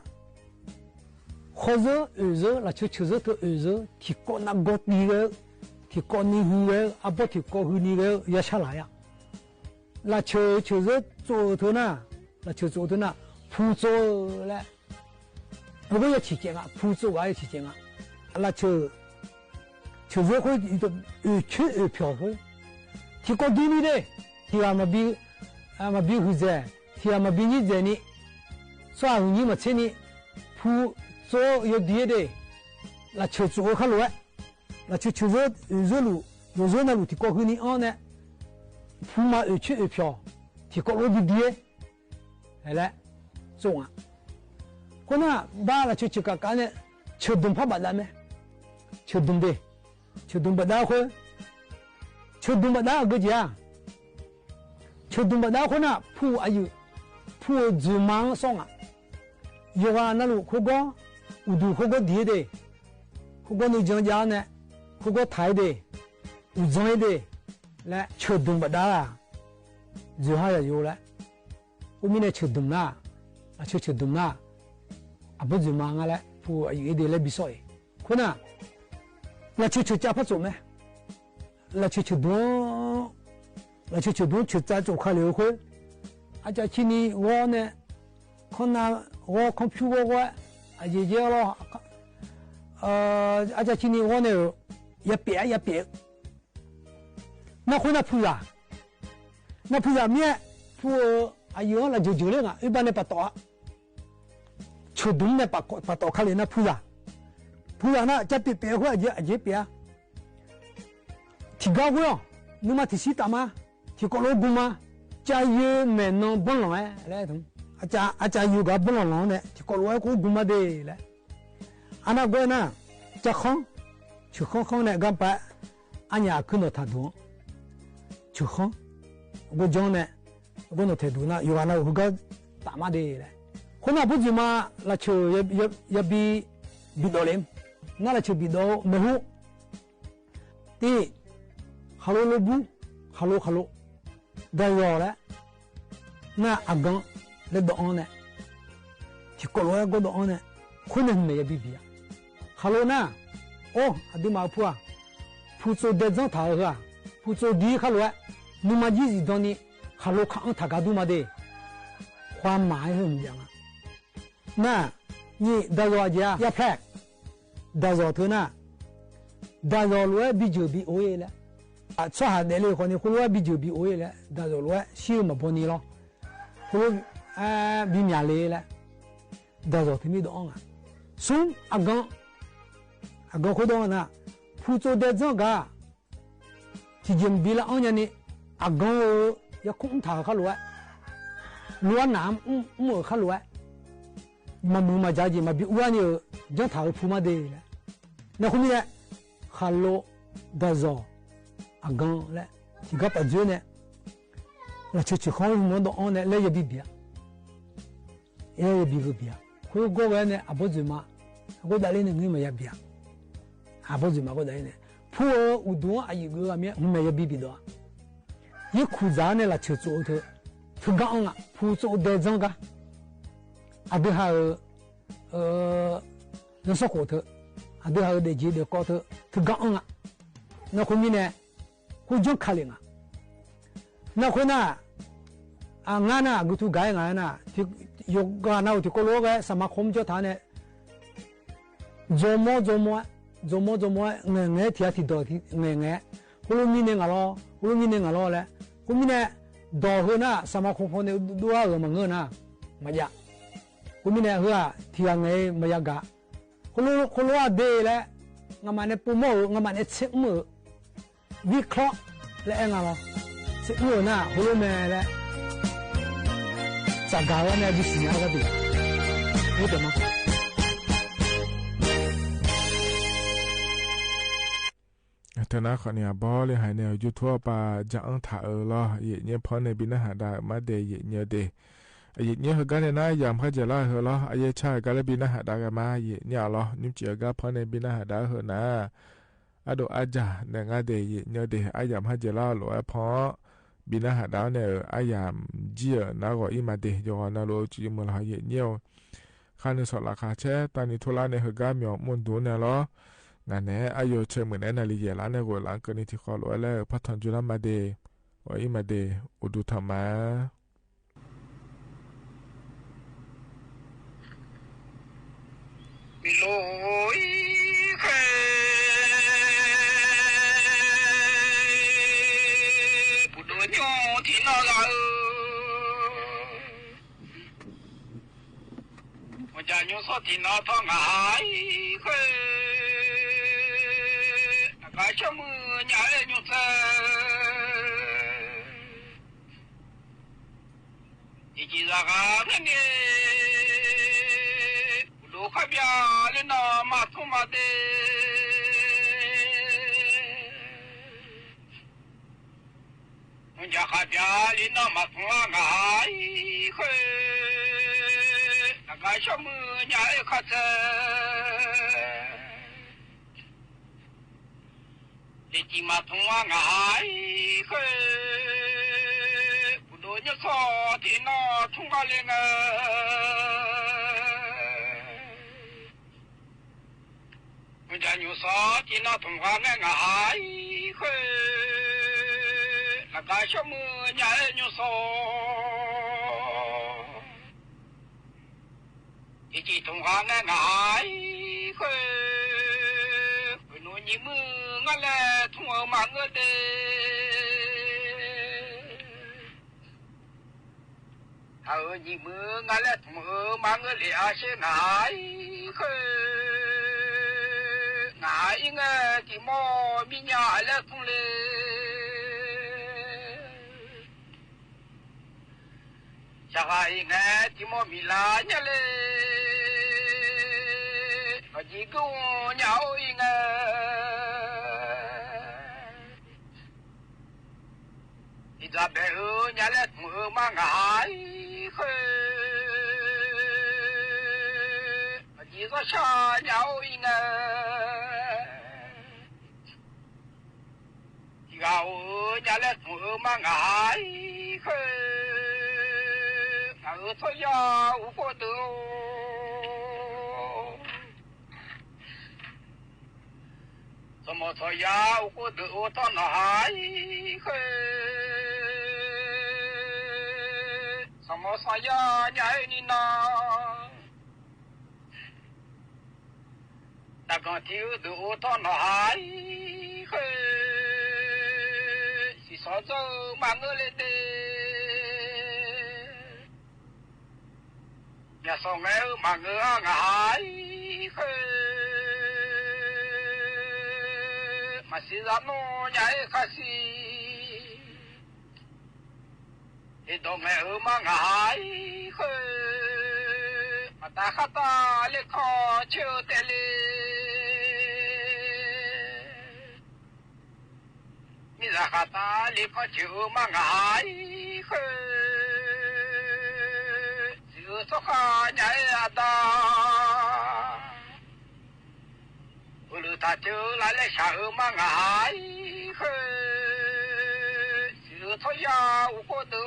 ဃီၤစၢၤ အၢၣ်စၢၤ လၢ်ဆၢၣ်သိးတၢ်အၢၣ်စၢၤ ထံၣ်ကိးနၤဂီၤတံၢ်ဂဲၤ ထံၣ်ကိးနံၤဟုၣ်ဂဲၤ အဘီထံၣ်ကိးဟုၣ်နံၤဂဲၤ ယဆါလၢ်ယါ လၢ်ဆၢၣ်သိးအီၤတၢ်နၤ လၢ်ဆၢၣ်သိးအီၤတၢ်နၤ ဖုၣ်သိးလၢ အဃိယထံၣ်ကဲးနၤ ဖုၣ်သိးဂၤယထံၣ်ကဲးနၤ လၢ်ဆၢၣ်သိးအီၤတၢ် ဆၢၣ်သိးအီၤတၢ် အၢၣ်ဆၢအၢၣ်ဖျီၣ်တၢ် ထံၣ်ကိးဒံနံၤဒဲး ထံၣ်ဂၤမၤဘံ မၤဘံဟုၣ်စဲး ထံၣ်ဂၤမၤဘံညံစဲးနံၤ စီၤဟုၣ်ညံမၤဆ့နံၤ ဖုၣ်သိးယိၤဒံဒဲး လၢ်ဆၢၣ်သိးအီၤခါလိာ်ဝဲ လၢ်ဆၢၣ်သိးအီၤတၢ် အၢၣ်စၢၤလိာ် ယိၤစၢၤနၤလိာ် ထံၣ်ကိးဟုၣ်နံၤအီၤန့ၣ် ဖုၣ်မၤအၢၣ်ဆၢအၢၣ်ဖျီၣ် ထံၣ်ကိးလိာ်ဒံဒဲး ဟဲလၢ သိးနၤ အဃိန့ၣ် ဘၣ်လၢ်ဆၢၣ်သိးကးကးန့ၣ် ဆၢၣ်ဒုၣ်ဖးဘၣ်ဒၣ်မ့ၢ် ဆၢၣ်ဒုၣ်ဒဲး ဆၢၣ်ဒုၣ်ဘၣ်ဒၣ်အဃိ ဆၢၣ်ဒုၣ်ဘၣ်ဒၣ်အဂ့ၢ်ကဲးဧါ ဆၢၣ်ဒုၣ်ဘၣ်ဒၣ်အဃိန့ၣ် ဖုၣ်အယုၢ် ဖုၣ်အီၤတၢ်မၤစီနၤ ယိၤဂၤနၤလိာ်ခိၣ်ဂီၤ အိၣ်ဒူၣ်ခိၣ်ဂီၤဒံဒဲး ခိၣ်ဂီၤနုၢ်ကၠီယါန့ၣ် ခိၣ်ဂီၤထးဒဲး အိၣ်ကၠီဒဲး လၢဆၢၣ်ဒုၣ်ဘၣ်ဒၣ် ယိၤဟၣ်ယၤယိၤလၢ အဃိမ့ၢ်န့ၣ်ဆၢၣ်ဒုၣ်နၤ လၢ်ဆၢၣ်သိးဒုၣ်နၤ အဘီတၢ်မၤငါလၢ ဖုၣ်အယုၢ်အ့ဒဲးလၢဘံစီအံၤ အဃိန့ၣ် လၢ်ဆၢၣ်သိးကးဖးစိးမ့ၢ် လၢ်ဆၢၣ်သိးဒုၣ် လၢ်ဆၢၣ်သိးဒုၣ် ဆၢၣ်ကးစိးခါလၢအဃိ အကၢ်ခံနံၤဂီၤန့ၣ် ခီနၤဂီၤခီဖျိဂီၤဂီၤ အယဲၢ်ယဲၢ်လီၤ အကၢ်ခံနံၤဂီၤန့ၣ် ယပျဲၢ် ယပျဲၢ် နၢ်ဃိနၢ်ဖုၣ်ယၤ နၢ်ဖုၣ်ယၤမ့ၢ် ဖုၣ်အယုၢ်လၢယိၤယိၤလၢနၤ အ့ၣ်ဘၣ်န့ၣ်ပာ်တီၢ် ဆၢၣ်ဒုၣ်န့ၣ်ပာ်တီၢ်ခါလၢနၢ်ဖုၣ်ယၤ ဖုၣ်ယၤနၤ ကၢ်ပျဲၢ်ပျဲၢ်အဃိ အယဲၢ်ပျဲၢ် ထံၣ်ကါဃိလီၤ နုမၤထံၣ်ဆံးတၢ်မၤ ထံၣ်ကိးလိာ်ဂုာ်မၤ ကၢ်ယိၤမဲာ်နီၢ်ဘီလီၤဝဲ လၢ အကၢ်ယိၤဂၤဘီလီၤလီၤန့ၣ် ထံၣ်ကိးလိာ်ဝဲကအိၣ်ဂုာ်မၤဒဲးလၢ အနၢ်ဂီၢ်နၤ ကၢ်ခီ ဆၢၣ်ခီခီန့ၣ် ကၢ်ပာ် အညါအကုနီၢ်ထးဒိၣ် ဆၢၣ်ခီ အဂီၢ်ကၠီန့ၣ် အဂီၢ်နီၢ်ထးဒိၣ်နၤ ယိၤဂၤနၤဟုၣ်ဂီၤတၢ်မၤဒဲးလၢ အဃိနၢ်ဘီတၢ်မၤ လၢ်ဆၢၣ်ယဘံ ဘံဒီးလံ နၢ်လၢ်ဆၢၣ်ဘံဒီးမ့ၢ်ဟူ တ့ၢ် ဟးလိလိဘူ ဟးလိဟးလိ ဒၣ်ယီၤလၢ နၢ်အကီလၢဒိးအီၤန့ၣ် ထံၣ်ကိးလိာ်ဝဲကီဒိးအီၤန့ၣ် အဃိန့ၣ်မ့ၢ်ယဘံဘံဧါ ဟးလိနၤ အိၣ် အဒုးမၤဖုၣ်ဧါ ဖုၣ်သိးဒဲးကၠီထးဧါ ဖုၣ်သိးဒံခါလိာ်ဝဲ နုမၤယံၤစံးဒီးနံၤ ဟးလိခးအီၣ်ထးကါဒုးမၤဒဲး ความหมายဟဲမုၢ်ယါမး နၢ် နံၣ် ဒၣ်ယီၤအယါ ယါဖျဲၣ် ဒၣ်ယီၤတၢ်နၢ် ဒၣ်ယီၤလိာ်ဝဲဘံယၢၢ်ဘံအိၣ်လၢ အဆီဟးဒဲးလံဃီန့ၣ် ဃိလိာ်ဝဲဘံယၢၢ်ဘံအိၣ်လၢ ဒၣ်ယီၤလိာ်ဝဲဆံးမၤဘီန့ၣ်လီၤ ဃိလိာ် ဘံမၠးလံလၢ ဒၣ်ယီၤတၢ်မ့ၢ်ဒိးအီၤဧါ ဆူအကီ အကီဃိဒိးအီၤနၢ် ဖုၣ်သိးဒဲးကၠီကၤ ထံၣ်က့ၤမ့ၢ်ဘံလၢအီၣ်ညါန့ၣ် အကီဧၢ ယခိၣ်ထးခါလိာ်ဝဲ လိာ်နၢ်မုၣ်ဧၢခါလိာ်ဝဲ မၤမုာ်မၤစၢ်က့ၤ မၤဘံအူအါန့ၣ်ဧၢ ကၠီထးဧၢဖုၣ်မၤဒဲးလၢ နၢ်ဃိမ့ၢ်န့ၣ် ဟးလိ ဒၣ်ယီၤ အကီလၢ ထံၣ်ကါပာ်စၢၤန့ၣ် လၢဆၢၣ်ဆၢၣ်ခီမ့ၢ်ဒိးအီၤန့ၣ် လၢယဘံဘံဧါ ယဲယဘံဂ့ၤဘံဧါ ဃိဂီၢ်ဝဲန့ၣ် အဘီတၢ်မၤ အဃိဒၣ်လံန့ၣ် နမ့ၢ်ယဘံဧါ အဘီတၢ်မၤဃိဒၣ်လံန့ၣ် ဖုၣ်ဧၢ အိၣ်ဒိၣ်အယံၤဂ့ၤဂၤမ့ၢ် မ့ၢ်ယဘံဘံဒီး ယဲၢ်ခူၣ်စးန့ၣ် လၢဆၢၣ်သိးတၢ် ထုးကါအီၣ်နၢ် ဖုၣ်သိးဒဲးကၠီကၤ အဒုးဟးဧၢ လၢစီၤကိၣ်တၢ် အဒုးဟးဧၢဒဲးကၠီဒဲးကီတၢ် ထုးကါအီၣ်နၢ် နၢ်ဃိမ့ၢ်န့ၣ် ဃိကၠီခါလံနၢ် နၢ်ဃိနၢ် အငါနၢ် အဂုၤထူဂၤနၢ် ယိၤဂၤနၢ်အိၣ်ထံၣ်ကိးလိာ်ဝဲ စမၤခိၣ်ကၠီထးန့ၣ် ယိၤမီၤယိၤမီၤ ယိၤမီၤယိၤမီၤ ငဲၤငဲၤ ထံၣ်အထံၣ်ဒီးငဲၤငဲၤ ဃိလိာ်မံန့ၣ်ငါလီၤ ဃိလိာ်မံန့ၣ်ငါလီၤလၢ ဃိမ့ၢ်န့ၣ် ဒီးဟၢနၢ် စမၤခိၣ်ဖိန့ၣ် ဒိၣ်အါဂၤမၤငၢၢ်နၢ် မၤယါ ဃိမ့ၢ်န့ၣ် ဟၢထံၣ်ဂၤငဲၤမၤယါဂၤ ဃိလိာ် ဃိလိာ်အဒဲးလၢ ငါမၤန့ၣ်ပိာ်မီၢ်ဧၢ ငါမၤန့ၣ်ဆ့ၣ်မုၣ်ဧၢ ဝံၤချီ လၢအဲၣ်နၤလီၤ ဆ့ၣ်မုၣ်ဧၢနၢ် ဃိလိာ်မ့ၢ်လၢ စးဂၤဝဲန့ၣ် အဒုးစံၣ်ညါဝဲသ့ၣ် ဝံၤတမီၢ် ၼႃႈ ขออนุญาต บ่ได้หายในยูทูบ ปาจะอั้งถามเออลอ เยะเยียะพร้อมในบิณฑบาต มาเด เยะเยียะเด เยะเยียะเฮอก๊าดแลนะ ยามข้าจะเล่าเฮอลอ อาเยะชาก๊าดและบิณฑบาตกั๋นมา เยะเยียะลอ นิมจิเฮอก๊าดพร้อมในบิณฑบาตเฮอนา อาโดอาจ๋า แหนงาเด เยะเยียะเด อาหยามข้าจะเล่า หลวงไอ้พร้อม บิณฑบาตแหนเออ อาหยามเจียะนา ก็อี้มาเด ยอนา หลวง จุ๊ยเมือลา เยะเยียะ ข้านึ่งสองราคาแชร์ ตอนนี้ธุระในเฮอก๊าดมีออกมุ่นดูแน่ลอ งานแหน อาโยเชยเหมือนแหนนาลีเยะละ ในหัวหลังเกินนี้ที่ขอหลวงแล้ว พระธรรมจุลมาเด โอ้ยมาเด อุดูธรรมา มีโลอีเคย ผู้โดนโยที่นอกละเออ มันจะโยสอดที่นอกท้องหายเคย กายชั่วมือใหญ่โยเซ อีจีราคาเงินเนี่ย ดูข้าเบียร์เลยนะ มาทุ่งมาเด มันอยากข้าเบียร์เลยนะ มาทุ่งว่าหายเคย แล้วก็ชั่วมือใหญ่ข้าเจอ เดจิมาทุ่งว่าหงายเคย ผู้โดนยศที่นอกทุ่งว่าเลยนะ มันจะอยู่สอที่นอกทุ่งว่าแม่หงายเคย แล้วก็ชั่วมือใหญ่อยู่สอ อีจีทุ่งหางแง่หงายเคย หนูหยิบมืองั้นแหละทุ่งเออมาเงือเด ถ้าเออหยิบมืองั้นแหละทุ่งเออมาเงือเด อาเชหงายเคย หงายอีแง่ที่หม้อมีหญ้าและทุ่งเล จะหายแง่ที่หม้อมีลาเนี่ยเลย ก็ยิงกูเหงาอีแง่ อีจะแบเออเนี่ยแหละทุ่งเออมาหงายเคย ก็ยิงก็ชาเหงาอีแง่ ที่เฮาเออเนี่ยแหละทุ่งเออมาหงายเคย เออทอยาอุโกเดอ สมอทอยาอุโกเดอท่อนหายเคย สมอทอยาใหญ่นี่นา ตะกอนที่อือดูท่อนหายเคย สิสอนเจ้ามาเงือเลยเด อย่าส่องแล้วมาเงือหายเคย มาสิรับโนใหญ่ข้าสิ อีดอกแม่เออมาหงายเคย มาตาข้าตาเล็กขอเชื่อแต่เล มีราคาตาเล็กขอเชื่อมาหงายเคย เสือสะขานใหญ่อาตา อือลือตาเจอหลายและชาเออมาหงายเคย สิเออทอยาอุโกเดอ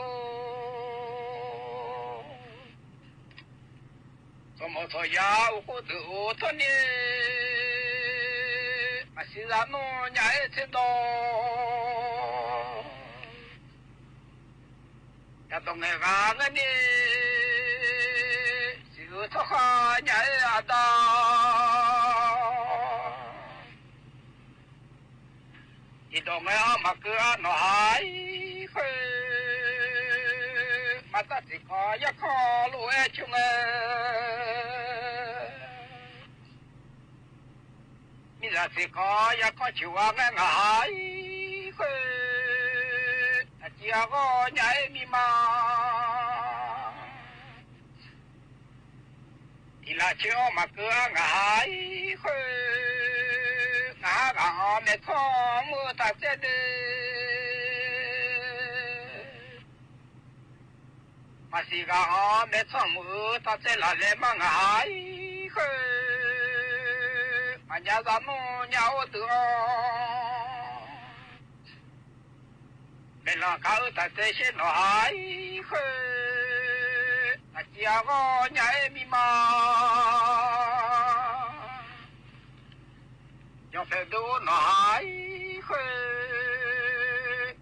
สมอทอยาอุโกเดอท่อนนี้ มาสิลาโนใหญ่เทดอ อย่าต้องแงกาเงินนี่ สิอือทอข้าใหญ่อาดา อีดอกแงเอามาเกือหน่อหายเคย มาตัดสิขออย่าขอลูกเอชุงเอ มีราศีขออย่าขอชื่อว่าแง่งหายเคย อาเจียก็ใหญ่มีมา ทีละเชื่อมาเกือหายเคย หา အၢ မ့ၢ်ထွန်းမူးတၢ်စဲးဒၣ် မၤစံးဂ့ၤ အၢ မ့ၢ်ထွန်းမူးတၢ်စဲးလၢ်လဲၣ်မး ငါဟဲဃု မၤညါစၢ်နူညါအိၣ်တုၤအီၤ မ့ၢ်လီၤကးအၢ တၢ်စဲးရှဲနီၤဟဲဃု တၢ်စံးအဂီၢ်ညါအဲၣ်မံမး ယွၤဖဲဒိၣ်နီၤဟဲဃု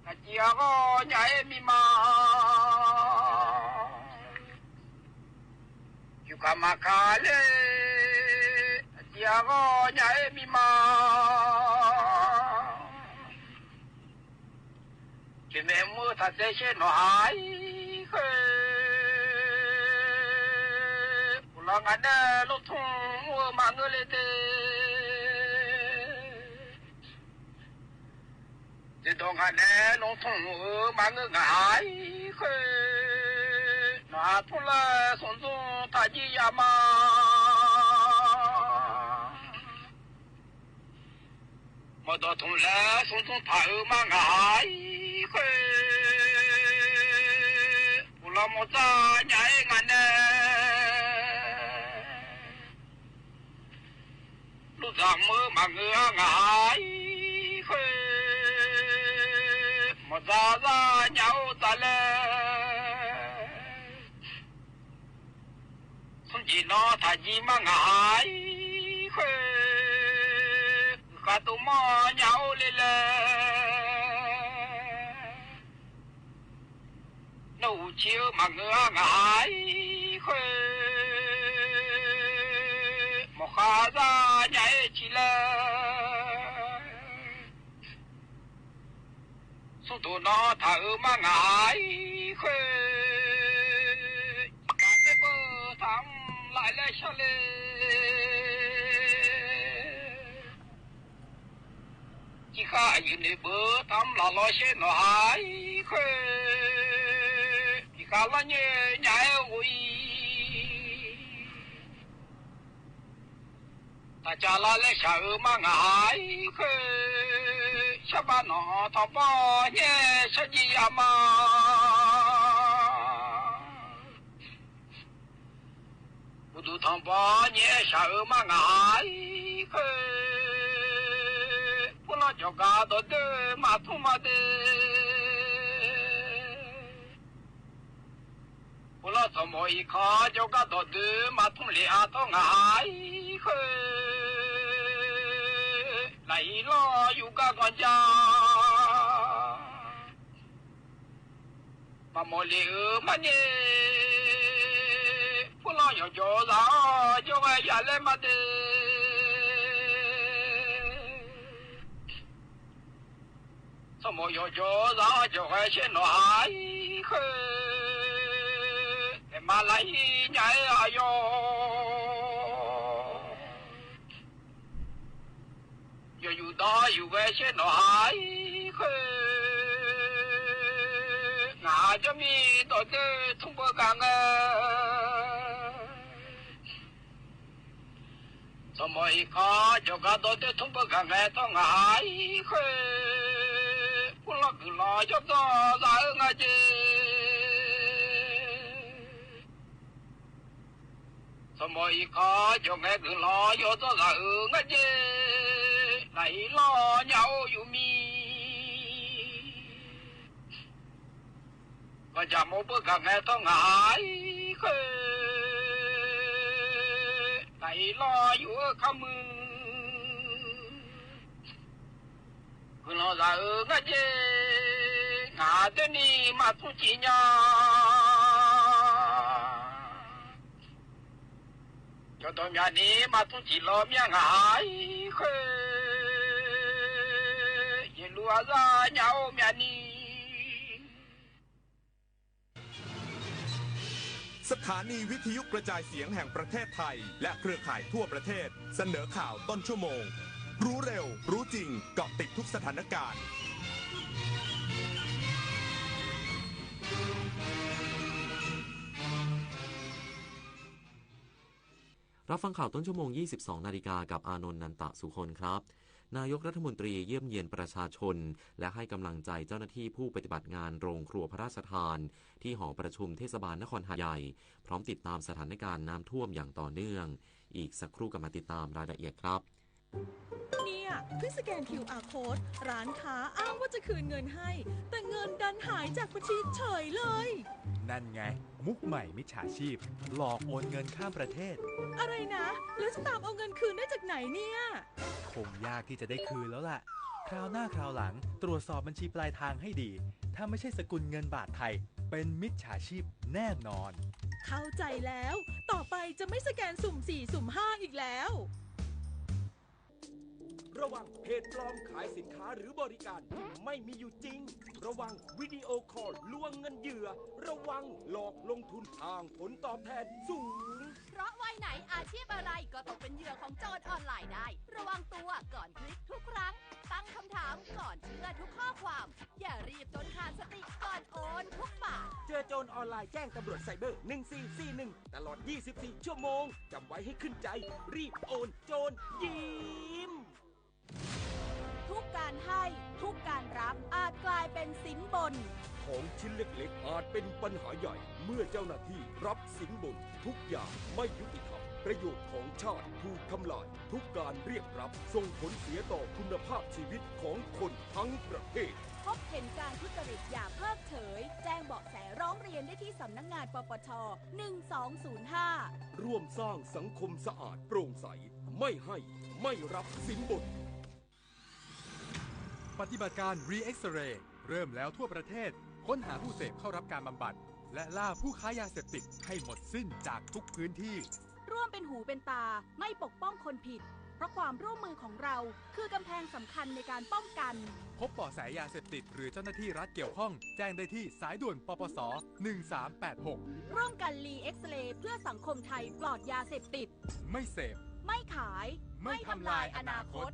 တၢ်စံးအဂီၢ်ညါအဲၣ်မံမး ယူၢ်ခါမၤခါလဲၣ် တၢ်စံးအဂီၢ်ညါအဲၣ်မံမး က့ၤမ့ၢ်မူး တၢ်စဲးရှဲနီၤဟဲဃု အိၣ်လီၤငါဒဲး လူၢ်ထူၣ်မူးဧၢ မၤငါလဲၣ်ဒၣ် ဒ်သိးငါဒဲး လူၢ်ထူၣ်မူးဧၢ မၤငါ ငါဟဲဃု နီၢ်ဟးထူၣ်လၢ သူၣ်စုတၢ်ယံၢ်ယါမး မ့ၢ်ဒီးထူၣ်လၢ သူၣ်စုတၢ်အၢမး ငါဟဲဃု အိၣ်လီၤမူးစၢ်ညါအဲၣ်ငါနဲ လူၢ်စၢ်မူး မၤငါ ငါဟဲဃု မူးစၢ်စၢ်ညါအိၣ်တၢ်လဲၣ် သူၣ်ကံၢ်နီၤ တၢ်ကံၢ်မး ငါဟဲဃု ဃုဃာ်တိၢ်မီၢ်ညါအိၣ်လဲၣ်လဲၣ် နူၢ်အူၣ်ဆံးဧၢ မၤငါ ငါဟဲဃု မူးဃာ်စၢ်ညါအဲၣ်ဆံးလဲၣ် သူၣ်တိၢ်နီၤ တၢ်အၢမး ငါဟဲဃု တၢ်စဲးဘၢၣ် တၢ်လၢ်လဲၣ်ဆၢလဲၣ် စံးဃာ်အယုၢ်န့ၣ်ဘၣ် တၢ်လၢ်လီၤရှဲနီၤဟဲဃု ပံၤဃာ်လီၤညါ ညါအဲၣ်အိၣ်အံၤ တၢ်စၢ်လၢ်လဲၣ်ဆၢဧၢမး ငါဟဲဃု ဆၢဘၣ်နီၢ်ထီၣ်ဘီၣ်ညါ ဆၢကံယါမး ပူၤဒူထီၣ်ဘီၣ်ညါ ဆၢဧၢမး ငါဟဲဃု ဖိလီၤကၠီၤကၤဒီးဒၢ မၤထူၣ်မးဒၣ် ဖိလီၤစီၤမိၤအ့ၣ်ခီ ကၠီၤကၤဒီးဒၢ မၤထူၣ်လံအါထီၣ် ငါဟဲဃု လၢဟံၣ်လီၢ်ယူၢ်ကၤကီၢ်ကၠၢ မၤမိၢ်လံၤဧၢ မၤန့ၢ် ဖိလီၤယီၤကၠီၤစၢ်အီၤ ကၠီၤဝဲယၤလဲၣ်မးဒၣ် စီၤမိၤယီၤကၠီၤစၢ်အီၤ ကၠီၤဝဲရှဲနီၤ ဟဲဃု မၤလၢဟံၣ်ညါအဲၣ်အယီၤ ယီၤယူၢ်ဒီးယူၢ်ဝဲရှဲနီၤ ဟဲဃု ငါကၠီမံဒီးဒၢ ထူၣ်ဘၢကၤငါ စီၤမိၤအ့ၣ်ခီ ကၠီၤကၤဒီးဒၢ ထူၣ်ဘၢကၤငါ ထီၣ် ငါဟဲဃု ဖိလီၤကုၢ်လီၤယီၤ ကၠီၤစၢ်ဧၢ ငါကၠီ စီၤမိၤအ့ၣ်ခီ ကၠီၤ ငါကုၢ်လီၤယီၤ ကၠီၤစၢ်ဧၢ ငါကၠီ လၢဟံၣ်လီၢ်ညါအိၣ်ယူၢ်မံ ကီၢ်ကၠၢ်မိၢ်ဘၢကၤငါ ထီၣ် ငါဟဲဃု လၢဟံၣ်လီၢ်ယူၢ်ဧၢ ခါမုၢ် ကုၢ်လီၤစၢ်ဧၢ ငါကၠီ ငါဒဲးနံၣ် မၤထူၣ်စံၣ်ညါ ကၠီၤဒီးမၠးနံၣ် မၤထူၣ်စံၣ်လီၤမၠါ ငါဟဲဃု ယလူၤအသးညါအိၣ်မၠးနံၣ် สถานีวิทยุกระจายเสียงแห่งประเทศไทย และเครือข่ายทั่วประเทศ เสนอข่าวต้นชั่วโมง รู้เร็ว รู้จริง เกาะติดทุกสถานการณ์ รับฟังข่าวต้นชั่วโมง ยี่สิบสองนาฬิกา กับอานนท์ นันตะสุคนครับ นายกรัฐมนตรีเยี่ยมเยียนประชาชน และให้กำลังใจเจ้าหน้าที่ผู้ปฏิบัติงานโรงครัวพระราชทาน ที่หอประชุมเทศบาลนครหาดใหญ่ พร้อมติดตามสถานการณ์น้ำท่วมอย่างต่อเนื่อง อีกสักครู่กลับมาติดตามรายละเอียดครับ เนี่ย เพิ่งสแกน QR code ร้านค้าอ้างว่าจะคืนเงินให้ แต่เงินดันหายจากบัญชีเฉยเลย นั่นไง มุกใหม่มิจฉาชีพ หลอกโอนเงินข้ามประเทศ อะไรนะ แล้วจะตามเอาเงินคืนได้จากไหนเนี่ย คงยากที่จะได้คืนแล้วล่ะ คราวหน้าคราวหลังตรวจสอบบัญชีปลายทางให้ดี ถ้าไม่ใช่สกุลเงินบาทไทย เป็นมิจฉาชีพแน่นอน เข้าใจแล้ว ต่อไปจะไม่สแกนสุ่มสี่ สุ่มห้า อีกแล้ว ระวังเพจปลอมขายสินค้าหรือบริการที่ไม่มีอยู่จริง ระวังวิดีโอคอลลวงเงินเหยื่อ ระวังหลอกลงทุนอ้างผลตอบแทนสูง เพราะวัยไหนอาชีพอะไรก็ตกเป็นเหยื่อของโจรออนไลน์ได้ ระวังตัวก่อนคลิกทุกครั้ง ตั้งคำถามก่อนเชื่อทุกข้อความ อย่ารีบจนขาดสติก่อนโอนทุกบาท เจอโจรออนไลน์แจ้งตำรวจไซเบอร์ หนึ่งสี่สี่หนึ่ง ตลอด ยี่สิบสี่ ชั่วโมง จำไว้ให้ขึ้นใจ รีบโอน โจรยิ้ม ทุกการให้ ทุกการรับอาจกลายเป็นสินบน ของชิ้นเล็กๆ อาจเป็นปัญหาใหญ่ เมื่อเจ้าหน้าที่รับสินบน ทุกอย่างไม่ยุติธรรม ประโยชน์ของชาติถูกทำลาย ทุกการเรียกรับส่งผลเสียต่อคุณภาพชีวิตของคนทั้งประเทศ พบเห็นการทุจริตอย่าเพิกเฉย แจ้งเบาะแสร้องเรียนได้ที่สำนักงาน ปปช หนึ่งสองศูนย์ห้า ร่วมสร้างสังคมสะอาดโปร่งใส ไม่ให้ ไม่รับสินบน ปฏิบัติการ Re-X-Ray เริ่มแล้วทั่วประเทศ ค้นหาผู้เสพเข้ารับการบำบัด และล่าผู้ค้ายาเสพติดให้หมดสิ้นจากทุกพื้นที่ ร่วมเป็นหูเป็นตา ไม่ปกป้องคนผิด เพราะความร่วมมือของเราคือกำแพงสำคัญในการป้องกัน พบเบาะแสยาเสพติดหรือเจ้าหน้าที่รัฐเกี่ยวข้อง แจ้งได้ที่สายด่วน ปปส หนึ่งสามแปดหก ร่วมกัน Re-X-Ray เพื่อสังคมไทยปลอดยาเสพติด ไม่เสพ ไม่ขาย ไม่ทำลายอนาคต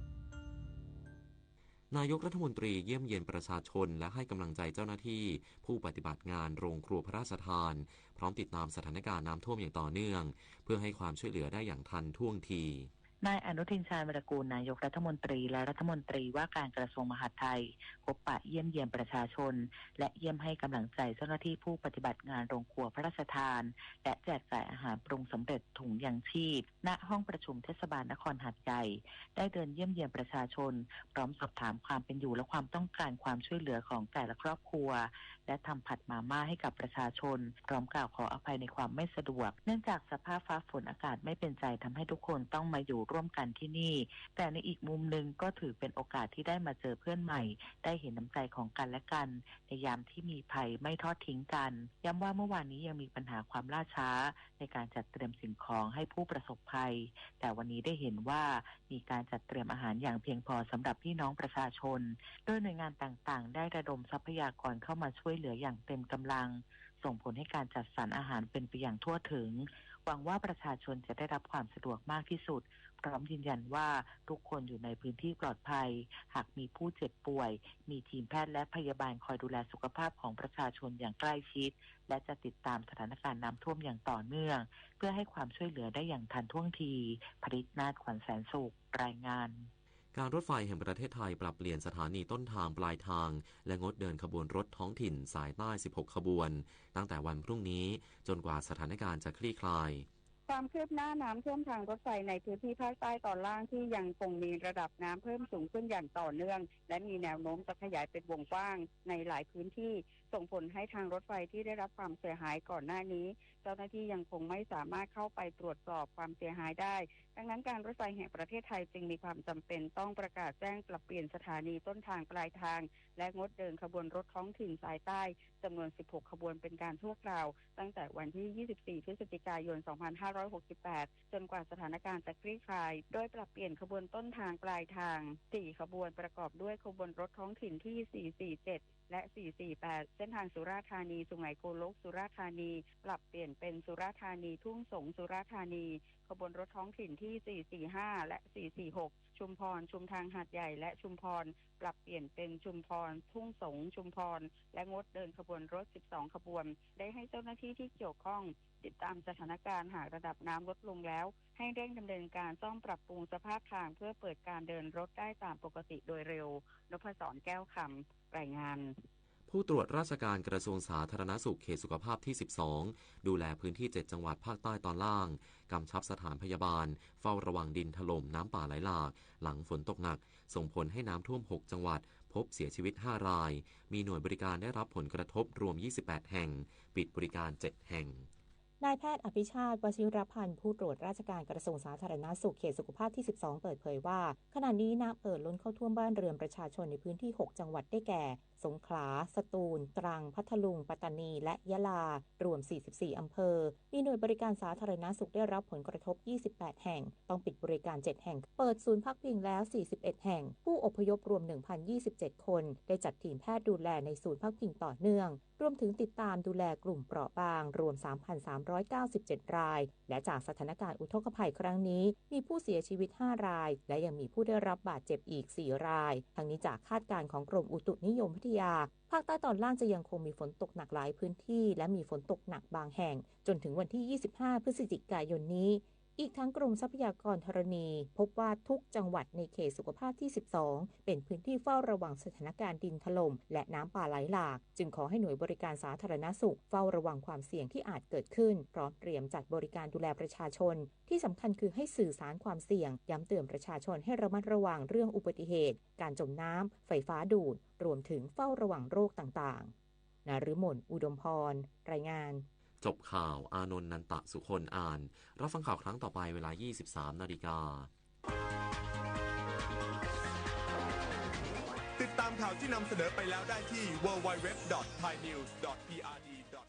นายกรัฐมนตรีเยี่ยมเยียนประชาชน และให้กำลังใจเจ้าหน้าที่ ผู้ปฏิบัติงานโรงครัวพระราชทาน พร้อมติดตามสถานการณ์น้ำท่วมอย่างต่อเนื่อง เพื่อให้ความช่วยเหลือได้อย่างทันท่วงที นายอนุทิน ชาญวีรกูล นายกรัฐมนตรี และรัฐมนตรีว่าการกระทรวงมหาดไทย พบปะเยี่ยมเยียนประชาชน และเยี่ยมให้กำลังใจเจ้าหน้าที่ผู้ปฏิบัติงานโรงครัวพระราชทาน และแจกจ่ายอาหารปรุงสำเร็จถุงยังชีพ ณ ห้องประชุมเทศบาลนครหาดใหญ่ ได้เดินเยี่ยมเยียนประชาชน พร้อมสอบถามความเป็นอยู่และความต้องการความช่วยเหลือของแต่ละครอบครัว และทำผัดมาม่าให้กับประชาชน พร้อมกล่าวขออภัยในความไม่สะดวก เนื่องจากสภาพฟ้าฝนอากาศไม่เป็นใจทำให้ทุกคนต้องมาอยู่ร่วมกันที่นี่ แต่ในอีกมุมหนึ่งก็ถือเป็นโอกาสที่ได้มาเจอเพื่อนใหม่ ได้เห็นน้ำใจของกันและกัน ในยามที่มีภัยไม่ทอดทิ้งกัน ย้ำว่าเมื่อวานนี้ยังมีปัญหาความล่าช้าในการจัดเตรียมสิ่งของให้ผู้ประสบภัย แต่วันนี้ได้เห็นว่ามีการจัดเตรียมอาหารอย่างเพียงพอสำหรับพี่น้องประชาชน โดยหน่วยงานต่างๆ ได้ระดมทรัพยากรเข้ามาช่วยเหลืออย่างเต็มกำลัง ส่งผลให้การจัดสรรอาหารเป็นไปอย่างทั่วถึง หวังว่าประชาชนจะได้รับความสะดวกมากที่สุด พร้อมยืนยันว่าทุกคนอยู่ในพื้นที่ปลอดภัย หากมีผู้เจ็บป่วย มีทีมแพทย์และพยาบาลคอยดูแลสุขภาพของประชาชนอย่างใกล้ชิด และจะติดตามสถานการณ์น้ำท่วมอย่างต่อเนื่อง เพื่อให้ความช่วยเหลือได้อย่างทันท่วงที พริตนาถ ขวัญแสนสุข รายงาน การรถไฟแห่งประเทศไทยปรับเปลี่ยนสถานีต้นทางปลายทาง และงดเดินขบวนรถท้องถิ่นสายใต้ สิบหก ขบวน ตั้งแต่วันพรุ่งนี้ จนกว่าสถานการณ์จะคลี่คลาย ความคืบหน้าน้ำท่วมทางรถไฟในพื้นที่ภาคใต้ตอนล่างที่ยังคงมีระดับน้ำเพิ่มสูงขึ้นอย่างต่อเนื่อง และมีแนวโน้มจะขยายเป็นวงกว้างในหลายพื้นที่ ส่งผลให้ทางรถไฟที่ได้รับความเสียหายก่อนหน้านี้ เจ้าหน้าที่ยังคงไม่สามารถเข้าไปตรวจสอบความเสียหายได้ ดังนั้นการรถไฟแห่งประเทศไทยจึงมีความจำเป็นต้องประกาศแจ้งปรับเปลี่ยนสถานีต้นทางปลายทาง และงดเดินขบวนรถท้องถิ่นสายใต้จำนวน สิบหก ขบวนเป็นการชั่วคราว ตั้งแต่วันที่ ยี่สิบสี่ พฤศจิกายน สองพันห้าร้อยหกสิบแปด จนกว่าสถานการณ์จะคลี่คลาย โดยปรับเปลี่ยนขบวนต้นทางปลายทาง สี่ ขบวนประกอบด้วยขบวนรถท้องถิ่นที่ สี่สี่เจ็ด และ สี่สี่แปด ส้นทางสุราษฎร์ธานี สุไหงโกลก สุราษฎร์ธานี ปรับเปลี่ยนเป็นสุราษฎร์ธานี ทุ่งสงศ์ สุราษฎร์ธานี ขบวนรถท้องถิ่นที่ สี่สี่ห้า และ สี่สี่หก ชุมพร ชุมทางหาดใหญ่ และชุมพร ปรับเปลี่ยนเป็นชุมพร ทุ่งสงศ์ ชุมพร และงดเดินขบวนรถ สิบสอง ขบวน ได้ให้เจ้าหน้าที่ที่เกี่ยวข้องติดตามสถานการณ์ หากระดับน้ำลดลงแล้ว ให้เร่งดำเนินการซ่อมปรับปรุงสภาพทาง เพื่อเปิดการเดินรถได้ตามปกติโดยเร็ว นพศร แก้วคำ รายงาน ผู้ตรวจราชการกระทรวงสาธารณสุขเขตสุขภาพที่ สิบสอง ดูแลพื้นที่ เจ็ด จังหวัดภาคใต้ตอนล่าง กำชับสถานพยาบาล เฝ้าระวังดินถล่ม น้ำป่าไหลหลาก หลังฝนตกหนัก ส่งผลให้น้ำท่วม หก จังหวัด พบเสียชีวิต ห้า ราย มีหน่วยบริการได้รับผลกระทบรวม ยี่สิบแปด แห่ง ปิดบริการ เจ็ด แห่ง นายแพทย์อภิชาติ วชิรพันธ์ ผู้ตรวจราชการกระทรวงสาธารณสุขเขตสุขภาพที่ สิบสอง เปิดเผยว่า ขณะนี้น้ำเอ่อล้นเข้าท่วมบ้านเรือนประชาชนในพื้นที่ หก จังหวัดได้แก่ สงขลา สตูล ตรัง พัทลุง ปัตตานี และยะลา รวม สี่สิบสี่ อำเภอ มีหน่วยบริการสาธารณสุขได้รับผลกระทบ ยี่สิบแปด แห่ง ต้องปิดบริการ เจ็ด แห่ง เปิดศูนย์พักพิงแล้ว สี่สิบเอ็ด แห่ง ผู้อพยพรวม หนึ่งพันยี่สิบเจ็ด คน ได้จัดทีมแพทย์ดูแลในศูนย์พักพิงต่อเนื่อง รวมถึงติดตามดูแลกลุ่มเปราะบางรวม สามพันสามร้อยเก้าสิบเจ็ด ราย และจากสถานการณ์อุทกภัยครั้งนี้ มีผู้เสียชีวิต ห้า ราย และยังมีผู้ได้รับบาดเจ็บอีก สี่ ราย ทั้งนี้จากคาดการณ์ของกรมอุตุนิยมวิทยา ภาคใต้ตอนล่างจะยังคงมีฝนตกหนักหลายพื้นที่ และมีฝนตกหนักบางแห่ง จนถึงวันที่ ยี่สิบห้า พฤศจิกายนนี้ อีกทั้งกรมทรัพยากรธรณี พบว่าทุกจังหวัดในเขตสุขภาพที่ สิบสอง เป็นพื้นที่เฝ้าระวังสถานการณ์ดินถล่ม และน้ำป่าไหลหลาก จึงขอให้หน่วยบริการสาธารณสุข เฝ้าระวังความเสี่ยงที่อาจเกิดขึ้น พร้อมเตรียมจัดบริการดูแลประชาชน ที่สำคัญคือให้สื่อสารความเสี่ยง ย้ำเตือนประชาชนให้ระมัดระวังเรื่องอุบัติเหตุ การจมน้ำ ไฟฟ้าดูด รวมถึงเฝ้าระวังโรคต่างๆ นฤมล อุดมพร รายงาน จบข่าว อานนท์ นันตะสุคน อ่าน รับฟังข่าวครั้งต่อไปเวลา ยี่สิบสาม นาฬิกา ติดตามข่าวที่นำเสนอไปแล้วได้ที่ ดับเบิลยู ดับเบิลยู ดับเบิลยู ดอท ไทยนิวส์ ดอท พีอาร์ดี ดอท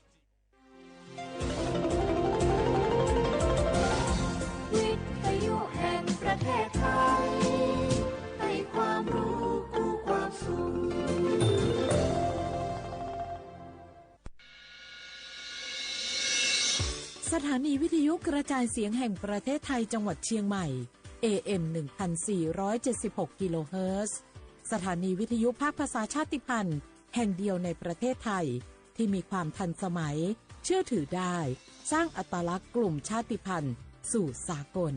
จี วิทยุแห่งประเทศไทย ให้ความรู้คู่ความสุข สถานีวิทยุกระจายเสียงแห่งประเทศไทยจังหวัดเชียงใหม่ เอเอ็ม หนึ่งพันสี่ร้อยเจ็ดสิบหก กิโลเฮิรตซ์ สถานีวิทยุภาคภาษาชาติพันธุ์ แห่งเดียวในประเทศไทย ที่มีความทันสมัย เชื่อถือได้ สร้างอัตลักษณ์กลุ่มชาติพันธุ์สู่สากล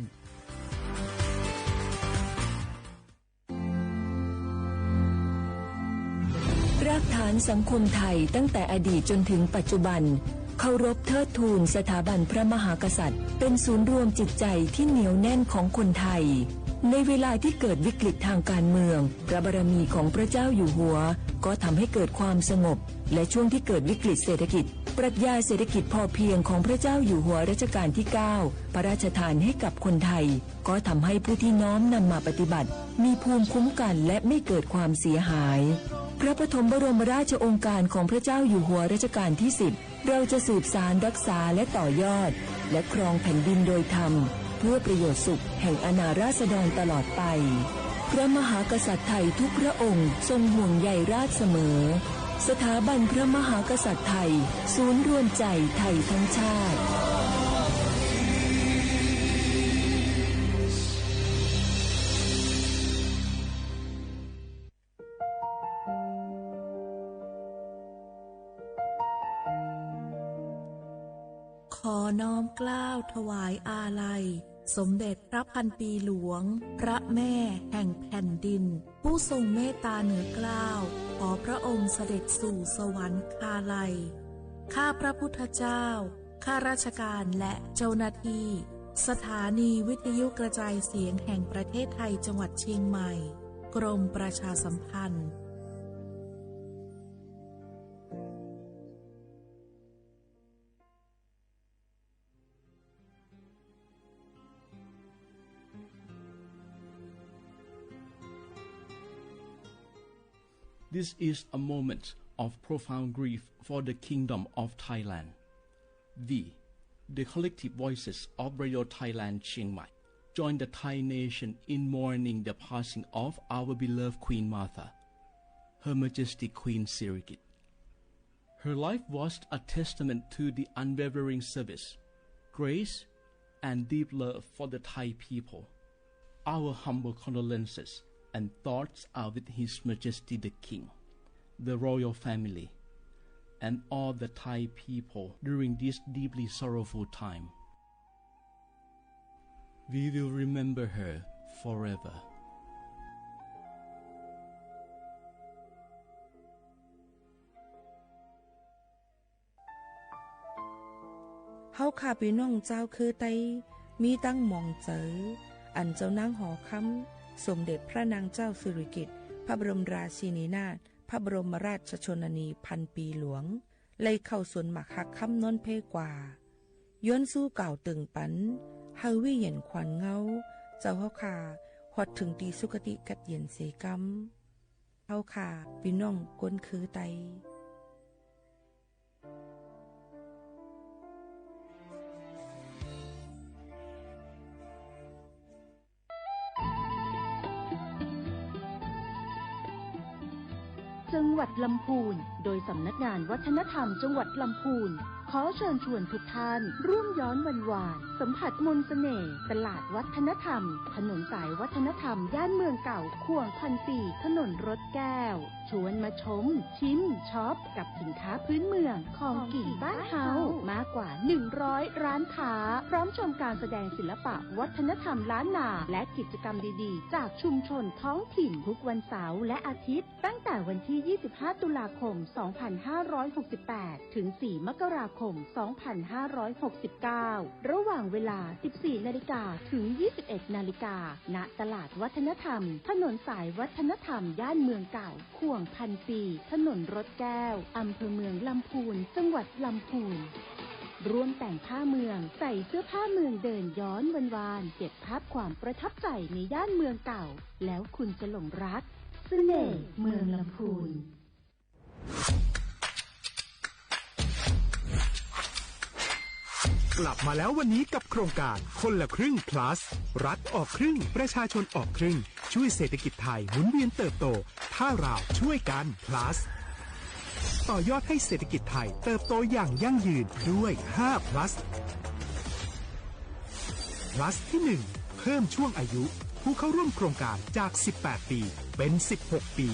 รากฐานสังคมไทยตั้งแต่อดีตจนถึงปัจจุบัน เคารพเทิดทูนสถาบันพระมหากษัตริย์ เป็นศูนย์รวมจิตใจที่เหนียวแน่นของคนไทย ในเวลาที่เกิดวิกฤตทางการเมือง พระบารมีของพระเจ้าอยู่หัว ก็ทำให้เกิดความสงบ และช่วงที่เกิดวิกฤตเศรษฐกิจ ปรัชญาเศรษฐกิจพอเพียงของพระเจ้าอยู่หัวรัชกาลที่ เก้า พระราชทานให้กับคนไทย ก็ทำให้ผู้ที่น้อมนำมาปฏิบัติ มีภูมิคุ้มกันและไม่เกิดความเสียหาย พระปฐมบรมราชโองการของพระเจ้าอยู่หัวรัชกาลที่ สิบ เราจะสืบสานรักษาและต่อยอด และครองแผ่นดินโดยธรรม เพื่อประโยชน์สุขแห่งอาณาราษฎรตลอดไป พระมหากษัตริย์ไทยทุกพระองค์ทรงห่วงใยราษฎรเสมอ สถาบันพระมหากษัตริย์ไทย ศูนย์รวมใจไทยทั้งชาติ ขอน้อมเกล้าถวายอาลัย สมเด็จพระพันปีหลวง พระแม่แห่งแผ่นดิน ผู้ทรงเมตตาเหนือเกล้า ขอพระองค์เสด็จสู่สวรรคาลัย ข้าพระพุทธเจ้า ข้าราชการและเจ้าหน้าที่ สถานีวิทยุกระจายเสียงแห่งประเทศไทยจังหวัดเชียงใหม่ กรมประชาสัมพันธ์ This is a moment of profound grief for the Kingdom of Thailand. We, the collective voices of Radio Thailand Chiang Mai, join the Thai nation in mourning the passing of our beloved Queen Mother, Her Majesty Queen Sirikit. Her life was a testament to the unwavering service, grace, and deep love for the Thai people. Our humble condolences and thoughts are with His Majesty the King, the royal family, and all the Thai people during this deeply sorrowful time. We will remember her forever. เฮาข้าปี้น้องจาวเคือไต มีตังหมองเจอ อันเจ้านางหอคำ สมเด็จพระนางเจ้าสิริกิติ์ พระบรมราชินีนาถ พระบรมราชชนนีพันปีหลวง ไล่เข้าสวนหมากฮักคำนนเพกว่า ย้อนสู้กล่าวเติ่งปัน เฮาวิเหียนขวัญเงา เจ้าเฮาข้า ฮอดเถิงตี้สุคติกัดเย็นเสกำ เฮาข้าปี้น้องคนเคือไต จังหวัดลำพูน โดยสำนักงานวัฒนธรรมจังหวัดลำพูน ขอเชิญชวนทุกท่านร่วมย้อนวันวาน สัมผัสมนต์เสน่ห์ ตลาดวัฒนธรรม ถนนสายวัฒนธรรม ย่านเมืองเก่า ข่วงพันปี ถนนรถแก้ว ชวนมาชม ชิม ช็อป กับสินค้าพื้นเมือง ของกิ๋นบ้านเฮา มากกว่า หนึ่งร้อย ร้านค้า พร้อมชมการแสดงศิลปะวัฒนธรรมล้านนา และกิจกรรมดีๆ จากชุมชนท้องถิ่น ทุกวันเสาร์และอาทิตย์ ตั้งแต่วันที่ ยี่สิบห้า ตุลาคม สองพันห้าร้อยหกสิบแปด ถึง สี่ มกราคม สองพันห้าร้อยหกสิบเก้า ระหว่างเวลา สิบสี่ นาฬิกา ถึง ยี่สิบเอ็ด นาฬิกา ณ ตลาดวัฒนธรรม ถนนสายวัฒนธรรม ย่านเมืองเก่า ข่วงพันปี ถนนรถแก้ว อำเภอเมืองลำพูน จังหวัดลำพูน ร่วมแต่งผ้าเมือง ใส่เสื้อผ้าเมืองเดินย้อนวันวาน เก็บภาพความประทับใจในย่านเมืองเก่า แล้วคุณจะหลงรักเสน่ห์เมืองลำพูน กลับมาแล้ววันนี้กับโครงการคนละครึ่ง plus รัฐออกครึ่ง ประชาชนออกครึ่ง ช่วยเศรษฐกิจไทยหมุนเวียนเติบโต ถ้าเราช่วยกัน plus ต่อยอดให้เศรษฐกิจไทยเติบโตอย่างยั่งยืนด้วย ห้า plus plus ที่หนึ่ง เพิ่มช่วงอายุผู้เข้าร่วมโครงการจาก สิบแปด ปี เป็น สิบหก ปี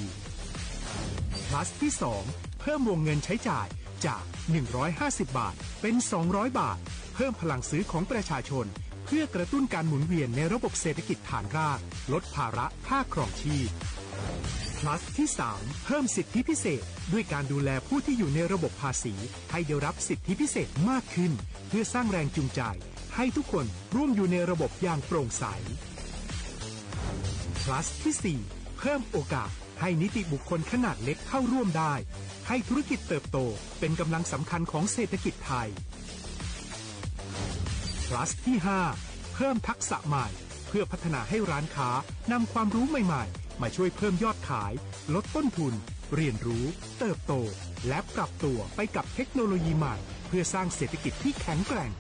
plus ที่สอง เพิ่มวงเงินใช้จ่ายจาก หนึ่งร้อยห้าสิบ บาท เป็น สองร้อย บาท เพิ่มพลังซื้อของประชาชน เพื่อกระตุ้นการหมุนเวียนในระบบเศรษฐกิจฐานราก ลดภาระค่าครองชีพ plus ที่สาม เพิ่มสิทธิพิเศษ ด้วยการดูแลผู้ที่อยู่ในระบบภาษี ให้ได้รับสิทธิพิเศษมากขึ้น เพื่อสร้างแรงจูงใจ ให้ทุกคนร่วมอยู่ในระบบอย่างโปร่งใส plus ที่สี่ เพิ่มโอกาสให้นิติบุคคลขนาดเล็กเข้าร่วมได้ ให้ธุรกิจเติบโตเป็นกำลังสำคัญของเศรษฐกิจไทย plus ที่ห้า เพิ่มทักษะใหม่ เพื่อพัฒนาให้ร้านค้านำความรู้ใหม่ๆ มาช่วยเพิ่มยอดขาย ลดต้นทุน เรียนรู้ เติบโต และปรับตัวไปกับเทคโนโลยีใหม่ เพื่อสร้างเศรษฐกิจที่แข็งแกร่ง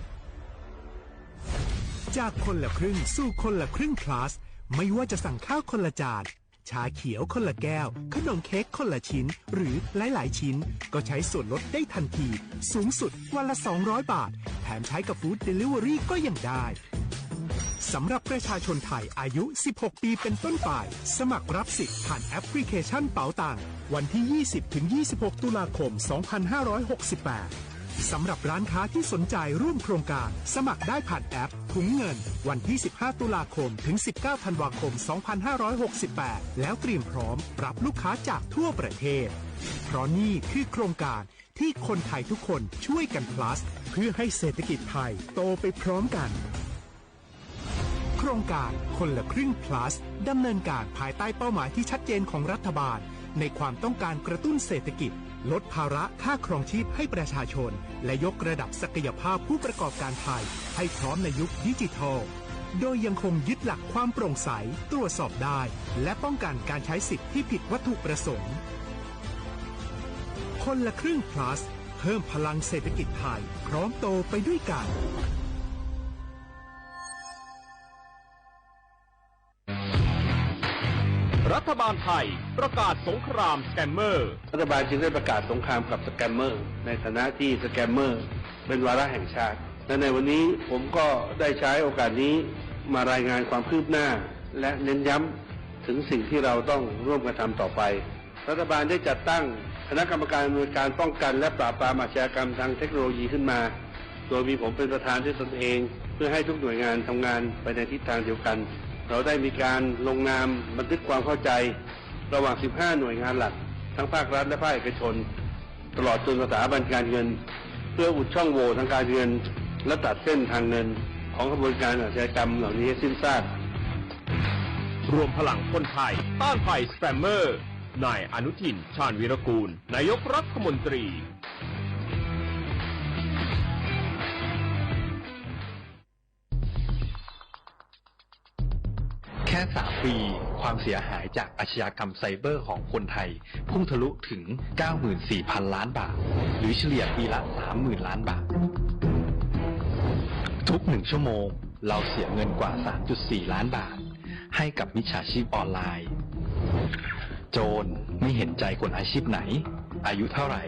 จากคนละครึ่งสู่คนละครึ่ง plus ไม่ว่าจะสั่งข้าวคนละจาน ชาเขียวคนละแก้ว ขนมเค้กคนละชิ้น หรือหลายๆ ชิ้น ก็ใช้ส่วนลดได้ทันที สูงสุดวันละ สองร้อย บาท แถมใช้กับ food delivery ก็ยังได้ สำหรับประชาชนไทยอายุ สิบหก ปีเป็นต้นไป สมัครรับสิทธิ์ผ่านแอปพลิเคชันเป๋าตัง วันที่ ยี่สิบ ถึง ยี่สิบหก ตุลาคม สองพันห้าร้อยหกสิบแปด สำหรับร้านค้าที่สนใจร่วมโครงการ สมัครได้ผ่านแอปถุงเงิน วันที่ สิบห้า ตุลาคม ถึง สิบเก้า ธันวาคม สองพันห้าร้อยหกสิบแปด แล้วเตรียมพร้อมรับลูกค้าจากทั่วประเทศ เพราะนี่คือโครงการที่คนไทยทุกคนช่วยกัน plus เพื่อให้เศรษฐกิจไทยโตไปพร้อมกัน โครงการคนละครึ่ง plus ดำเนินการภายใต้เป้าหมายที่ชัดเจนของรัฐบาล ในความต้องการกระตุ้นเศรษฐกิจ ลดภาระค่าครองชีพให้ประชาชน และยกระดับศักยภาพผู้ประกอบการไทยให้พร้อมในยุคดิจิทัล โดยยังคงยึดหลักความโปร่งใส ตรวจสอบได้ และป้องกันการใช้สิทธิ์ที่ผิดวัตถุประสงค์ คนละครึ่ง plus เพิ่มพลังเศรษฐกิจไทย พร้อมโตไปด้วยกัน รัฐบาลไทยประกาศสงครามสแกมเมอร์ รัฐบาลจึงได้ประกาศสงครามกับสแกมเมอร์ ในฐานะที่สแกมเมอร์เป็นวาระแห่งชาติ และในวันนี้ผมก็ได้ใช้โอกาสนี้มารายงานความคืบหน้า และเน้นย้ำถึงสิ่งที่เราต้องร่วมกันทำต่อไป รัฐบาลได้จัดตั้งคณะกรรมการอำนวยการป้องกันและปราบปรามอาชญากรรมทางเทคโนโลยีขึ้นมา โดยมีผมเป็นประธานด้วยตนเอง เพื่อให้ทุกหน่วยงานทำงานไปในทิศทางเดียวกัน เราได้มีการลงนามบันทึกความเข้าใจระหว่าง สิบห้า หน่วยงานหลัก ทั้งภาครัฐและภาคเอกชน ตลอดจนสถาบันการเงิน เพื่ออุดช่องโหว่ทางการเงิน และตัดเส้นทางเงินของขบวนการอาชญากรรมเหล่านี้ให้สิ้นซาก รวมพลังคนไทยต้านภัยสแกมเมอร์ นายอนุทิน ชาญวีรกูล นายกรัฐมนตรี แค่สามปี ความเสียหายจากอาชญากรรมไซเบอร์ของคนไทย พุ่งทะลุถึง เก้าหมื่นสี่พันล้านบาท หรือเฉลี่ยปีละ สามหมื่นล้านบาท ทุกหนึ่งชั่วโมง เราเสียเงินกว่า สามจุดสี่ล้านบาท ให้กับมิจฉาชีพออนไลน์ โจรไม่เห็นใจคนอาชีพไหน อายุเท่าไหร่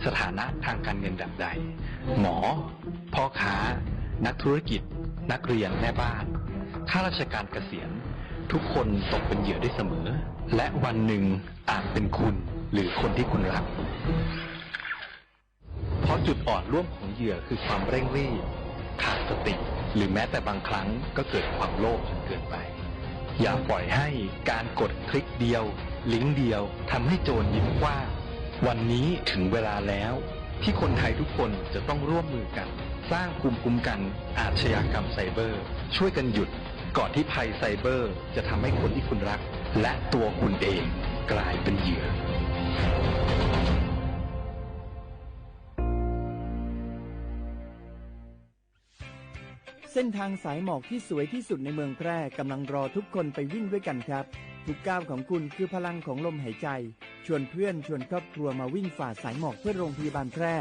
สถานะทางการเงินแบบใด หมอ พ่อค้า นักธุรกิจ นักเรียน แม่บ้าน ข้าราชการเกษียณ ทุกคนตกเป็นเหยื่อได้เสมอ และวันหนึ่งอาจเป็นคุณ หรือคนที่คุณรัก เพราะจุดอ่อนร่วมของเหยื่อคือความเร่งรีบ ขาดสติ หรือแม้แต่บางครั้งก็เกิดความโลภจนเกินไป อย่าปล่อยให้การกดคลิกเดียว ลิงก์เดียว ทำให้โจรยิ้มกว้าง วันนี้ถึงเวลาแล้ว ที่คนไทยทุกคนจะต้องร่วมมือกัน สร้างภูมิคุ้มกันอาชญากรรมไซเบอร์ ช่วยกันหยุด ก่อนที่ภัยไซเบอร์จะทำให้คนที่คุณรัก และตัวคุณเองกลายเป็นเหยื่อ เส้นทางสายหมอกที่สวยที่สุดในเมืองแพร่กำลังรอทุกคนไปวิ่งด้วยกันครับ ทุกก้าวของคุณคือพลังของลมหายใจ ชวนเพื่อนชวนครอบครัวมาวิ่งฝ่าสายหมอกเพื่อโรงพยาบาลแพร่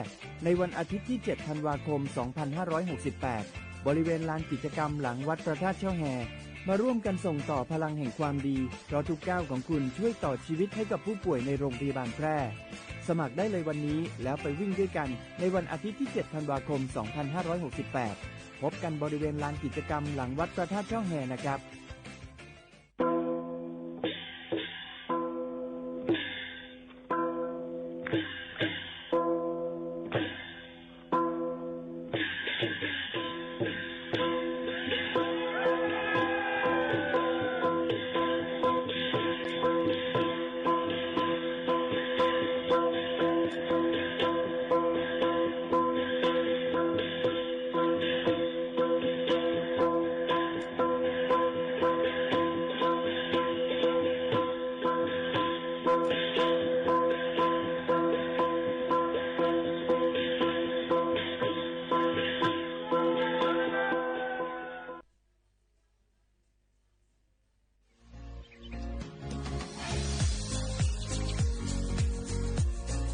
ในวันอาทิตย์ที่ เจ็ด ธันวาคม สองพันห้าร้อยหกสิบแปด บริเวณลานกิจกรรมหลังวัดพระธาตุเจ้าแฮ มาร่วมกันส่งต่อพลังแห่งความดี เพราะทุกก้าวของคุณช่วยต่อชีวิตให้กับผู้ป่วยในโรงพยาบาลแพร่ สมัครได้เลยวันนี้ แล้วไปวิ่งด้วยกันในวันอาทิตย์ที่ เจ็ด ธันวาคม สองพันห้าร้อยหกสิบแปด พบกันบริเวณลานกิจกรรมหลังวัดพระธาตุเจ้าแฮนะครับ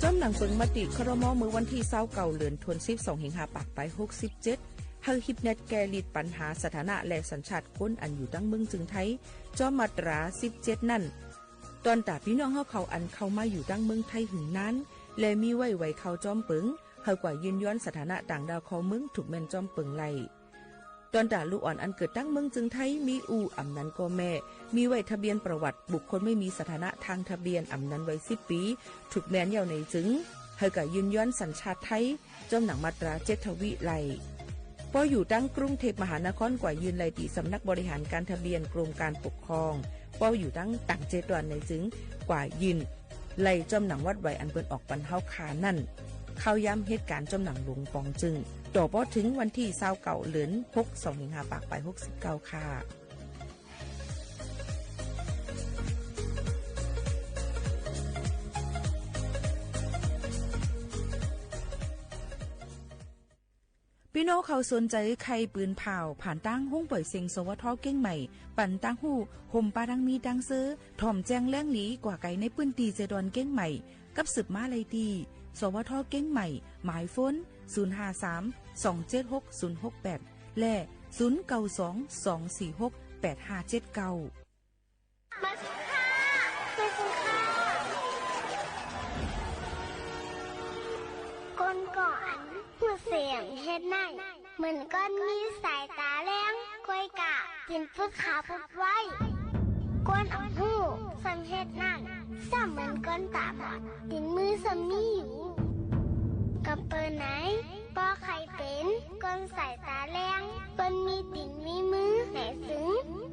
จ้อมหนังเปิงมติ ครม. เมื่อวันตี้ ซาวเก้า เดือนธันวาคม สองพันห้าร้อยหกสิบเจ็ด หื้อฮิปเน็ตแก้ลิดปัญหาสถานะและสัญชาติคนอันอยู่ตังเมืองจึงไทย จ้อมมาตรา สิบเจ็ด นั้น ตอนต๋าปี้น้องเฮาเขาอันเข้ามาอยู่ตังเมืองไทยหึงนาน และมีไว้ไหวเข้าจ้อมเปิง หื้อกว่ายื่นย้อนสถานะต่างด้าวเข้าเมือง ถูกแม่นจ้อมเปิงไล่ ตอนต๋าลูกอ่อนอันเกิดตังเมืองจึงไทย มีอู้อำนั้นก็แม่ มีไว้ทะเบียนประวัติบุคคลไม่มีสถานะทางทะเบียนอำนั้นไว้ สิบ ปี๋ ถูกแม่นเยี่ยวในจึง หื้อกว่ายื่นย้อนสัญชาติไทย จ้อมหนังมาตรา เจ็ด ทวีไล่ ป้ออยู่ตังกรุงเทพมหานครกว่ายื่นไล่ตี้สำนักบริหารการทะเบียนกรมการปกครอง ป้ออยู่ตังต่างเจตวันในจึงกว่ายื่นไล่จ้อมหนังวัดไหวอันเปิ้นออกปันเฮาคานั้น เข้าย้ำเหตุก๋ารณ์จ้อมหนังหลวงป๋องจึง ต่อป้อเถิงวันตี้ ซาวเก้า เดือนธันวาคม สองพันห้าร้อยหกสิบเก้า ค่ะ ปี้น้องเขาสนใจ๋ใค่ปืนผ่าว ผ่านตางห้องป่อยเซ็ง สวท. เก้งใหม่ ปันตางฮู้ ห่มปาตังมีตังเซอ ถ่อมแจ้งแหล่งหลีกว่าไก๋ในปื้นตี้เจดอนเก้งใหม่ กับสืบมาไล่ตี้ สวท. เก้งใหม่ หมายโฟน ศูนย์ ห้า สาม สอง เจ็ด หก ศูนย์ หก แปด และ ศูนย์ เก้า สอง สอง สี่ หก แปด ห้า เจ็ด เก้า ก้อนอันฮู้เสี้ยงเฮ็ดนั้น เหมือนก้อนมีสายต๋าแลง ก้อยก้า เป๋นปุ๊ดขาวปุ๊ดไว ก้อนอันฮู้ส่ำเฮ็ดนั้น ซ้ำเหมือนก้อนต๋าบอด ตี๋นมือซ้ำมีอยู่ กำเปิดไหน บ่ใค่เป๋นก้อนสายต๋าแลง เปิ้นมีตี๋นมีมือ ไหนตึง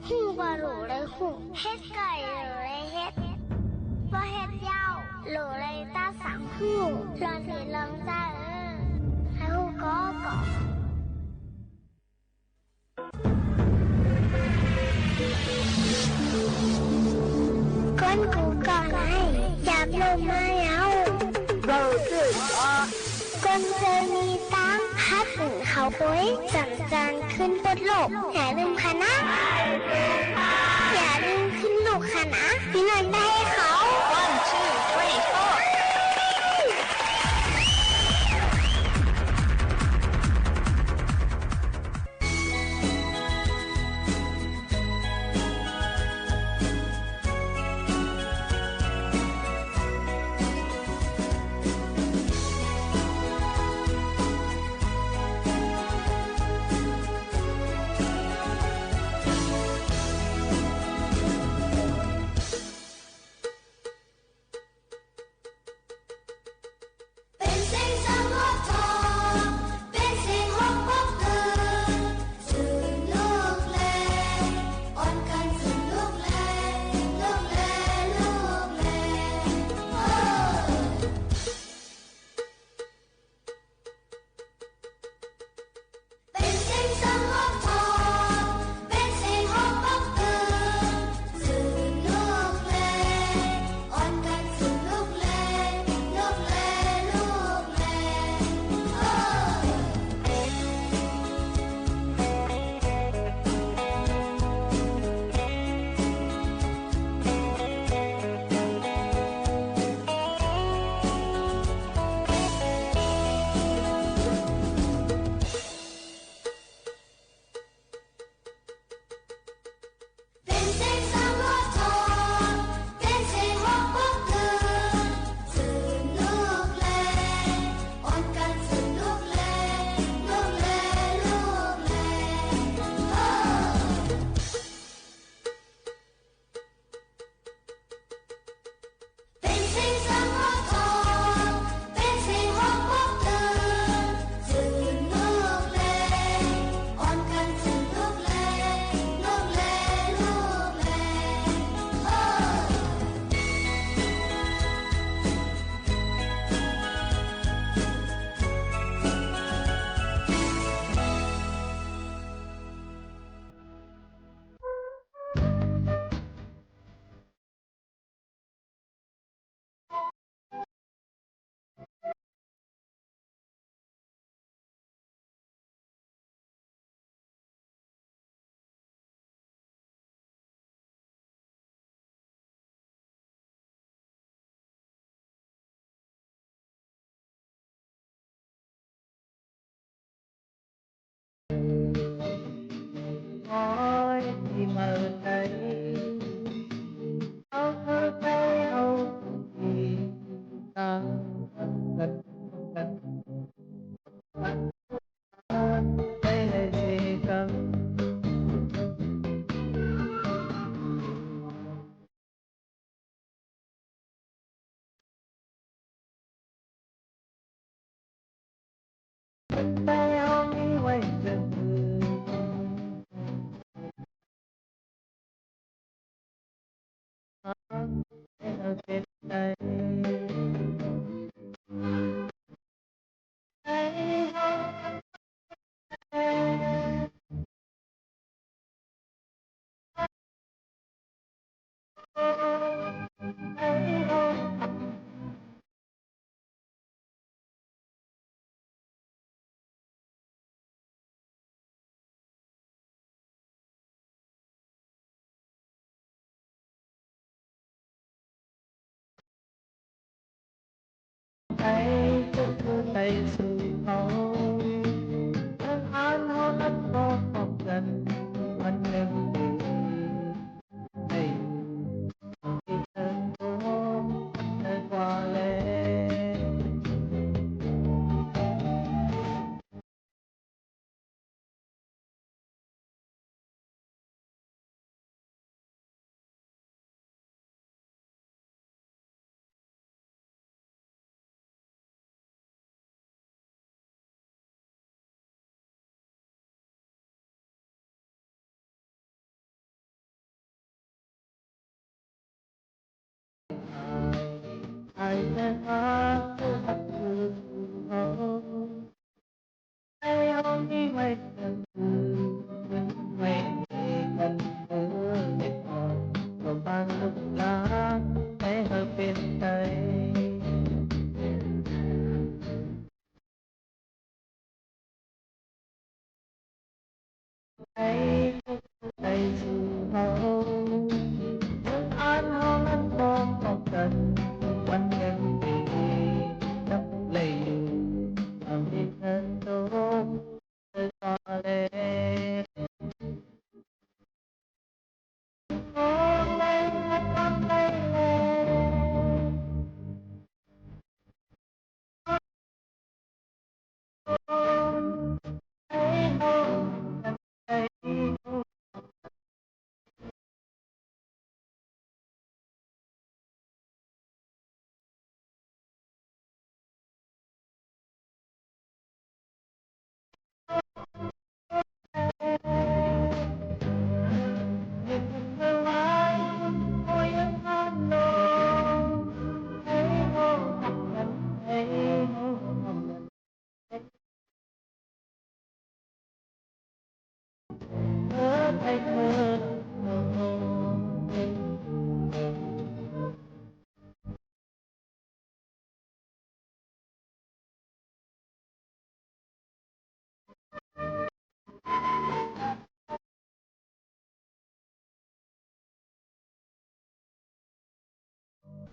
ฮู้ว่าหลู่ใดฮู้ เฮ็ดก้อยหลู่ใดเฮ็ด บ่เฮ็ดเย้า หลู่ใดตาสังฮู้ ลองสิลองจ้าเออ ใค่ฮู้ก่อก่อ ก้อนกูก้อนไหน จับลมมาแล้ว เว้าซื่อ ก้อนเจอมีตัง ฮักหนึ่งเขาโอย สันจานขึ้นบนโลก อย่าลืมคะนะ อย่าลืมขึ้นลูกคะนะ พี่น้องได้เขา One, two, three, four. เป๋นเสียงสะหมอทอง เป๋นเสียงฮอกปกเกิน จื้นลูกแล อ่อนกั๋นจื้นลูกแล ลูกแล ลูกแล เฮ้อ เป๋นเสียงสะหมอทอง เป๋นเสียงฮอกปกเกิน จื้นลูกแล อ่อนกั๋นจื้นลูกแล ลูกแล ลูกแล เฮ้อ เป๋นเสียงสะหมอทอง เป๋นเสียงฮอกปกเกิน จื้นลูกแล อ่อนกั๋นจื้นลูกแล ลูกแล ลูกแล เฮ้อ เป๋นเสียงสะหมอทอง เป๋นเสียงฮอกปกเกิน จื้นลูกแล อ่อนกั๋นจื้นลูกแล ลูกแล ลูกแล เฮ้อ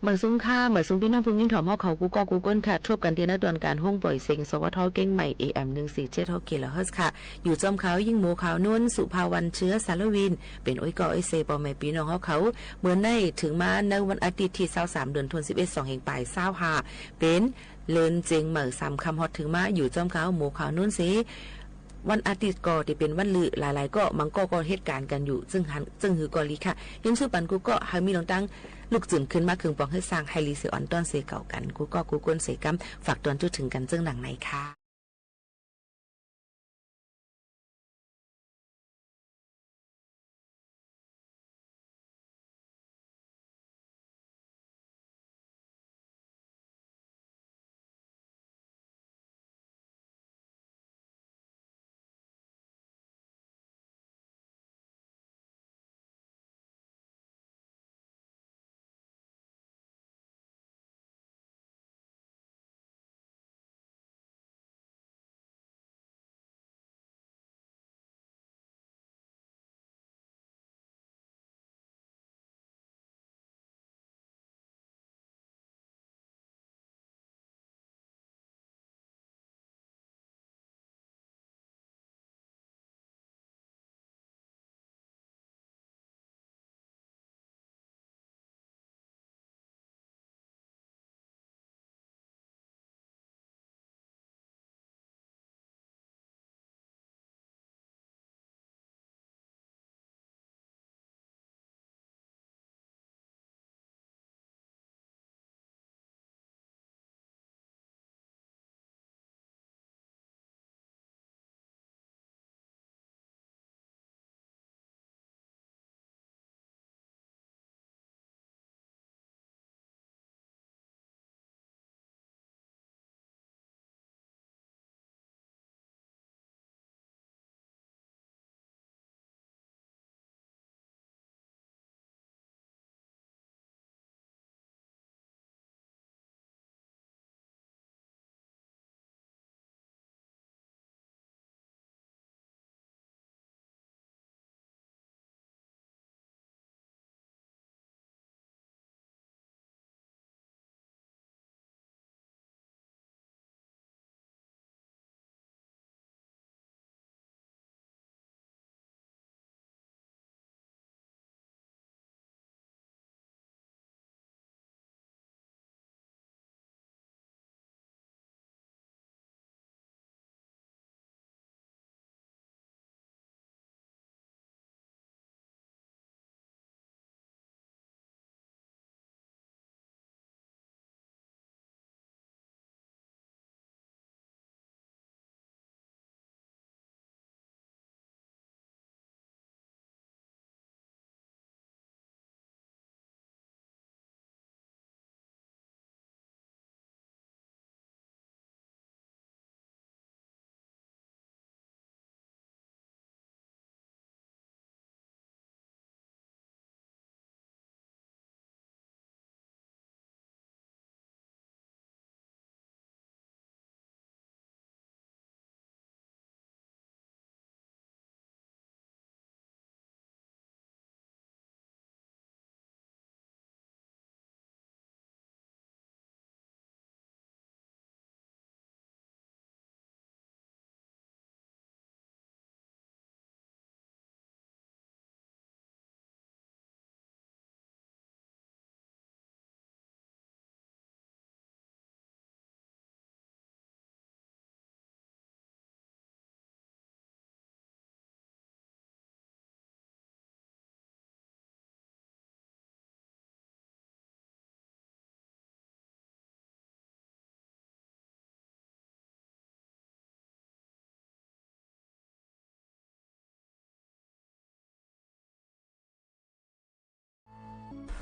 หมายสูงค่ะ หมายสูงปี้น้องผู้ยินถ่อมเฮาเขากู้ก๊อกกู้ก้นค่ะ ทบกั๋นเตียวในตอนก๋านโฮงป่อยเสียง สวท เจียงใหม่ เอเอ็ม หนึ่งสี่เจ็ดหก กิโลเฮิรตซ์ค่ะ อยู่จ้อมข่าวหญิงหมู่ข่าวโน้น สุภาวรรณ เชื้อสารวิน เป๋นโอ้ยก่อโอ้ยเซ ป้อแม่ปี้น้องเฮาเขา เมื่อไหนเถิงมาในวันอาทิตย์ตี้ซาวสาม เดือนธันวาคม สองพันยี่สิบห้า เป๋นเลินเจียงใหม่สามค่ำฮอดเถิงมา อยู่จ้อมข่าวหมู่ข่าวโน้นเส วันอาทิตย์ก็ตี้เป๋นวันลือ หลายๆ ก็ บางก็ก็เหตุก๋ารณ์กั๋นอยู่ ซึ่งหัน ซึ่งหือก็ลีค่ะ เฮียนสู้ปันกู้ก็ หื้อมีลงตั้ง ลุกจื๋นขึ้นมาเคืองปองหื้อซ่าง หื้อลีเสียอ่อนต้อนเซเก่ากั๋น กู้ก็กู้ก้นเสกำ ฝากตอนจุเถิงกั๋นเจิ่งหนังในค่ะ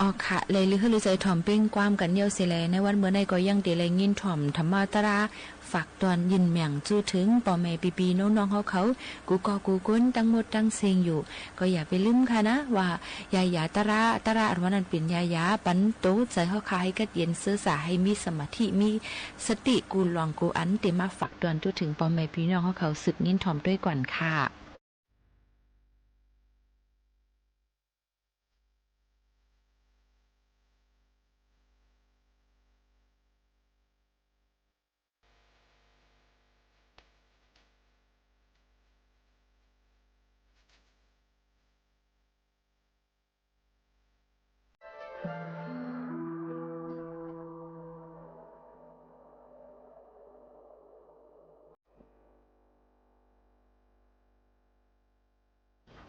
อ๋อค่ะ แลลือหื้อลือใจ๋ถ่อมเป้งความกั๋นเยียะเสียแล ในวันเมื่อนี้ก็ยังเต๋ได้ยินถ่อมธรรมะตรา ฝากตอน ยื่นแหม่งจู๊เถิงป้อแม่ปี้ๆ น้องๆ เฮาเขา กู้ก่อกู้ก๋น ตังหมดตังเสี้ยงอยู่ ก็อย่าไปลืมค่ะนะ ว่ายายาตรา ตราอันว่านั้นเป๋นยายา ปั๋นโตใจ๋เฮาข้าหื้อกัดเย็นเซอสา หื้อมีสมาธิ มีสติ กู้ล่องกู้อัน เต๋มาฝากตอนจู๊เถิงป้อแม่ปี้น้องเฮาเขา สืบยินถ่อมตวยก่อนค่ะ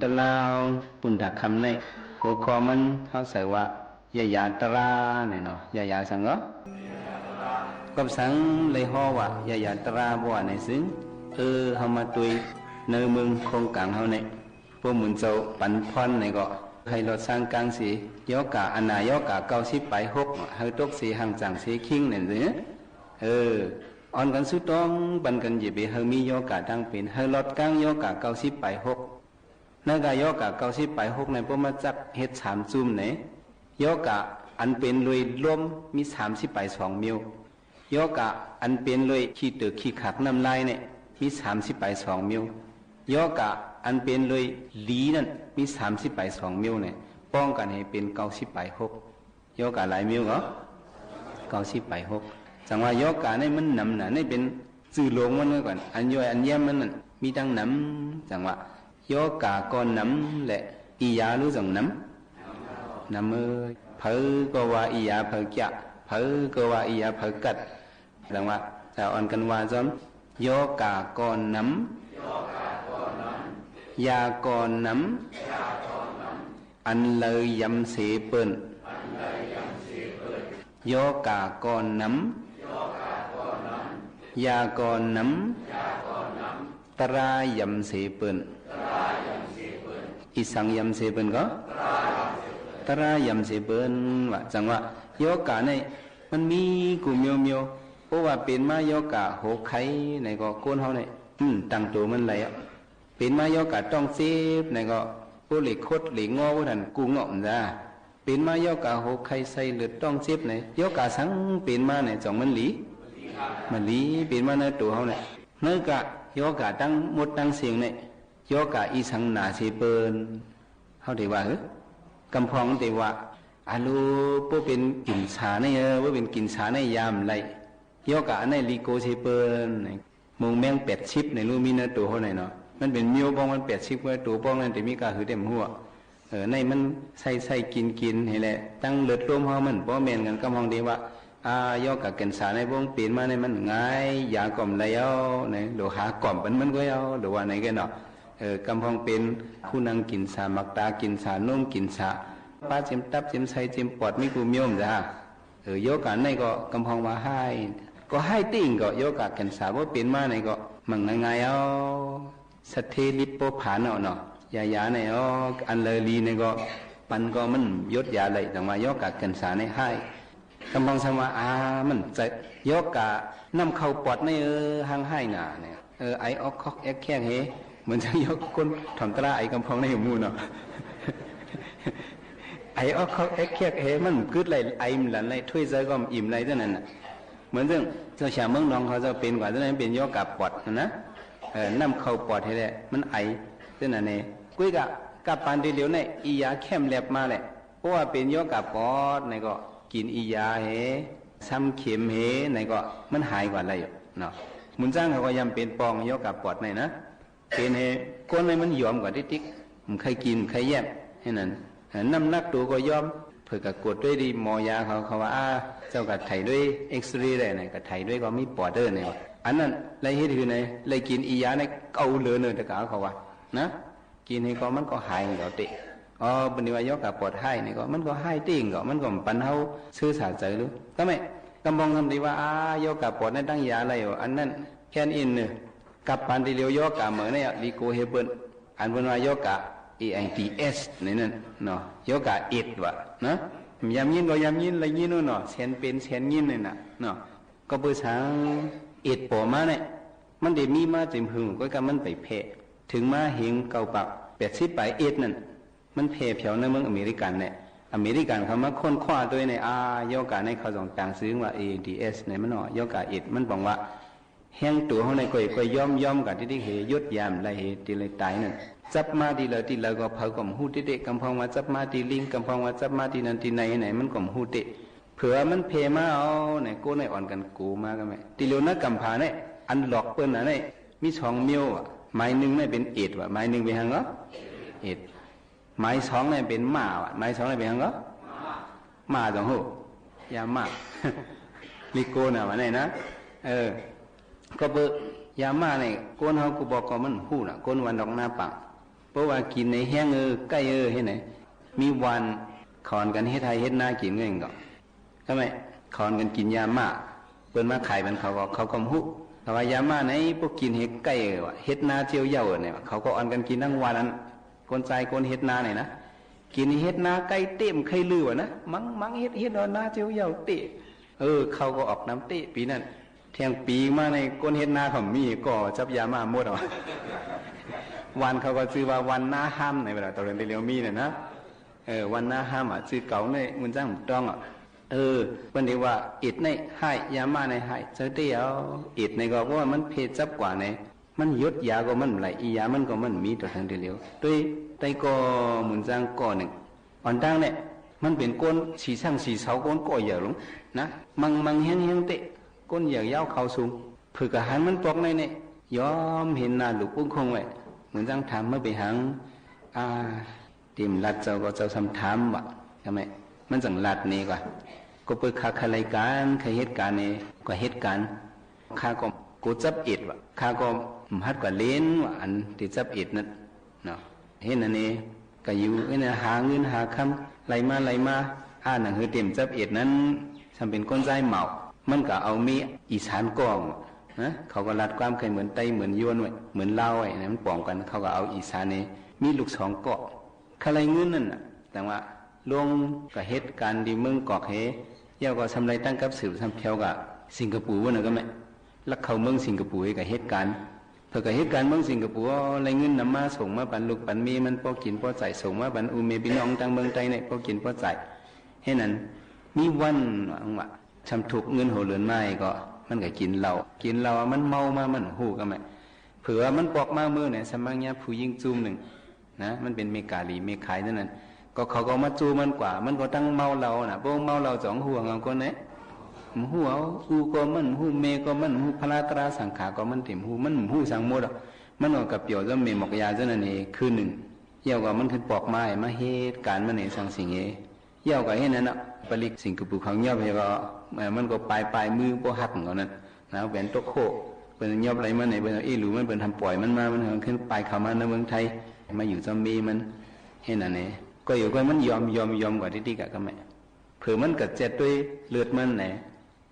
ตะลาว ปุณณคำใน หัวข้อมัน เฮาใส่ว่า ยายาตรา เนี่ยเนาะ ยายาสังก็ กับสังเลยฮ้อว่า ยายาตรา บ่าในซึ่ง เออ เฮามาตวย ในเมืองโคงก๋างเฮาเนี่ย พวกหมุนเจ้าปั๋นพ่อนเนี่ยก็ หื้อลดสร้างกางเสีย ยอกา อันหนายอกา เก้าสิบป๋ายหก หื้อตกเสีย ห่างจ๋างเสียคิงเนี่ย เออ อ่อนกั๋นสู้ต้อง ปันกั๋น อย่าไปหื้อมียอกาตังเป๋น หื้อลดกางยอกา เก้าสิบป๋ายหก ในกายอกา เก้าสิบป๋ายหก ใน ป้อมาจักเฮ็ดสามจุ่มใน ยอกา อันเป๋นลวยลม มีสามสิบป๋ายสองมิว ยอกา อันเป๋นลวยขี้เติกขี้ขากน้ำลายเนี่ย มีสามสิบป๋ายสองมิว ยอกา อันเป๋นลวยหลีนั่น มีสามสิบป๋ายสองมิวเนี่ย ป้องกั๋นหื้อเป๋น เก้าสิบป๋ายหก ยอกาหลายมิวก็ เก้าสิบป๋ายหก จังว่ายอกาเนี่ยมันหนำหนา นี่เป๋นจื้อหลวงมันไว้ก่อน อันย่อยอันแย้มมันนั่น มีตังหนำ จังว่า ยอกาก็หนำแหละ อียาหรือจังหนำ หนำเอ้ย เผลอก็ว่าอียาเผลอเกี้ย เผลอก็ว่าอียาเผลอกัด จังว่า จะอ่อนกั๋นว่าจ้อม ยอกาก็หนำ ยาก็หนำ อันเลยยำเสเปิ้น ยอกาก็หนำ ยาก็หนำ ตรายำเสเปิ้น อีสังยำเสเปิ้นก็ ตรายำเสเปิ้น ว่า จังว่ายอกาเนี่ย มันมีกู้เมียวๆ เพราะว่าเป๋นมายอกาหัวไข้ในก็ คนเฮาเนี่ย อืม ตั้งตั๋วมันไหลอะ เป๋นมายอกาต๊องเจ็บในก็ โอ้ เหล็กคดเหล็กงอ ว่าหันกู้เงาะมันจ้า เป๋นมายอกาหัวไข้ไส้เลือดต๊องเจ็บใน ยอกาสังเป๋นมาใน จ่องมันหลี มันหลี เป๋นมาในตั๋วเฮาเนี่ย ในกะยอกาตังหมดตังเสี้ยงเนี่ย ยอกาอีสังหนาเสเปิ้น เฮาเต๋ว่า เฮ้อ กำพ่องเต๋ว่า อะลู ป้อเป๋นกิ๋นสาใน เออ ป้อเป๋นกิ๋นสาในยามไหล ยอกาอันในหลีโกเสเปิ้น มงแมงแปดสิบใน ลูกมีในตั๋วเฮาในเนาะ มันเป๋นเมียวป้องมันแปดสิบกว่าตั๋วป้องนั่น แต่มีก้าหือเต็มหัว เออ ในมันใส่ใส่กิ๋นกิ๋นหื้อแหละ ตังเลือดลมเฮามันบ่แม่นกั๋น กำพ่องเต๋ว่า อ่า ยอกาแก่นสาใน ป้องเป๋นมาใน มันหงาย ยาก็บ่ไหลเอาใน หรือหาก่อมปันมันก็เอา หรือว่าในก็เนาะ เออ กำพ่องเป๋น คูนังกิ๋นสา หมากตากิ๋นสา นมกิ๋นสา ปาเจ็มตับเจ็มไส้เจ็มปอด มีกู้เมียวจ้า เออ ยอกาในก็กำพ่องว่าฮ้าย ก็ฮ้ายเต๊อะ ก็ยอกาแก่นสา ป้อเป๋นมาในก็ มันหงายๆ เอา สะเทลิปโปผานเอาเนาะ ยายาใน อ๋อ อันเลยหลีในก็ ปันก็มันหยดยาไหล จังว่ายอกาแก่นสาในฮ้าย กำพ่องซ้ำว่า อ่า มันจะยอกาน้ำเข้าปอดใน เออ หังฮ้ายหนาเนี่ย เออ ไอออกคอกแอกแคกเฮ เหมือนจะยอกคนถ่อมตราไอกำพ่องในหมู่เนาะ ไอออกคอกแอกแคกเฮ มันกึ๊ดไหล ไอมันหลั่นไหล ถ้วยใจ๋ก็อิ่มไหล เต้านั้นน่ะ เหมือนเจ้า เจ้าชาวเมืองนองเขาเจ้าเป๋นกว่า เต้านั้นเป๋นยอกาปอดนะ เออ น้ำเข้าปอดหื้อแหละ มันไอ เต้านั้นเอง กุ้ยกะ กับปานเดียวใน อียาแคมแล็บมาแหละ เพราะว่าเป๋นยอกาปอดในก็ กิ๋นอียาเฮ ซ้ำเข็มเฮ ในก็ มันหายกว่าไหลอยู่เนาะ หมุนจ้างเขาก็ยำเป๋นปอง ยอกาปอดในนะ เป๋นเฮ คนในมันยอมกว่าติ๊กๆ บ่ใค่กิ๋น บ่ใค่แยม หื้อนั้น เออ น้ำหนักตั๋วก็ยอม เปิ้นก็กวดตวยตี้หมอยาเขา เขาว่า อ่า เจ้าก็ไถ่ตวยเอ็กซเรย์ได้นะ ก็ไถ่ตวยก็มีปอดเต๊อะในว่า อันนั้น ไหลเฮ็ดหื้อใน ไหลกิ๋นอียาใน เก่าเหลือเนินตะกา เขาว่า นะ กิ๋นหื้อก็มันก็หายเองก็เต๊อะ อ๋อ บ่านี้ว่ายอกาปอดฮ้ายในก็ มันก็ฮ้ายเต๊อะก็ มันก็บ่ปันเฮาซื่อสาใจ๋หรือ ก็แม่ กำพ่องซ้ำเต๋ว่า อ่า ยอกาปอดในตั้งยาไหลอยู่ อันนั้น แค่นั้นเองเนาะ กับปานเดียว ยอกาเหมือนเนี่ย หลีโกเฮเปิ้น อันเปิ้นว่ายอกา เอไอดีเอส ในนั้นเนาะ ยอกาเอดส์ว่า นะ ยามยินก็ยามยิน ละยินโน่นเนาะ แสนเป๋นแสนยินเนี่ยนะเนาะ ก็เปื้อสัง เอดส์ ป๋อมาเนี่ย มันได้มีมาเต็มหึง ก็กำมันไปแพร่ เถิงมาเฮงเก้าปากแปดสิบป๋าย เอดส์ นั่น มันแพร่แผวในเมืองอเมริกันเนี่ย อเมริกันเขามาค้นคว้าตวยเนี่ย อ่า เยียะกาในเขาส่องต่างซื่อว่า เอ ดี เอส เนี่ยมันเนาะ เยียะกา เอดส์ มันบอกว่า แฮงตั๋วเฮาในก้อยๆ ย้อมๆ กาตี้ๆ เหยดยามไล่เหตี้เลยต๋ายนั่น จับมาตี้ใดตี้ใดก็เผาก็บ่ฮู้เต๊ะๆ กำพองว่าจับมาตี้ลิง กำพองว่าจับมาตี้นั่นตี้ไหนไหน มันก็บ่ฮู้เต๊ะ เผื่อมันแพร่มาเอาไหน โก้ไหนอ่อนกั๋นโก๋มาก็แม่น ตี้เหลียวนะ กำผาเนี่ย อันหลอกเปิ้นน่ะเนี่ย มีสองเมี้ยวอะ หมายนึ่งเนี่ยเป๋นเอดส์ว่ะ หมายนึ่งเป๋นหยังก็ เอดส์ หมายสองเนี่ยเป๋นม่าว่ะ หมายสองเนี่ยเป๋นหยังก็ ม่าจ๋องฮู้ ยาม่า ลิโกน่ะว่าไหนนะ เออ ก็เปื้อยาม่าเนี่ย คนเฮากูบอกก็มันฮู้น่ะ คนวันดอกนาปัง เพราะว่ากิ๋นในแฮงเออ ใก้เออ เฮ็ดไหน มีวันเขาอ่อนกั๋นเฮ็ดไฮ่เฮ็ดนากิ๋นก็เองก็ ก็แม่น เขาอ่อนกั๋นกิ๋นยาม่า เปิ้นมาขายเปิ้นเขาก็ เขาก็บ่ฮู้ แต่ว่ายาม่าไหน พวกกิ๋นเฮ็ดใก้เออว่ะ เฮ็ดนาเจียวเหย้าเออเนี่ยว่ะ เขาก็อ่อนกั๋นกิ๋นตังวันนั้น คนจายคนเฮ็ดนาเนี่ยนะ กิ๋นเฮ็ดนาใก้เต๊ะ ใค่ลือว่ะนะ มังๆ เฮ็ดๆ เอานาเจียวเหย้าเต๊ะ เออ เขาก็ออกนำเต๊ะ ปี๋นั้น เที่ยงปี๋มาในคนเฮ็ดนาเขาบ่มี ก็จับยาม่าหมดเอา วันเขาก็จื้อว่าวันนาฮ่ำไหนเวลา ต๋อนเดียวมีเนี่ยนะ เออ วันนาฮ่ำอะ จื้อเก่าเนี่ย มันจั้งบ่ต้องอะ เออ เปิ้นได้ว่า เอดส์ ในฮ้าย ยาม่าในฮ้าย เจ้าเตี้ยว เอดส์ ในก็เพราะว่ามันแพร่จับกว่าใน มันหยดยาก็มันบ่ไหล อียามันก็มันบ่มี ต๋อนเดียว ตวยไตก็หมุนจั้งก่อนึ่ง อ่อนตั้งเนี่ย มันเป๋นคนสีสังสีเสา คนก่อใหญ่ลงนะ มังๆ แฮงๆ เต๊ะ คนใหญ่ยาวเขาสูง เปื้อก็หันมันปอกในเนี่ย ยอมหันหน้าหลุกอุ้งคงไว้ เหมือนจั้งถาม เมื่อไปหัง อ่า เตียมลัดเจ้าก็เจ้าซ้ำถามว่ะ ใช่ไหม มันจั้งลัดนี่กว่า ก็เปื้อข้าใค่รายก๋าน ใค่เหตุก๋ารณ์นี่ ก็เหตุก๋ารณ์ ข้าก็โกจับเอ็ดว่ะ ข้าก็บ่ฮัดกว่าเล่นว่ะ อันตี้จับเอ็ดนั่น เนาะ เห็นอันนี้ ก็อยู่อันนี้ หาเงินหาคำ ไหลมาไหลมา อ่า หนังหือเตียมจับเอ็ดนั้น ซ้ำเป๋นคนใจ๊เหมา มันก็เอาเมย์อีสานก่อ นะ เขาก็ลัดความใค่เหมือนไตเหมือนยวนไว้ เหมือนลาวไว้นะ มันป๋องกั๋น เขาก็เอาอีสานนี่ มีลูกสองก่อ ใค่ได้เงินนั่นน่ะ แต่ว่าลงก็เหตุก๋ารณ์ตี้เมืองกอกเห แล้วก็ซ้ำได้ตั้งกับสืบซ้ำแผวกับสิงคโปร์นั่นก็แม่น ลักเข้าเมืองสิงคโปร์ก็เหตุก๋ารณ์ เปื้อก็เหตุก๋ารณ์เมืองสิงคโปร์ ได้เงินนำมาส่งมาปันลูกปันเมย์มัน ปอกิ๋นปอใจ๊ ส่งมาปันอู่เมย์ปี้น้องตังเมืองใต้นี่ ปอกิ๋นปอใจ๊ เหตุนั้น มีวันว่า ซ้ำถูกเงินหัวเรือนมาก็ มันก็กิ๋นเหล้า กิ๋นเหล้า มันเมามา มันฮู้ก็แม่น เปื้อมันปอกมาเมือนี่ สมังยาผู้ญิงจุ่มนึ่ง นะ มันเป๋นเมย์ก๋าหลีเมย์ขายเต้านั้น ก็เขาก็มาจู้มันกว่า มันก็ตั้งเมาเหล้าน่ะ ปอเมาเหล้าจ๋องฮู้เอาคนนี่ บ่ฮู้เอา อู่ก็มันบ่ฮู้ เมย์ก็มันบ่ฮู้ พละตะราสังขาก็มันเตียมฮู้ มันบ่ฮู้สังหมดอะ มันก็กระเปียวจ้ำเมย์หมอกยาเต้านั้นเอง คืนนึ่ง แล้วก็มันขึ้นปอกมา มาเหตุก๋ารณ์มันนี่สังสิงเฮ แล้วก็เหตุนั้นน่ะ ปลิกสิงคโปร์เขายอบเหก็ เอ่อ มันก็ปายปายมือบ่ฮักเหมือนกั๋นนั่น นะ แหวนตกโคก เปิ้นยอบไหลมานี่ เปิ้นเอาอี้หลูมัน เปิ้นทำป๋อยมันมา มันขึ้นปายเข้ามาในเมืองไทย มาอยู่จ้ำเมย์มัน เหตุนั้นเอง ก็อยู่ก็มันยอม ยอม ยอมกว่าตี้ๆ กะก็แม่น เปื้อมันก็เจ็บตวยเลือดมันแหละ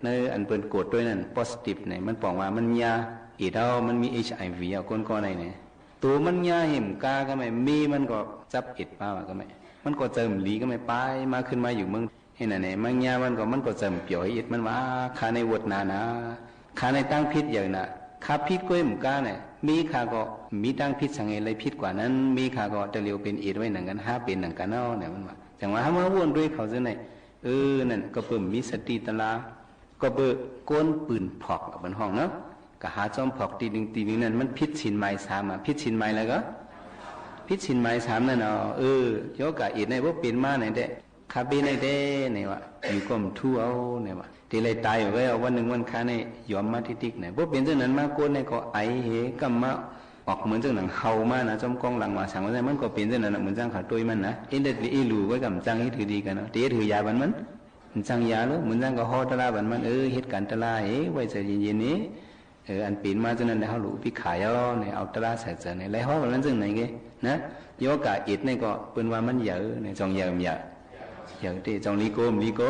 ในอันเปิ้นกวดตวยนั่น positive นี่ มันป๋องว่ามันยา เอดส์เอา มันมี เอช ไอ วี เอา คนก่อในนี่ ตั๋วมันยาหื้มกาก็แม่น เมย์มันก็จับเอ็ดป้าว่าก็แม่น มันก็เจิ่มหลีก็แม่น ปายมาขึ้นมาอยู่เมือง เหตุนั้นนี่ มันยามันก็ มันก็เจิ่มเปียวเอ็ด มันว่า ข้าในวดนานา ข้าในตั้งผิดใหญ่น่ะ ข้าผิดก็หื้มกาเนี่ย เมย์ข้าก็มีตั้งผิดสังเหตุอะไรผิดกว่านั้น เมย์ข้าก็ตะเหลียวเป๋นเอ็ดไว้หนังกั๋น หาเป๋นหนังกั๋นเอาเนี่ย มันว่า จังว่าหามาว่นตวยเขาซื่อนี่ เออ นั่นก็เปื้อมีสติตะลา ก็เปื้อคนปืนผอกอะ เปิ้นฮ้องเนาะ ก็หาจ้อมผอกตี้นึ่งตี้นึ่งนั่น มันผิดศีลหมายสามอะ ผิดศีลหมายอะไรก็ ผิดศีลหมายสามนั่นเนาะ เออ เยียะกาเอ็ดในบ่เป๋นมาไหนแต๊ ข้าเป๋นไหนแต๊ นี่ว่า อยู่ก็บ่ทู่เอา นี่ว่า ตี้ได้ต๋ายอยู่ก็เอา วันนึ่งวันข้านี่ยอมมาติ๊กๆ นี่ บ่เป๋นเจ้านั้นมา คนนี่ก็ไอเห กำมาออกเหมือนเจ้าหนังเห่ามานะ จ้อมก้องหลังว่าสังว่า มันก็เป๋นเจ้านั้นน่ะ เหมือนจั้งเขาตวยมันนะ เอ็ดเล็ดอีหลูไว้กำจั้งเฮ็ดหื้อดีกั๋นเนาะ ตี้เฮ็ดหื้อยาปันมัน มันจั้งยาโลด มันจั้งก็ฮ้อตะลาปันมัน เออ เหตุก๋ารณ์ตะลา เอ้ย ไว้ใจ๋เย็นๆ นี่ เออ อันเป๋นมาเจ้านั้นได้ เฮาหลู่อุเปกขาเอา เนี่ย เอาตะลาใส่ใจ๋เนี่ย ไหลฮ้อปันมันจั้งไหนเก้ นะ เยียะกาเอ็ดนี่ก็ เปิ้นว่ามันเหยินเนี่ย จ่องเหยินบ่เหยิน เหยินตี้ จ่องหลีโกบ่หลีโก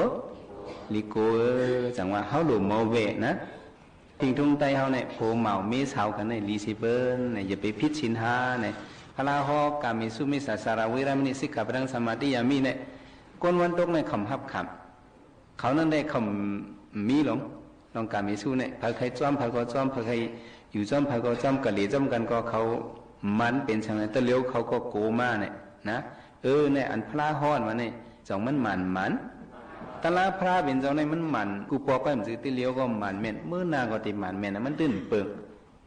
หลีโก เออ จังว่า เฮาหลู่เมาแหวะนะ ผิงทุงใต้เฮาเนี่ย ผัวเหมาเมียสาวกั๋นเนี่ย หลีสิเปิ้นเนี่ย อย่าไปผิดศีลห้าเนี่ย พระฮ้อ กาเมสุมิจฉาจารา เวระมะณี สิกขาปะทัง สมาธิยามิเนี่ย คนวันตกเนี่ยเขาบ่ฮับขำ เขานั่นได้เขาบ่มีหลง ลองก๋ามมีสู้เนี่ย ใผใค่จ้อมใผก็จ้อม ใผใค่อยู่จ้อมใผก็จ้อม กะเหล่ยจ้อมกั๋นก็เขาบ่หมั่นเป๋นสัง แต่เหลียวเขาก็โก๋มาเนี่ยนะ เออ เนี่ย อันพระฮ้อนว่าเนี่ย จ๋องมันหมั่น หมั่น ตะลาพระเป๋นเจ้าเนี่ยมันหมั่น กู้ปอกไว้บ่จื้อ แต่เหลียวก็หมั่นแม่น มื้อหน้าก็ติหมั่นแม่นนะ มันตื้นเปิง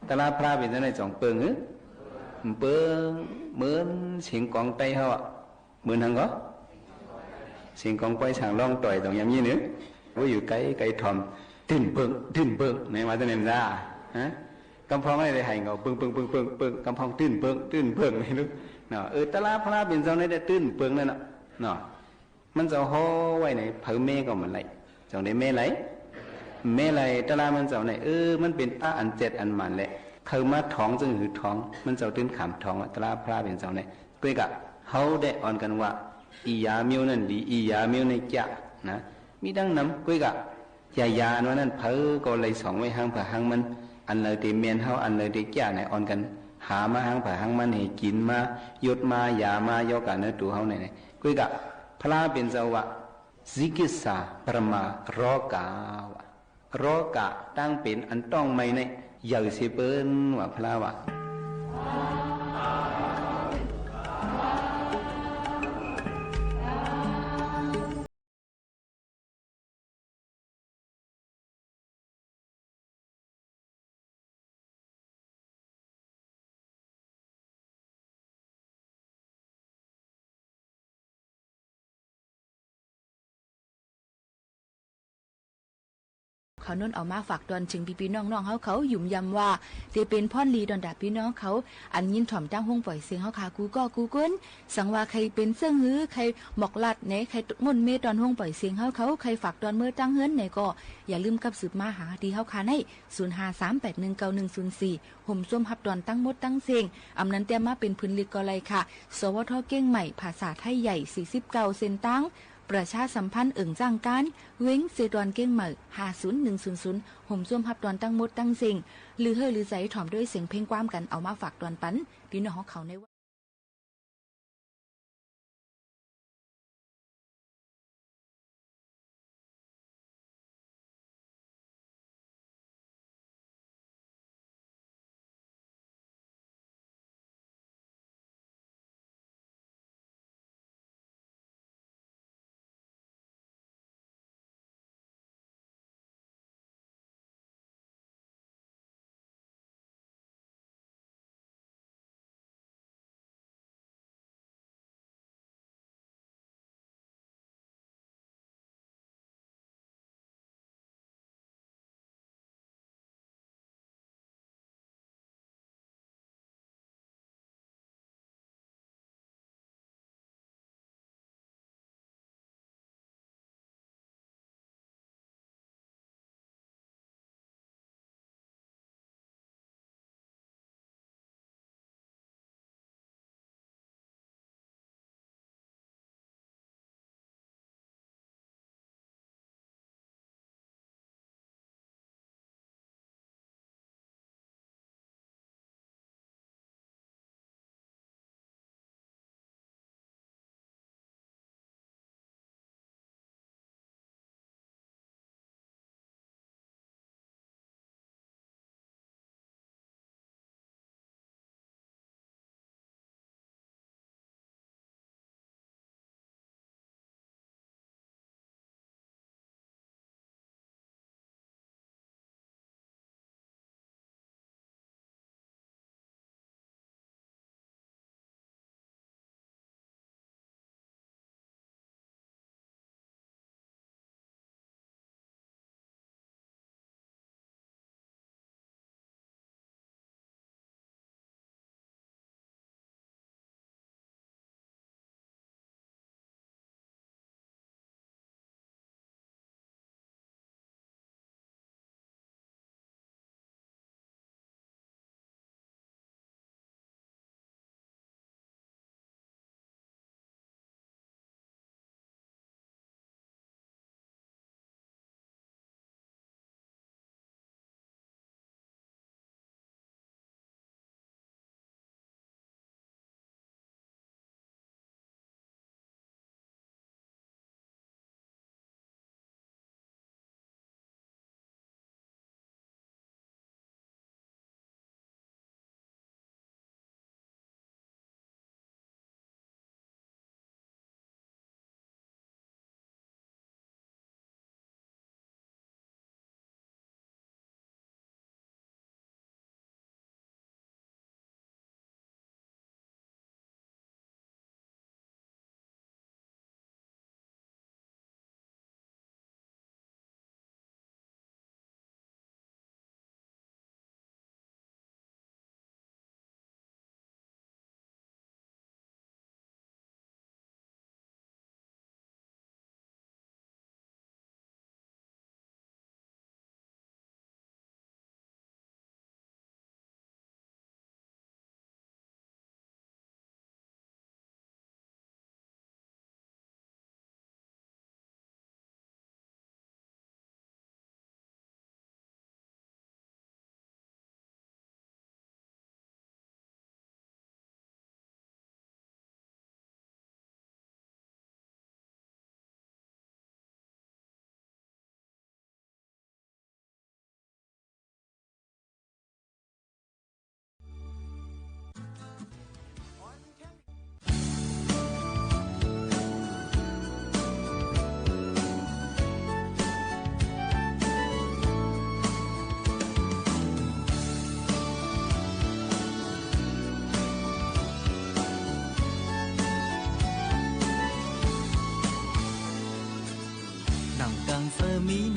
ตะลาพระเป๋นเจ้าเนี่ยจ๋องเปิงหื้อ เปิง เหมือนเสียงกองใต้เฮาอะ เหมือนหังก็ เสียงกองปอยสร้างร้องต่อยตรงยามนี้เนาะ ว่าอยู่ไกลๆ ถ่อม ตื้นเปิง ตื้นเปิง ในว่าแต่นั้นจ้า ฮะ กำพองอะไรได้หันก็ เปิง เปิง เปิง เปิง เปิง กำพองตื้นเปิง ตื้นเปิง ไม่รู้เนาะ เออ ตะลาพระเป๋นเจ้าเนี่ยได้ตื้นเปิงนั่นน่ะ เนาะ มันเจ้าฮ้อไว้ในเผาแม่ก็บ่ไหล จ๋องได้แม่ไหล แม่ไหล ตะลามันเจ้าเนี่ย เออ มันเป๋นตาอันเจ็ดอันหมั่นแหละ ใผมาถองจึงหื้อถอง มันเจ้าตื้นขามถองอะ ตะลาพระเป๋นเจ้าเนี่ย ก้วยกะ เฮาได้อ่อนกั๋นว่า อีหยาเมียวนั่นดี อีหยาเมียวนี่เกี้ยะนะ มีดังนั้น ก้วยกะ ยายาอันว่านั้น ใผก็ไล่ส่องไว้หั้งใผหั้งมัน อันใดตี้แม่นเฮา อันใดตี้เกี้ยะเนี่ย อ่อนกั๋น หามาหั้งใผหั้งมัน หื้อกิ๋นมา ยดมา ยามา ยอกาเนื้อตั๋วเฮาเนี่ย ก้วยกะ พระเป๋นเจ้าว่า จิกิตสา ปรมา โรกา ว่า โรกะ ตางเป๋นอันต้องไหม้เนี่ย ใหญ่เสียเปิ้น ว่าพระว่าเขาโน้นเอามาฝากตอนเถิงปี้ๆ น้องๆ เฮาเขา หยุมยำว่าจะเป๋นพ่อนดีตอนดาบปี้น้องเขา อันยินถ่อมตางห้องป่อยเสียงเฮาค่ะ กู้ก้อกู้คน สังว่าใค่เป๋นเซิ่งหื้อ ใค่หมอกลัดไหน ใค่ม่วนเมตอนห้องป่อยเสียงเฮาเขา ใค่ฝากตอนเมื่อตางเฮือนไหนก็ อย่าลืมกับสืบมาหาตี้เฮาค่ะใน ศูนย์ห้าสามแปดหนึ่งเก้าหนึ่งศูนย์สี่ ห่มส้วมฮับตอนตังหมดตังเส้ง อำนั้นเตียมมาเป๋นผึนลิกก็ไลค่ะ สวท เก้งใหม่ ภาษาไทยใหญ่ สี่สิบเก้า เส้นตาง ประชาสัมพันธ์เอิ่งจ้างก๋าน เว็งเซตวนเก้งใหม่ ห้าศูนย์หนึ่งศูนย์ศูนย์ ห่มส้วมฮับตอนตังหมดตังเส้ง ลือเฮ่อลือใจ๋ถ่อมด้วยเสียงเพลงความกั๋น เอามาฝากตอนปันปี้น้องเฮาเขาใน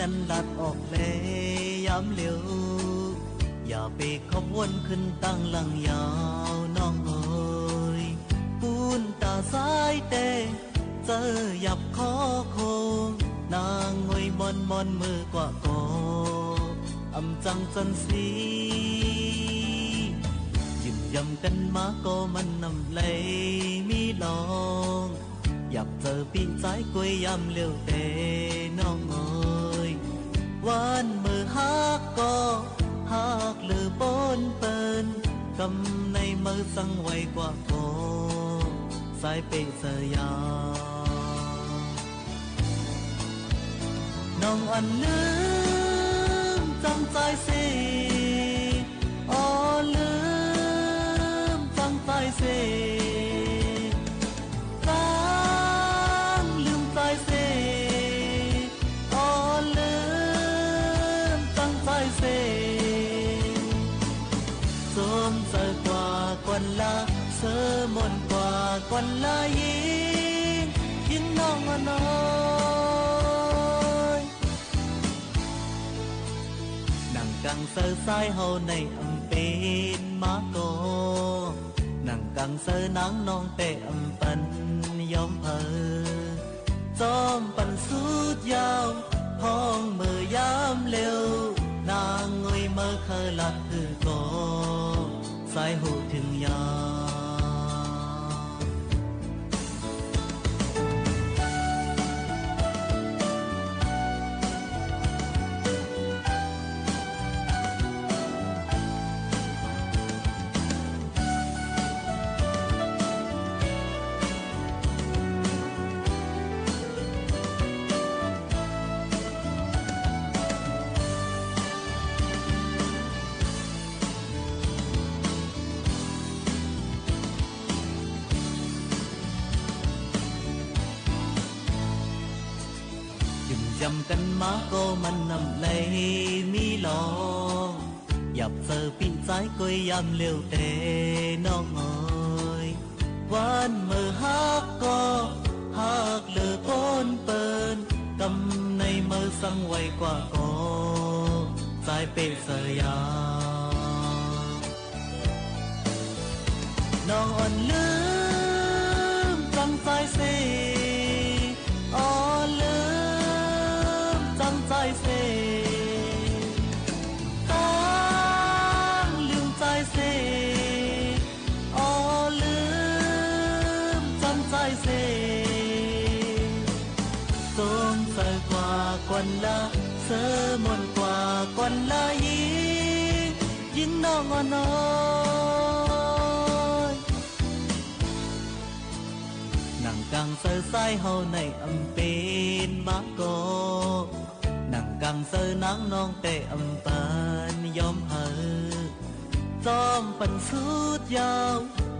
ตันลัดออกแลยามเหลียว อย่าไปขบวนขึ้นตางหลังยาวน้องเอ๋ย ปูนต๋าซ้ายแต๊ เจ้าหยับคอโค้ง นางงวยม่อนๆ เมื่อกว่าก่อ อำจังจันทร์สี ยืนยำกั๋นมาก็มันนำไหลมีลอง อยากเจอปี้จายกวยยามเหลียวแต๊น้องเอ๋ย วันเมื่อฮักก็ฮักเหลือป๊นเปิ้น กำในเมื่อสังไหวกว่าก่อ สายเปะเสยยาว น้องอันลืมจังจายเส อ๋อลืมจังจายเส ตังลืมจายเส อ๋อลืมจังจายเส สมใสกว่าก่อนละ เสอมนกว่าก่อนละยิง ยิงน้องอ่อนน้อย หนังกังเสอสายเฮาในอำเป๋นมาก่อ หนังกังเสอนางน้องแต๊อำปันยอมเผย จอมปันสุดยาว พ้องเมื่อยามเหลียว นางงวยเมื่อเคยลัดหื้อก่อ สายหูเถิงยาว ยืนยำกั๋นมาก็มันนำไหลมีลอง อยากเจอปี้จายกวยยามเหลียวแต๊น้องเอ๋ย วันเมื่อฮักก็ฮักเหลือป๊นเปิ้น กำในเมื่อสังไหวกว่าก่อ สายเปะเสยยาว น้องอันลืมจังจายเส อ๋อลืมจังจายเส ตังลืมจายเส อ๋อลืมจังจายเส สมใสกว่าก่อนละ เสอมนกว่าก่อนละยิง ยิงน้องอ่อนน้อย หนังกังเสอสายเฮาในอำเป๋นมาก่อ หนังกังเสอนางน้องแต๊อำปันยอมเผย จอมปันสุดยาว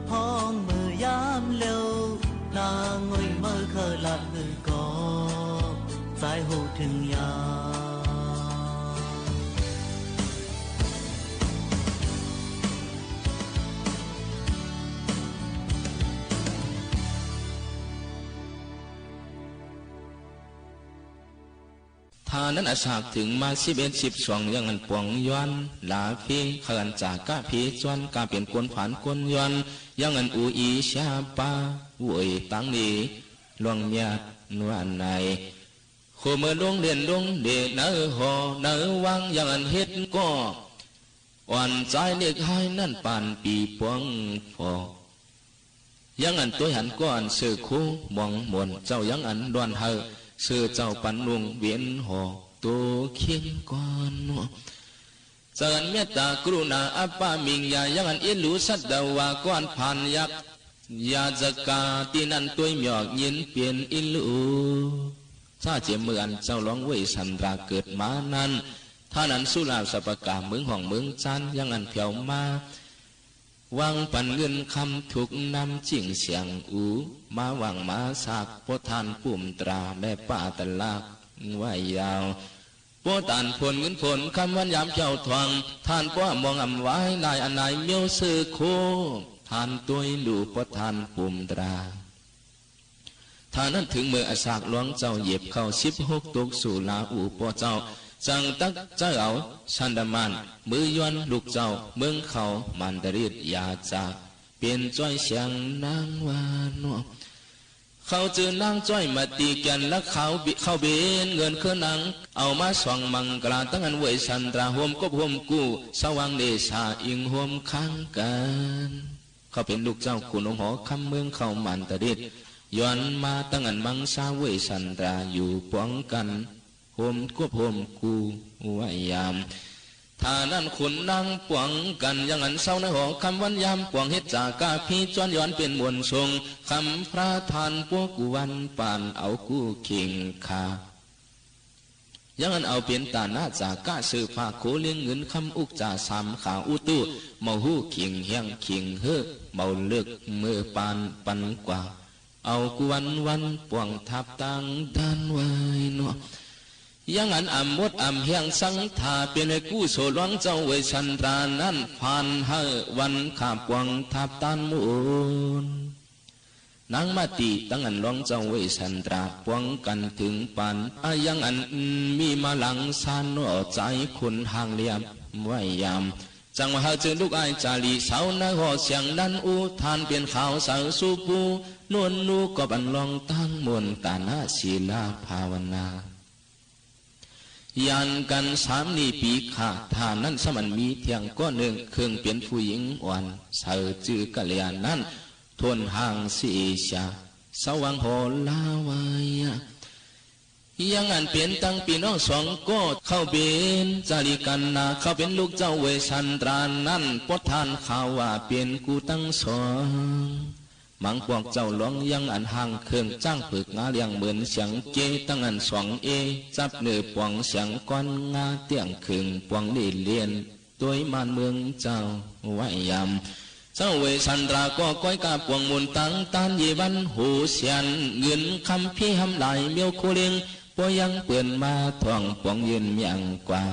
พ้องเมื่อยามเหลียว นางงวยเมื่อเคยลัดหื้อก่อ สายหูเถิงยาว ถ้านั้นอาสากเถิงมาสิบเอ็ดสิบสอง ยังอันปวงย้อนหลาเพ เขินจากะเพจวน กาเป๋นคนผานคนย้อน ยังอันอูอีชาปา เวยตังนี้ ล่วงเมียดนวลใน โคเมื่อลงเล่นลงเดะเนอหอเนอวัง ยังอันเฮ็ดก่อ อ่อนจายเล็กฮ้ายนั้นปานปี๋ปวงฟอ ยังอันตวยหันก่อนเสื้อคู่มองมน เจ้ายังอันดอนเฮอ เสื้อเจ้าปันนุ่งเวียนหอ โตเคียงก่อน เจ้าอันเมตตากรุณาอัปปะมิงยา ยังอันอิหลูสัตวาก่อนผ่านยักษ์ ยาจกาตี้นั้นตวยหมยอกยินเปลี่ยนอิหลู ถ้าเจียมเมื่ออันเจ้าหลวงเวยสันตราเกิดมานั้น ถ้านั้นสุราษฎร์สะปะกา เมืองห้องเมืองจันทน์ ยังอันแผวมา วางปันเงินคำถูกนำจิ่งเสียงอู มาหวังมาสาก ป้อท่านปุ่มตราแม่ป้าตะลากไว้ยาว ป้อต้านผลเงินผลคำวันยามเจ้าทอง ท่านป้อมองอำไว้ลายอันนายเมียวเสื้อคู่ ท่านตวยหลูป้อท่านปุ่มตรา ถ้านั้นเถิงเมื่ออสากหลวงเจ้าเหยียบเข้า สิบหกตกสู่ลาอู่ป้อเจ้า จั่งตั๊กเจ้าเอาชันดาม่าน มือยวนลูกเจ้าเมืองเขามานตริด อย่าจะเป๋นจ้อยเสียงนางว่าเนาะ เขาจื้อนางจ้อยมาตี้แก่นละ เข้าเบนเงินเคือนาง เอามาสองมังกรา ตั้งอันเวยสันตรา โฮมกบโฮมกู้ สว่างเดชาอิงโฮมข้างกั๋น เขาเป๋นลูกเจ้าขุนองค์หอคำเมืองเขามานตริด ย้อนมาตั้งอันมังสาเวยสันตรา อยู่ปวงกั๋น โฮมกบโฮมกู้ไว้ยาม ถ้านั้นขุนนางปวงกั๋น ยังอันเซาในหอคำวันยาม ปวงเฮ็ดจากาพี้จ้อนย้อนเป๋นมวลสงฆ์ คำพระทานปวกวันปานเอากู้เข่งขา ยังอันเอาเป๋นตานะจากะ ซื้อผ้าโขเลี้ยงเงินคำ อุกจาสามขาอุตุ เมาฮู้เข่งแฮงเข่งเฮอ เมาเลิกเมื่อปานปันกว่า เอากู้วันวันปวงทับตังด้านไว้เนาะ ยังอันอ่ำมดอ่ำแฮงสัง ถ้าเป๋นไอ้กู้โสหลวงเจ้าเวยสันตรานั้น ผ่านหื้อวันข้าปวงทับตันมูล นางมาตี้ตั้งอันหลวงเจ้าเวยสันตรา ปวงกั๋นเถิงปาน อะยังอันมีมาหลังซานหน่อ ใจ๋คนห่างเลียบไว้ยาม จั่งว่าหื้อจื้อลูกอ้ายจารี เสาในหอเสียงนั้นอู้ ทานเป๋นขาวใสสู่ปู นวลนูก็บันลองตั้งมนตานะศีลาภาวนา ยานกั๋นสามนี่ปีขา ถ้านั้นสมันมีเที่ยงก้อนหนึ่ง เคิ่งเป๋นผู้หญิงอ่อน ใสจื้อกัลยาณนั้น ทนห่างเสีย สว่างหอลาไว้ ยังอันเป๋นตังปี้น้องสองก้อ เข้าเป๋นจารีกั๋นนา เข้าเป๋นลูกเจ้าเวยสันตรานั้น ปดทานข่าวว่าเป๋นกู้ตังสอง มังปวกเจ้าหลวงยังอันห่างเคิ่ง จ้างเผิกงาเลี้ยงเหมือนเสียงเก ตั้งอันสองเอ จับเนื้อปวงเสียงก้อนงาเตี้ยงเคิ่ง ปวงเล่เลียน ตวยม่านเมืองเจ้าไว้ยาม เจ้าเวยสันตราก็ก้อยกาปวงมูลตัง ต้านเยวันโหเสียน เงินคำพี้หำหลายเมี้ยวโคเล็ง ปอยังเปิ้นมาท่องปวงยืนเมียงกว่า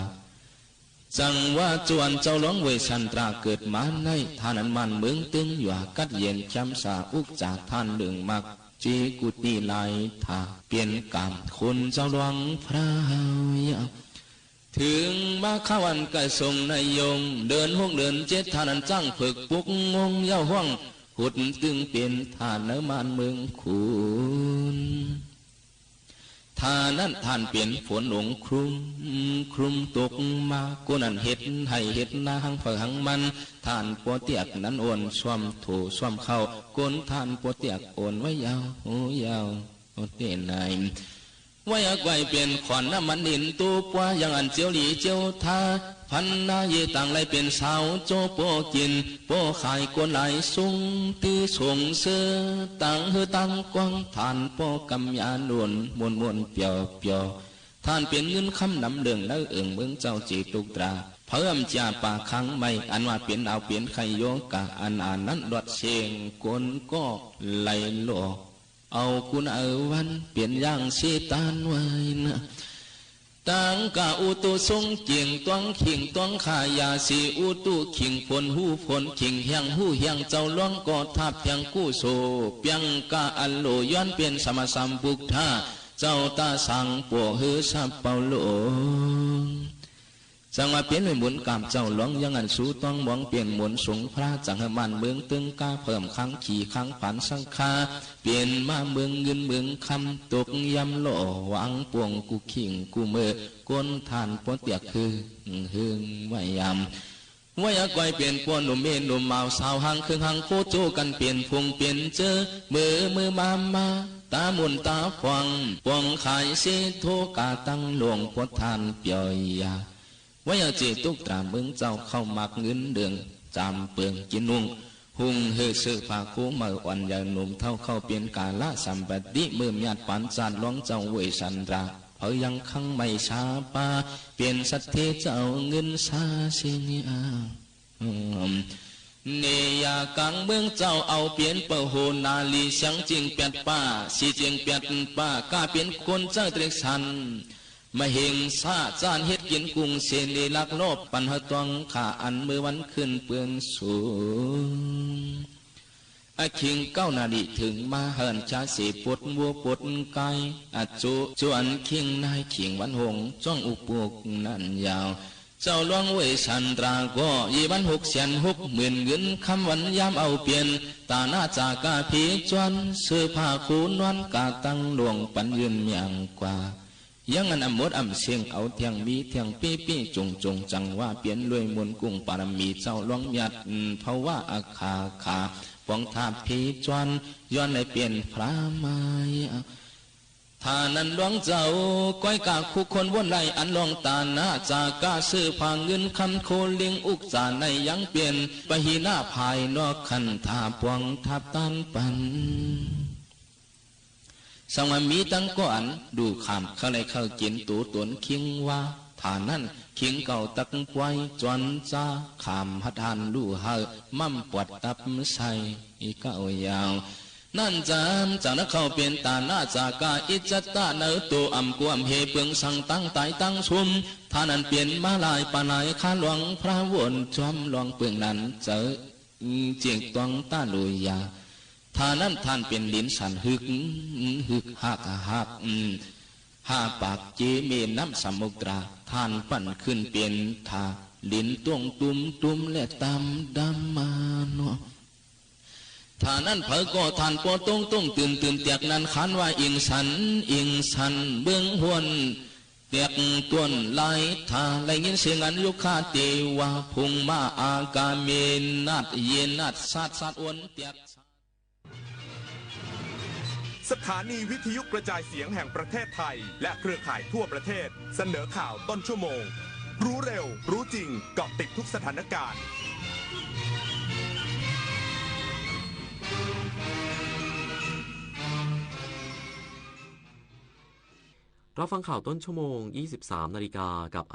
จั่งว่าจวนเจ้าหลวงเวยสันตราเกิดมาใน ถ้านั้นม่านเมืองตึงหยวา กัดเย็นแจ่มสา อุกจาท่านเลิงมัก จีกุฏิหลาย ถ้าเป๋นก๋ามคุณเจ้าหลวงพระเฮา เถิงมาเข้าอันกระทรงนายง เดือนหกเดือนเจ็ด ถ้านั้นจ้างเผิกปุกงงเย้าห้อง หุดตึงเป๋น ถ้าในม่านเมืองคุณ ถ้านั้นท่านเป๋นฝนหลงคลุม คลุมตกมา คนอันเฮ็ดไฮ่เฮ็ดนาหังใผหังมัน ท่านปอเตียกนั้นอ่อนซ่อมโถซ่อมเข้า คนท่านปอเตียกอ่อนไว้ยาว โอ้ยาว โอ้เต้นาย ไว้อักไว้เป๋นขวัญน้ำมันนินตู้ปัว ยังอันเจียวหลีเจียวทา พันนาเยต่างไล่เป๋นสาว โจ้ปอกิ๋นปอขาย คนหลายสุง ตื้อสงเสื้อ ตังหื้อตังกว้าง ท่านปอกำยาหนุน มวลมวลเปียวเปียว ท่านเป๋นเงินคำนำเลิง ในเอิงเมืองเจ้าเจตุกตรา เพิ่มจ่าป่าขังใหม่ อันว่าเป๋นเอาเป๋นไข่โยกะ อันอ่านนั้นลวดเชง คนก็ไหลหล่อ เอากุณเอาวันเป๋นอย่างเสตานไว้นะ ตังกะอุตุสุงเจียงตวงขิงตวงขายาสี อุตุขิงฝนหู้ฝนขิงแฮงหู้แฮง เจ้าหลวงก็ทับแฮงกู้โส เปียงกะอันโหลย้อนเป๋นสมมาสัมพุทธา เจ้าตาสังปัวหื้อสับเปาโลง จังว่าเป๋นไว้หมุนกราบเจ้าหลวง ยังอันสูต้องมองเป๋นหมุนสงพระ จังหื้อม่านเมืองตึงก้า เพิ่มคังขี่คังผานสังฆา เป๋นมาเมืองเงินเมืองคำ ตกยำหล่อหวังปวงกู้ขิงกู้เมอ คนท่านปอเตียกคือหึงไว้ยาม ไว้อาก้อยเป๋นปอหนุ่มเมหนุ่มหมาวสาว หังเคิงหังโคโจกันเป๋นผงเป๋นเจอ เมอเมอมามา ตามุนตาฟอง ปองขายเสโทกาตั้งหลวงปอท่านเปียวยา ไว้อาเจตุกตราเมืองเจ้า เข้ามักเงินเดือง จามเปิงกินนุ่ง หุงหื้อเสื้อผ้าคู่ใหม่ อ่อนใหญ่หนุ่มเฒ่า เข้าเป๋นกาละสัมปติ เมื่อมีอาจปานจาดหลวงเจ้าเวยสันตรา เผายังคังไม่ชาปา เป๋นสัตเทเจ้าเงินสาเสนียา อืม เนยากลางเมืองเจ้าเอาเป๋นเป่าโหนาลี เสียงจิงแปดป้า สีจิงแปดป้า กล้าเป๋นคนเจ้าเตร็กสัน มะเห็งซาจ้านเฮ็ดกินกุ้งเสนีลักลอบปันหาตวงข้าอันเมื่อวันขึ้นเปือนสูง อะ คิงเก๊านารีเถิงมา หันจาเสปดวัวปดก๋าย อะ จุ จุอันคิงนายคิงวันหงส์ จ้องอุปกนั้นยาว เจ้าหลวงเวยสันตราก็ ยี่วันหกแสนหกหมื่นเงินคำ วันยามเอาเปลี่ยน ต๋าหน้าจากาผีจวน เสื้อผ้าคู่นอนกาตั้งหลวงปันยืนเมียงกว่า ยังอันอำหมดอำเส้ง เอาเตียงมีเตียงปี้ปี้จุงจุง จังว่าเปลี่ยนรวยมนต์กุ้งปารมี เจ้าหลวงเมียด ภาวะอาคาขา ปองทาบผีจวน ย้อนได้เปลี่ยนพระมาย ถ้านั้นหลวงเจ้า ก้อยกาคู่คนวนไล่ อันหลวงต๋าหน้าจากา เสื้อผ้าเงินคำ โคเล็งอุกจาในยังเปลี่ยน ปะหิหน้าภายนอกขันธา ปวงทับต้านปัน สังว่ามีตังก้อน ดูขามเข้าไล่เข้ากิ๋น ตั๋วต๋นคิงว่า ถ้านั้นคิงเก่าตักปวย จวนจาขามหัดหันลู่เฮอ ม่ำปวดตับไส้เก๊ายาว นั้นจามจากนั้นเข้าเป๋นต๋าหน้าจากา อิจจตะเนอตั๋วอ่ำกวมเหเปิงสังตั้งต๋ายตั้งสุม ถ้านั้นเป๋นมาหลายปะหลายข้าหลวงพระวนจอมหลวงเปิงนั้นเจอ อืม เจียงตวงต้านโดยยา ถ้านั้นท่านเป๋นหลินสันหึก หึกหักหัก อืม ห้าปากเจเมน้ำสมุทรา ท่านปั่นขึ้นเป๋นท่า หลินต้วงตุ้มตุ้มและตำดำมาเนาะ ถ้านั้นเผอก็ท่านปอต้งต้งตื่นตื่นแตกนั้น ขานว่าอิงสัน อิงสัน เบิ่งฮวน แตกต้นลาย ถ้าได้ยินเสียงอันยุคาเตวา พุงมาอากาเมนัด เยนัด สัดสัดอ้วนแตก สถานีวิทยุกระจายเสียงแห่งประเทศไทย และเครือข่ายทั่วประเทศ เสนอข่าวต้นชั่วโมง รู้เร็ว รู้จริง เกาะติดทุกสถานการณ์ รับฟังข่าวต้นชั่วโมง ยี่สิบสามนาฬิกา กับ